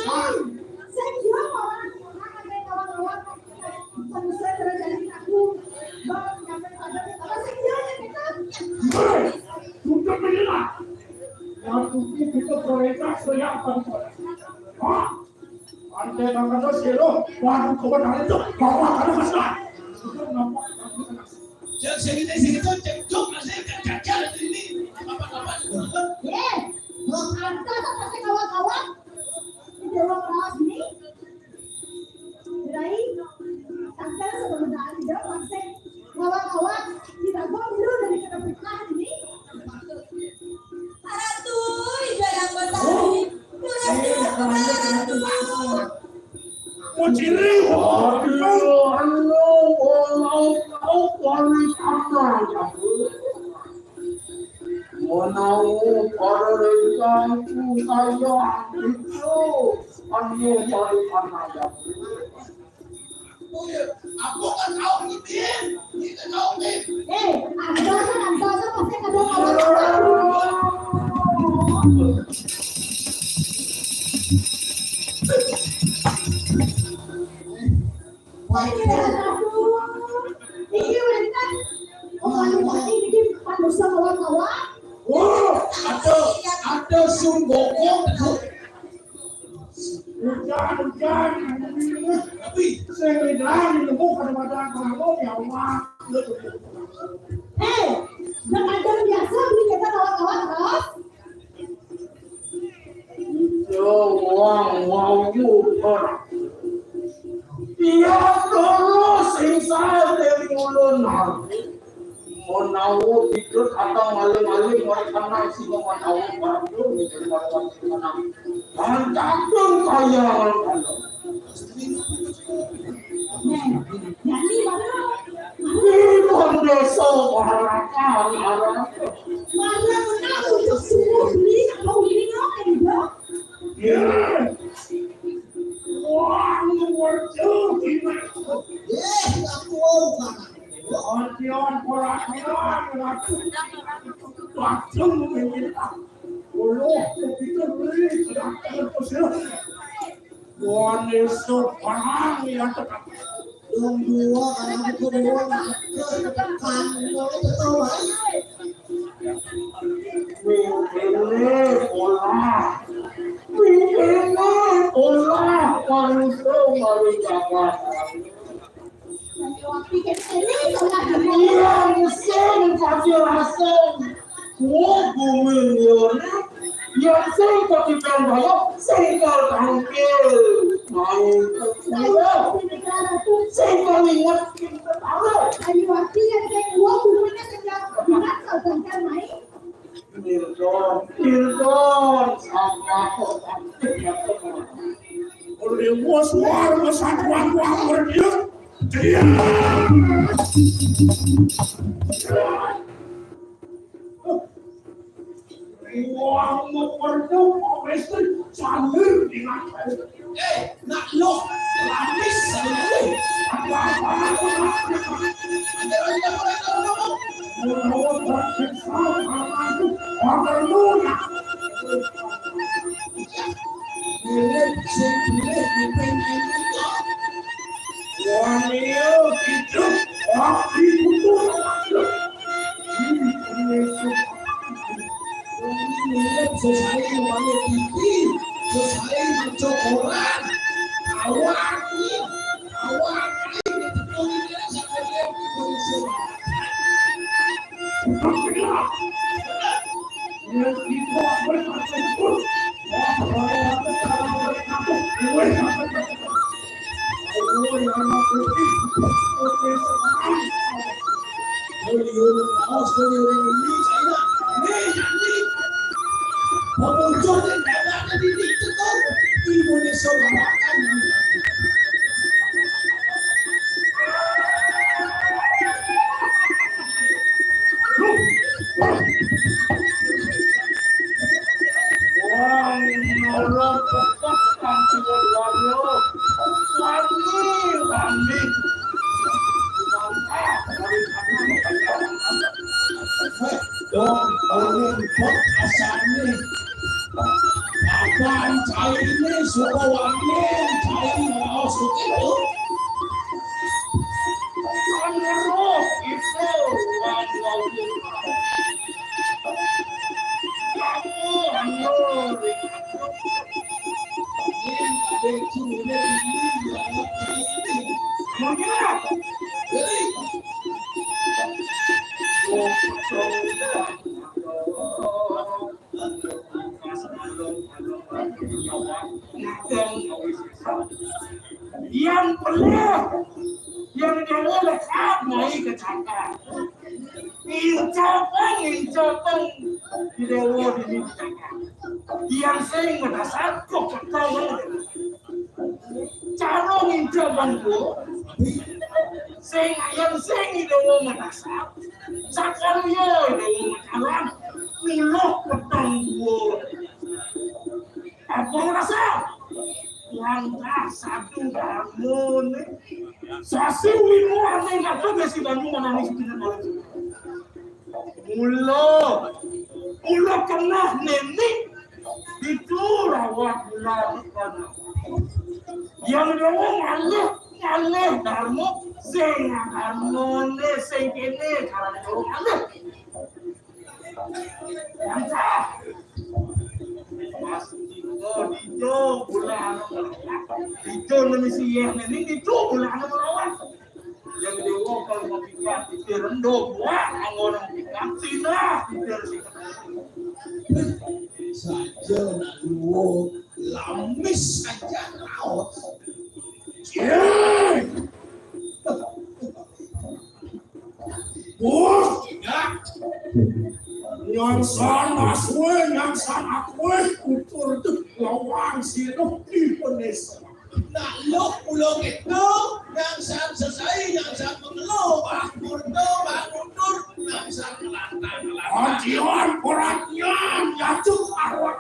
Saya kira orang, orang ada kawan-kawan, manusia terjadi aku, baru menyampaikan pada, apa saya kira kita. Sudah mendengar. Yang penting kita prioritas yang paling penting. Hah? Ante kata selo, waduh, kebenaran itu, bapak ada masalah. Yang sini, sini tuh cekcok, masih cekcok ini, apa-apa. Eh, ante apa sih kawan-kawan? Di dalam kelas ini, dari tanggal sebenarnya tidak masih kawan-kawan tidak gua dulu dari kena fitnah ini. Ratu, ibu yang bertani. Terus, terus, Ratu. Mau ciri. Aduh, aduh, aduh, aduh, aduh, aduh. Mau tahu, kalau rencana saya itu, aduh, aduh, aduh. Aku kan tahu ni, Din. Kita tahu ni. Eh, ada kan, ada kan, pasti ada orang. Ini wenten. Oh, ini bikin manusia kawan-kawan. Oh, ada, ada sungguh. Hujan, hujan. Tapi sing nang nemu kadang-kadang kamu ya, wah. Hei, jangan biasa beli kita kawat-kawat terus. Yo, wong wau ora. Iya, terus sing sae dari ulun. Menawa ikut atau maling-maling, mereka nang sing menawa baru, mereka nang. Mantap dong, kaya. Nah, jadi mana? Di desa Barakan, Barakan. Mana aku untuk suruh beli, apa beli, no, enggak? Ya. Wah, nomor tujuh, gimana? Eh, aku mau, Pak. Ocean, Barakan, Barakan. Bacem, minta. Uloh, begitu, beli, sudah, terus, ya. Wani seberang ya tetap. Yang dua, kalau aku dewa, kan, kalau betul, Pak. Mimpi pola. Mimpi pola. Manusia, manusia. Iya, musim kasih rasa. Wo bumi liur. Ya sing kok ditambahi, sing kok tangkil. Main kok. Sing kok inget, sing kok tahu. Ayo, arti yang saya dua bulannya sejak bulan, sedangkan main. Mirdon, Mirdon, sama kok. Oleh bos, war, satuan, war, war, dia. Dia. Wong mau perlu, mau wis, sambil dengan. Eh, nak lo, lapis, sambil. Apa-apa, apa-apa. Mirip sing boleh dipengini kok. Wah, iya, gitu. Wah, gitu. Ini mirip sesuai dengan T V, sesuai dengan orang. Awak, awak, Dong, orang kok asane. Apaan cairnya, suka wangi, cair mau suka itu. Wangi roh itu, wangi roh. Kamu, wangi roh. Yang pelih, yang dia oleh kap mai kecakap. Incapang, incapang. Di dewa di ini kecakap. Yang sing merasa kok ketawa. Cara nginjak bangku, sing ayam sing idewo matasak, sakaliya idewo matalang, miluh petang dua. Apa rasa? Langkah satu bangun. Sasi winu ane ngatur ya si banyu menangis dengan malam. Mula, mula kenah nenek itu rawat mula. Yang dewa ngalih, ngalih dharma, sing dharma ne, sing kene, karena dewa ngalih. Yang sah. Mas Oh, ijo bola anu melawan. Ijo Indonesia ini ijo bola anu melawan. Yang dewa kalau mau pikat, itu rendo buah, anggo orang pikat, Cina, itu sih. Saja nak luwung, lamis saja raos. Cih! Wah, tidak. Nyangsan aswe, nyangsan akwe, utur tu lawan sirup di Indonesia. Nak lok pulo gitu, nyangsan sesai, nyangsan mengelo, bang murdo, bang mundur, nyangsan melantang, melantang. Ajian perhatian, jatuh arwah.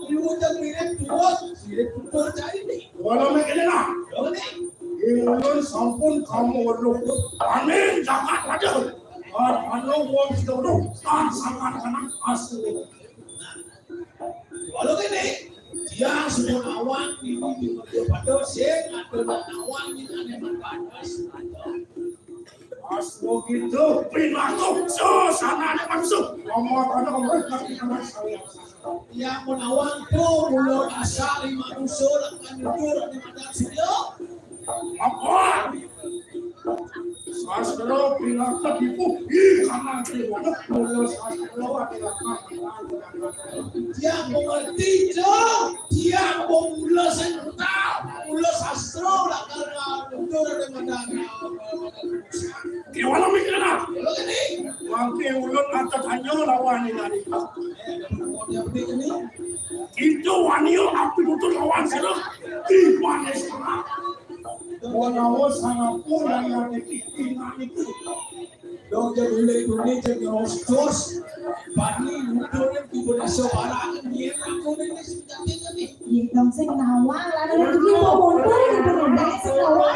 Ibu jam mirip tuwos, mirip tuwos cai ni. Walau mikirnya lah. Yo ni. Ulun sampun kamu weruh. Amin, jagat raja. Anu wong sidono, tan sangat anak asli. Walau kene, dia semua awak ini di pada sing ada nak awak ini ada manfaat. Asli gitu, pinatu, susana ada manusia. Ngomong apa, ngomong apa, ngomong apa. Ya, mun awang tu, mula dasar lima usul akan nyudur di mata sila. Apa? Sastra pinaka tipu, ih, kanan kiri, mula sastra ada. Ya, mengerti, Jo. Ya, mula sentap, mula sastra lah karena nyudur di mata. Kiwala mikirna. Mangke ulun atat hanya lawan ini. Itu wani api tutur lawan sira. Di mana sira? Wanawa sangapu yang ada di tinggal itu. Dong jadi ulit dunia jadi hostos. Bani muturin di Indonesia Barat. Dia aku ini sudah tinggal nih. Iya, dong, sing nawang, lah, ada lagi mau mundur, gitu, dong, sing nawang.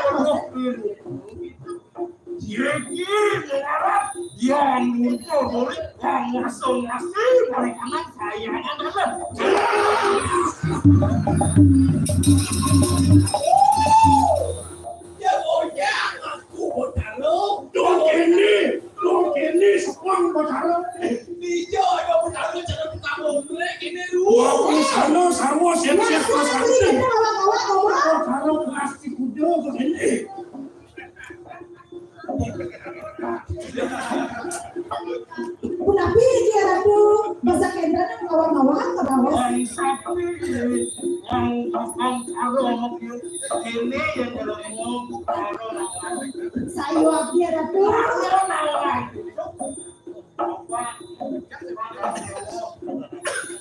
Yeki, muara, yang muncul dari kamu masing-masing, dari kanan saya adalah. Ya, oh, ya, aku Botaro. Dong kene, dong kene, sepang Botaro. Iya, ada Botaro, jangan kamu, mereka ini lu. Wah, di sana, sama, siap-siap, Mas Ante. Botaro, plastik, udah, begini. Punapi iki ya Ratu, basa kendra nang mawar-mawar ka bawah. Yang satu ini, yang tukang karo ini yang dalam ngomong karo lawan. Sayu abdi ya Ratu. Karo lawan. Apa?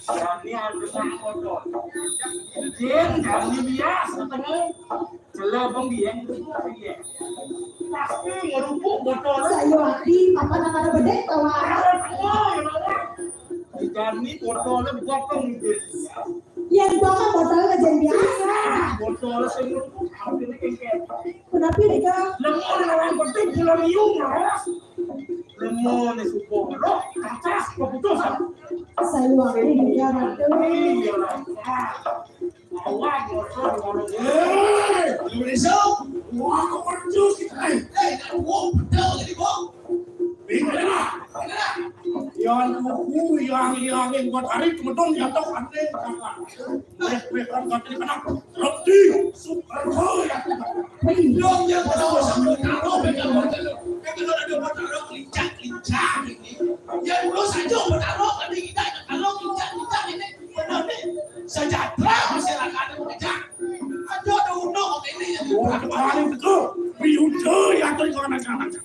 Kami harus ngomong. Dia kami biasa ketemu. Jelabang dia, dia. Pasti ngerupuk botol. Sayu ati, apa nang ada bedek, tawa. Ada semua, ya, Bapak. Di kami botolnya botol gitu. Yang bawa botol aja biasa. Botol sing ngerupuk, artinya kengkek. Kenapa ini, Kak? Lemon lawan penting, pulang liung, Ros. Lemon, supo, roh, kacas, keputusan. Sayu ati, ya, Ratu. Iya, lah. Hei, Indonesia, wah, kau percus kita, eh. Eh, kan wong betul jadi wong. Bingung lah. Yang kuku, yang, yang, yang buat hari kemudian jatuh aneh. Eh, eh, kan kata kena roti, super, oh, ya. Dong, ya, kalau sama taruh, pegang motor, pegang ada motor, lincah, lincah ini. Ya, dulu saja motor, tadi kita kalau lincah, lincah ini. Benar nih, sejahtera masyarakat Indonesia. Ada ada undang ini yang dibuat. Wah, kemarin betul. Biuda ya tuh anak-anak.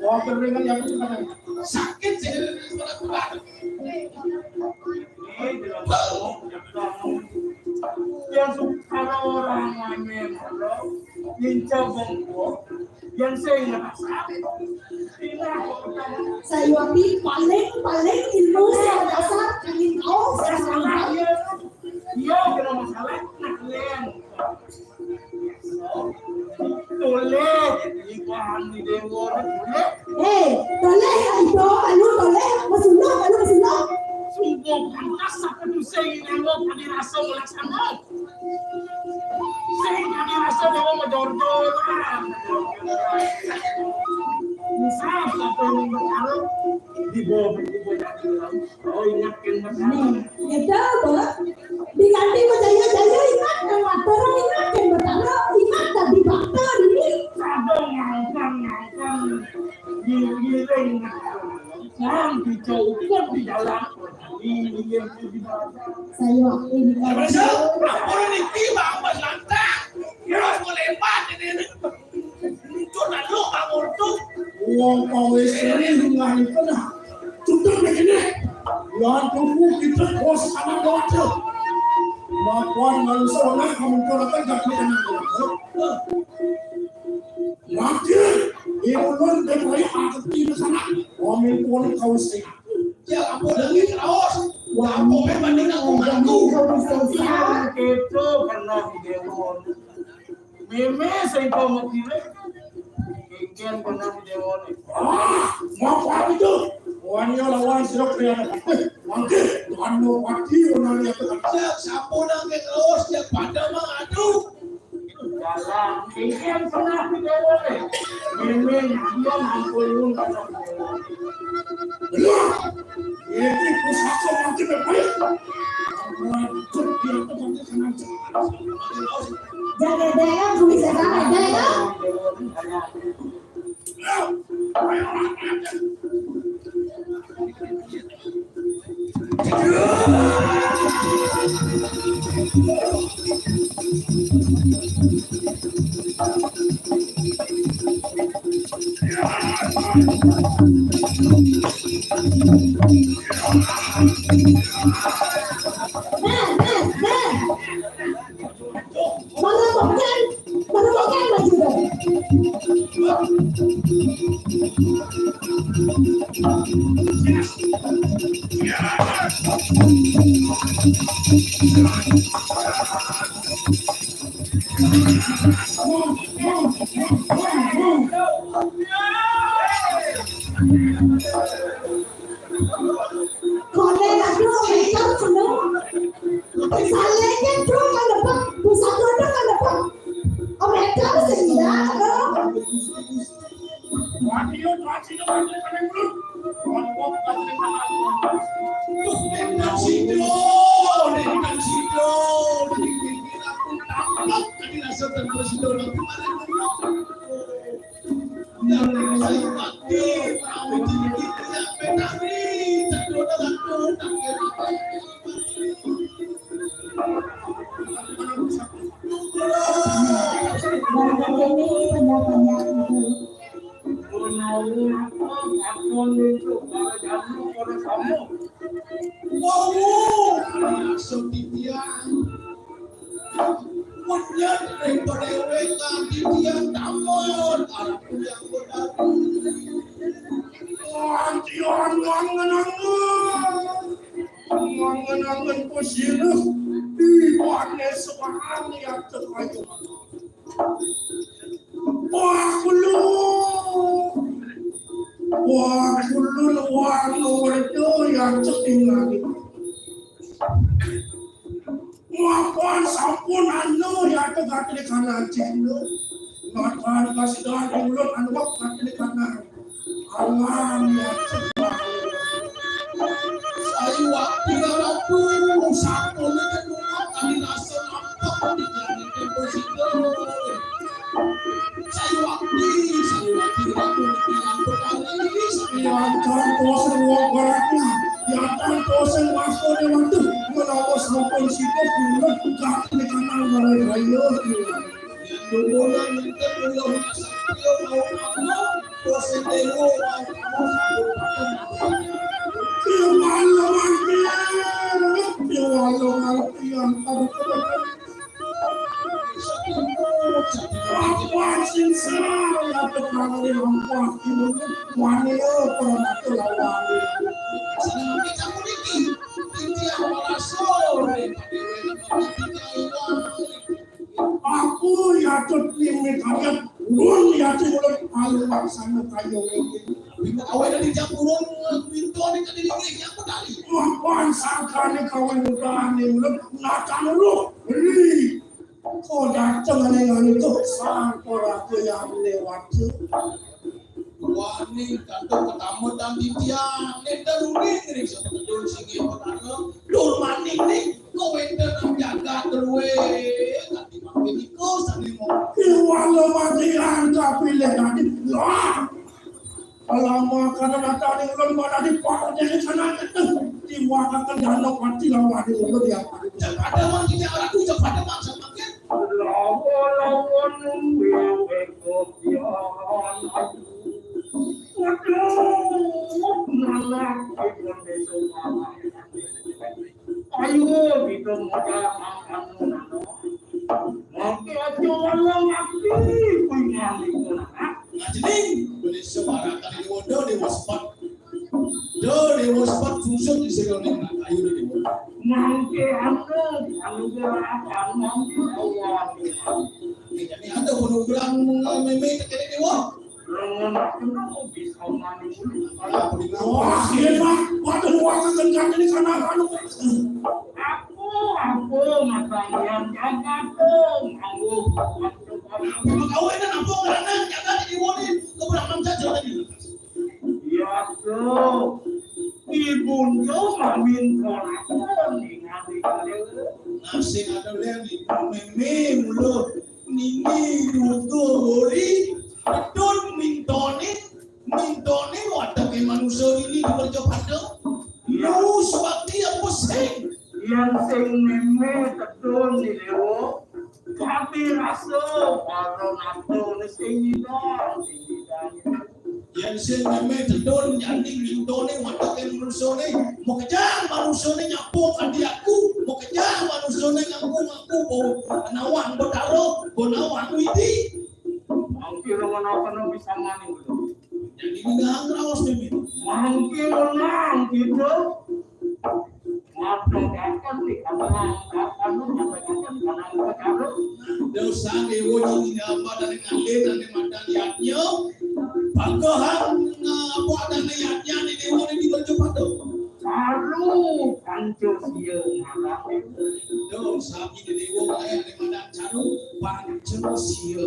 Wah, keringan ya tuh anak. Sakit sih. Yang suka orang aneh, lincah bengkok. Yang saya ingat, saya waktu paling, paling ilmu saya dasar, paling tahu saya salah. Iya, kena masalah, nah, kalian. Boleh, jadi bahan di dewa, boleh. Eh, boleh ya, itu, ayo, boleh, masuk, ayo, masuk. Sungguh pantas, aku tuh saya ingin dewa, pada rasa melaksanakan. Sing kami rasa bahwa menjorjor. Misal apa yang bertaruh di bawah, di bawah. Oh, ingatkan. Nih, itu, Bos. Diganti menjadi Saya ini. Apa niki, Bang, Mas Lantak? Terus melebat ini. Itu lalu, Bang, untuk wong kawis ini dengan kena. Cukup begini. Yang tunggu kita kos anak doa. Makuan manusia orang kamu kurangkan gak punya anak doa. Mati. Ini ulun dan saya angkat di sana. Kami pun kawis ini. Ya ampun, lagi kaos. Wah, apa memang ini aku ngaku? Itu karena video. Meme sing kau mau kira. Kikian karena video. Ah, mau apa itu? Wani lawan sira kriana. Mangke, anu pati onane aku. Siap, siapa nang ke kaos, siap pada mah, aduh. Jalan, ini yang pernah kita boleh. Ini yang dia mampu. Ini pusaka mati berbaik. Jaga daerah, bisa sama daerah. Mana bukan? Mana bukan lagi dah? Kau ni aku orang itu semua. Misalnya kan tu kan dapat, pusat tu kan dapat. Orang itu mesti tidak, kalau Ini banyak-banyak itu. Wow, sepian. Menyat daripada mereka, dia tamat. Aku yang benar. Wah, dia orang ngangen-ngangen. Ngangen-ngangen ku sirah. Di mana seorang yang terkayuh. Wah, kulo. Wah, kulo, wah, kulo, yang tertinggal. Mapan sampun anu ya tegak di kanan cendol. Mapan kasihan ulun anu wak kaki di kanan. Alam ya tegak. Saya wakil aku sampun itu kami rasa nampak di jalan tempo situ. Saya wakil, saya wakil aku di jalan pertama ini. Yang kan kosong wong baratnya. Yang kan kosong waktu dia waktu menawa sampun situ. Bukan di kanan malah rayo. Yang dulu yang minta pulang. Yang malam yang malam yang Lawan sing salah tekan ring ampah ilmu wani permata lawan. Seneng kita puniki titiang marasa ring padéwék. Aku yatut mimit ayat ulun yatut ulun paling laksana kayu ini. Awéné dijak urung pintu ning kadiri nggih, yang pedali. Lawan sangkane kawan udahan ulun nakan ulun. Beri. Kok dateng aneh-aneh tuh, sang ora kuyang lewat. Wani kantuk ketamutan titiang, nenda luring ring sepetul singgih petara, dur maning ning, kok wénten nang jagat luwe, kanti mangke niku sami mo. Iwala mati angka pilih nanti, wah. Alamak, kada datang ning ulun, mana di pahal jadi sana. Iwakaken Danapati lawan Déwa Déwa. Cek pada mang cek ratu, cek pada mang samangkin. Lawa-lawa nunggu wéko pian. Waduh, nanak ibu desa. Ayo kita modal makan. Mangké aja wala mati kuwi ngalih. Nah, jeneng, boleh sembarang kali Déwa, Déwa Sepat. Déwa Sepat sungsut di sira ning ayu Déwa. Mangké anu, anu gerakan mangké awal. Jadi ada program mémé tekene Déwa. Lengen aku bisa mani. Wah, iya, Pak. Waduh, wah, kencang ini karena anu. Aku, aku, matanian jagat, aku. Emang kau ini nampung karena jagat di Déwa nih, keberatan saja tadi. Iya, tuh. Ibunyo mamin ponakan ningali kalian. Nah, sing ada lihat nih, mémé mulut nini dudu ori, tedun mintone, mintone wateke manusa ini di Mercapada. Lu sebakti apa sing? Yang sing mémé tedun di Déwa, kami rasa para nato sing nyidang, sing nyidang. Yén sing mémé tedun nyanding mintone wateke manusane, makejang manusane nyapu kanthi aku, makejang manusane ngaku-ngaku bo nawang Betara, bo nawang Widi. Mangkira menawa bisa mani. Jadi nggak ngeraos mémé. Mangkira menang gitu. Madokaken di kanang, anu, madokaken kanang Betara. Dosa Déwa nyinggah apa dane ngalih dane madan yadnya. Panggohan apa dane yadnya di Déwa di Mercapada. Caru panca sia ngaran. Dosa di Déwa kaya dane madan caru panca sia.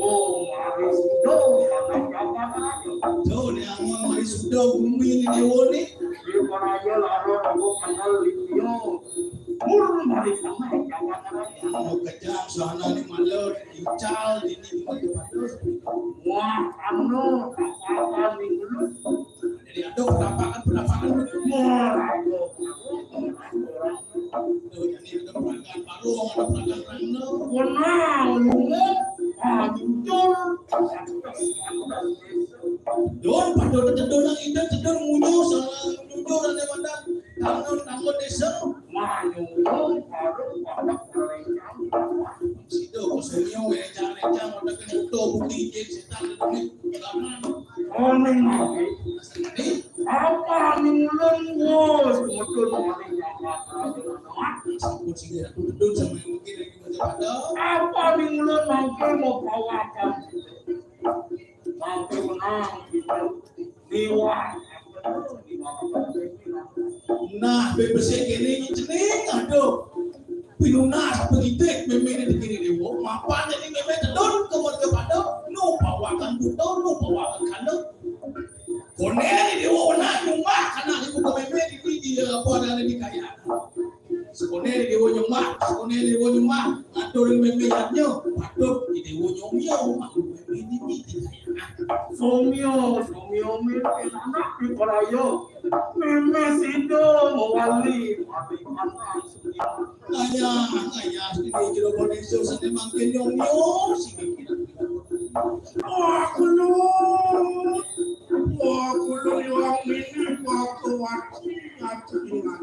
Oh, mari sudo kanang jagat aja. Tuh, ne amun mari sudo bumi di Déwa ni. Di paraya lara aku kenal litio. Mur mari sama jagat aja. Mau kejang sana ni malu ical ini. Wah, anu, apa-apa minggu. Jadi ada penampakan-penampakan. Wah, aduh. Tuh, jadi ada peragaan baru, ada peragaan rangda. Wenang, hancur. Don, pada tedun nang ida, tedun munyo, salah munyo, dan lewat tangan, tangan desa. Manyung, baru, pada kerencang. Sido, kosongnya, wejang, rejang, pada kena utuh, bukti, ijin, setan, dan demi, laman. Oning, mati. Apa ning ulun, wos, mudun, mati, nyawa, sampun, sing, aku tedun, sama yang mungkin, lagi, macam ada. Apa ning ulun, mangke, mau bawakan. Tapi menang kita liwat. Nah, bebesik ini cening, aduh. Pinunas pengitik mémé ini dikini Déwa. Mapan ini mémé tedun ke Mercapada. Nu pawakan buta, nu pawakan kandung. Koné ini Déwa wenang nyumbah karena ibu ke mémé di, di apa ada di kaya. Sekoné di Déwa nyumbah, sekoné di Déwa nyumbah, ngatur mémé yadnya, patut di Déwa nyomyo, maklum mémé di miti. Somyo, somyo mémé anak di paraya. Mémé sida mewali, mati panas. Ngayah, ngayah, di jero boné susah mangkin nyomyo, sing kira. Wah, kulo. Wah, kulo yang ini, wah, kuat, ingat, ingat.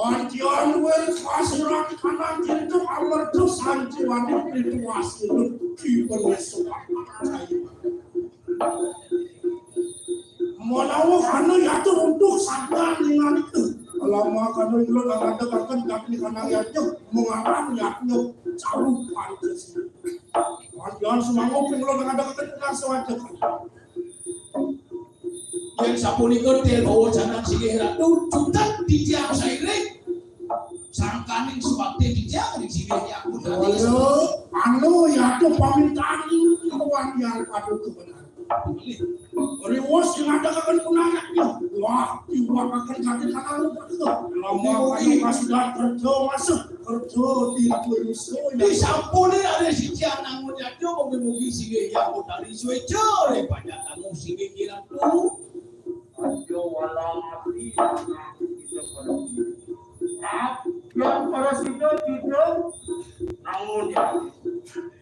Antian wér kasurat kanan cintu amerta sanjiwani rituasi kipen Yesuwa. Menawa kana yatu runtuh sadar dengan itu. Lama kana ilo ngadekaken kami kana yatu mengarang yatu caru Pancasila. Antian semangat ilo ngadekaken kasurat. Yén sapunika tir bawa janang singgih ratu, jutek titiang sairing. Sangkaning subakti titiang ring singgih Hyang Utari. Anu, anu, yatu pamintan kawan yang patut kebenaran. Riwos yang ada akan punayaknya. Wah, iwak akan kaki kanan. Lama kayu masih dah kerja masuk, kerja di kuliso. Disampuni ada siji anak muda, mugi-mugi singgih Hyang Utari suéca ring panjang tamu singgih Hyang Utari. Yo wala mati, anak kita pada. Ah, yang pada situ, situ, namun ya.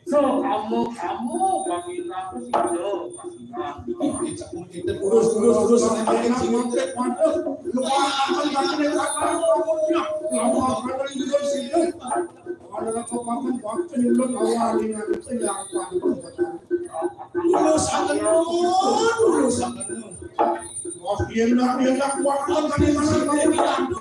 So, kamu, kamu, bagi aku situ, kasihan. Kita, kita terus, terus, terus, sampai ke sini. Waduh, lu akan, akan, akan, akan, akan, akan, akan, akan, akan, akan, akan, Lulusan, lulusan. Wah, enak, enak, wah, kan tadi masih kayak gitu.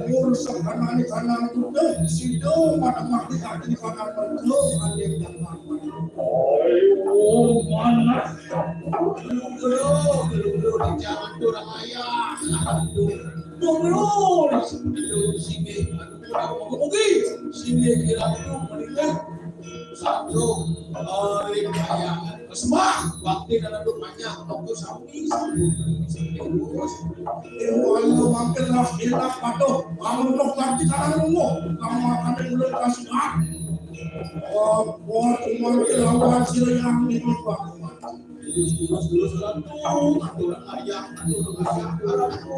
Urus kanane kanang kude, sido pada mati kaki kanang kude, ade yang mati. Ayo, mana? Dulu, dulu, dulu, dulu, jangan kurang ajar. Aduh, dulu, dulu, sini, aduh, dulu, sini, kira dulu, mendingan. Satu, hari kaya. Sembah, bakti kana duk banyak, toko sapi, sapi. Ayo, ayo, makin lah, enak, patuh. Bangun dok, bakti kana duk. Kamu makan yang udah kasih makan. Oh, oh, cuma kita lawan sila yang ini, Pak. Terus, terus, terus, terus. Aduh, aduh, ayah, aduh, ayah, aduh.